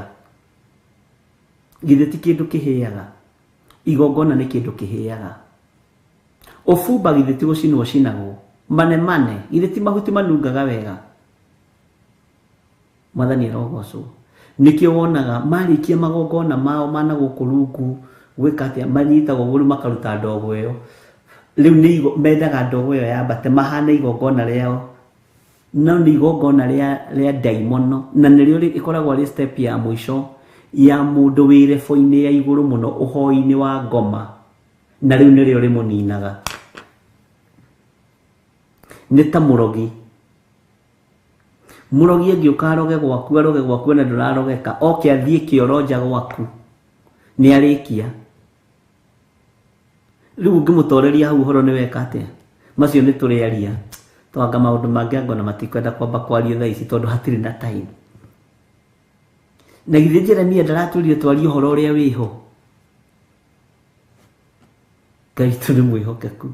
Githĩ ti kĩndũ kĩhĩaga? Igongona nĩ kĩndũ kĩhĩaga. Ũbumba githĩ ti gũcinwo ũcinagwo? Manemane, githĩ ti mahuti manungaga wega? Mwathani arogocwo. Nĩkĩo wonaga marĩkia magongona mao mana gũkũ rungu gwĩka atĩa, manyitagwo ũguo rĩu makaruta ndogo ĩyo. Rĩu nĩ mendaga ndogo ĩyo yambate mahane igongona rĩao, no nĩ igongona rĩa ndaimono, na nĩrĩo ĩkoragwo rĩ step ya mũico ya mũndũ wĩ rebo-inĩ ya igũrũ mũno ũhoi-inĩ wa ngoma, na rĩu nĩrĩo rĩmũninaga. Nĩ ta mũrogi. Mũrogi angĩũka aroge gwaku, aroge gwaku na ndũrarogeka, oke athiĩ kĩoro nja gwaku, nĩ arĩkia. Rĩu ũngĩmũtoreria hau ũhoro nĩ weka atĩa? Macio nĩ tũrĩaria. Twanga maũndũ mangĩ angona matikwenda kwamba kwario thaa ici tondũ hatirĩ na time. Na githĩ Jeremia ndaratwĩrire twarie ũhoro ũrĩa wĩho? Ngai witũ nĩ mwĩhokeku.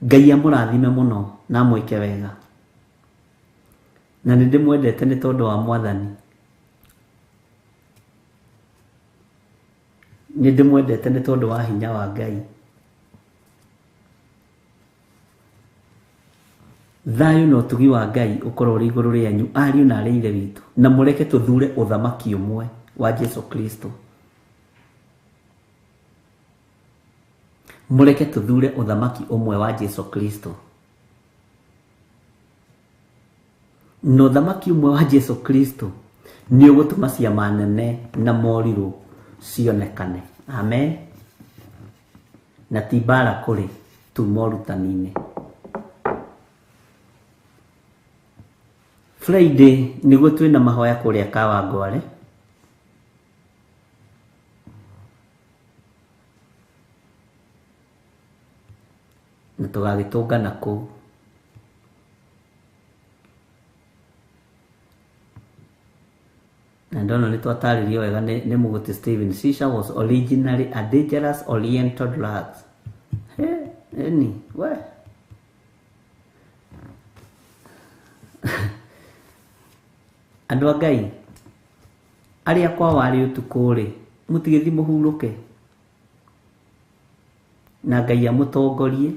Ngai amũrathime mũno na amwĩke wega. Na nĩ ndĩmwendete nĩ tondũ wa Mwathani. Nĩ ndĩmwendete nĩ tondũ wa hinya wa Ngai. Thayũ na ũtugi wa Ngai ũkorwo ũrĩ igũrũ rĩanyu, ariũ na arĩ ithe witũ, na mũreke tũthure ũthamaki ũmwe wa Jesu Kristo. Mũreke tũthure ũthamaki ũmwe wa Jesu Kristo. Na ũthamaki ũmwe wa Jesu Kristo nĩ ũgũtũma ciama nene na morirũ cionekane. Amen. Na ti mbara kũrĩ. Tuma ũrutani-inĩ. Friday nĩguo twĩna mahoya kũrĩa Kawangware. Na tũgagĩtũngana kũu. Na ndona nĩ twatarĩrio wega nĩ Mũgũti Stephen. Shisha was originally a dangerous oriental drug. He, eni, we. Andũ a Ngai, arĩa kwa warĩ ũtukũ rĩ, mũtigĩthiĩ mũhurũke. Na Ngai amũtongorie,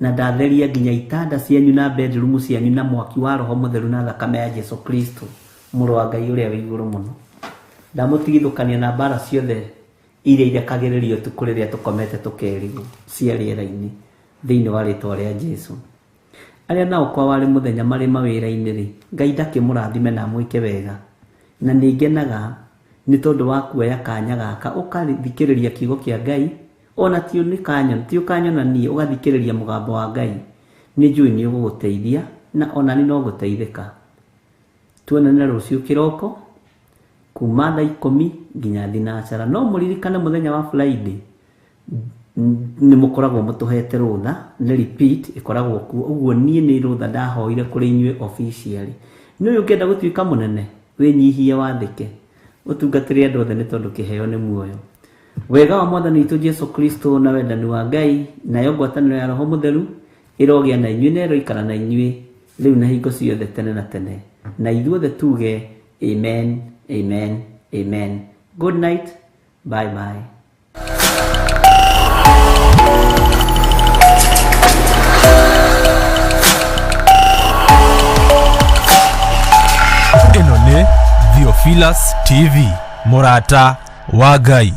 na ndatheria nginya itanda cianyu na bedroom cianyu na mwaki wa Roho Mũtheru na thakame ya Jesu Kristo, mũrũ wa Ngai ũrĩa wĩ igũrũ mũno. Ndamũtigithũkania na mbara ciothe iria irekagĩrĩrio ũtukũ rĩrĩa tũkomete tũkerigwo cia rĩera-inĩ thĩinĩ wa rĩtwa rĩa Jesu. Arĩa nao kwa warĩ mũthenya marĩ mawĩra-inĩ rĩ, Ngai ndakĩmũrathime na amwĩke wega. Na nĩ ngenaga nĩ tondũ wa kuoya kanya gaka ũkathikĩrĩria kiugo kĩa Ngai, ona ti nĩ kanyona, ti ũkanyona niĩ, ũgathikĩrĩria mũgambo wa Ngai. Nĩ njũĩ nĩ ũgũgũteithia na ona niĩ no ngũteithĩka. Tuonane rũciũ kĩroko kuma thaa ikũmi nginya thinacara. No mũririkane mũthenya wa Friday nĩ mũkoragwo mũtũhete rũtha, nĩ repeat ĩkoragwo kuo. Ũguo niĩ nĩ rũtha ndahoire kũrĩ inyuĩ officially. Nĩ ũyũ ũngĩenda gũtuĩka mũnene, wĩnyihie wathĩke, ũtungatĩre andũ othe nĩ tondũ kĩheo nĩ muoyo. Wega wa Mwathani witũ Jesu Kristo na wendani wa Ngai nayo ngwatanĩro ya Roho Mũtheru ĩrogĩa na inyuĩ na ĩroikara na inyuĩ rĩu na hingo ciothe tene na tene. Na ithuothe tuge amen, amen, amen. Good night, bye bye. Ĩno nĩ Theophilus TV, mũrata wa Ngai.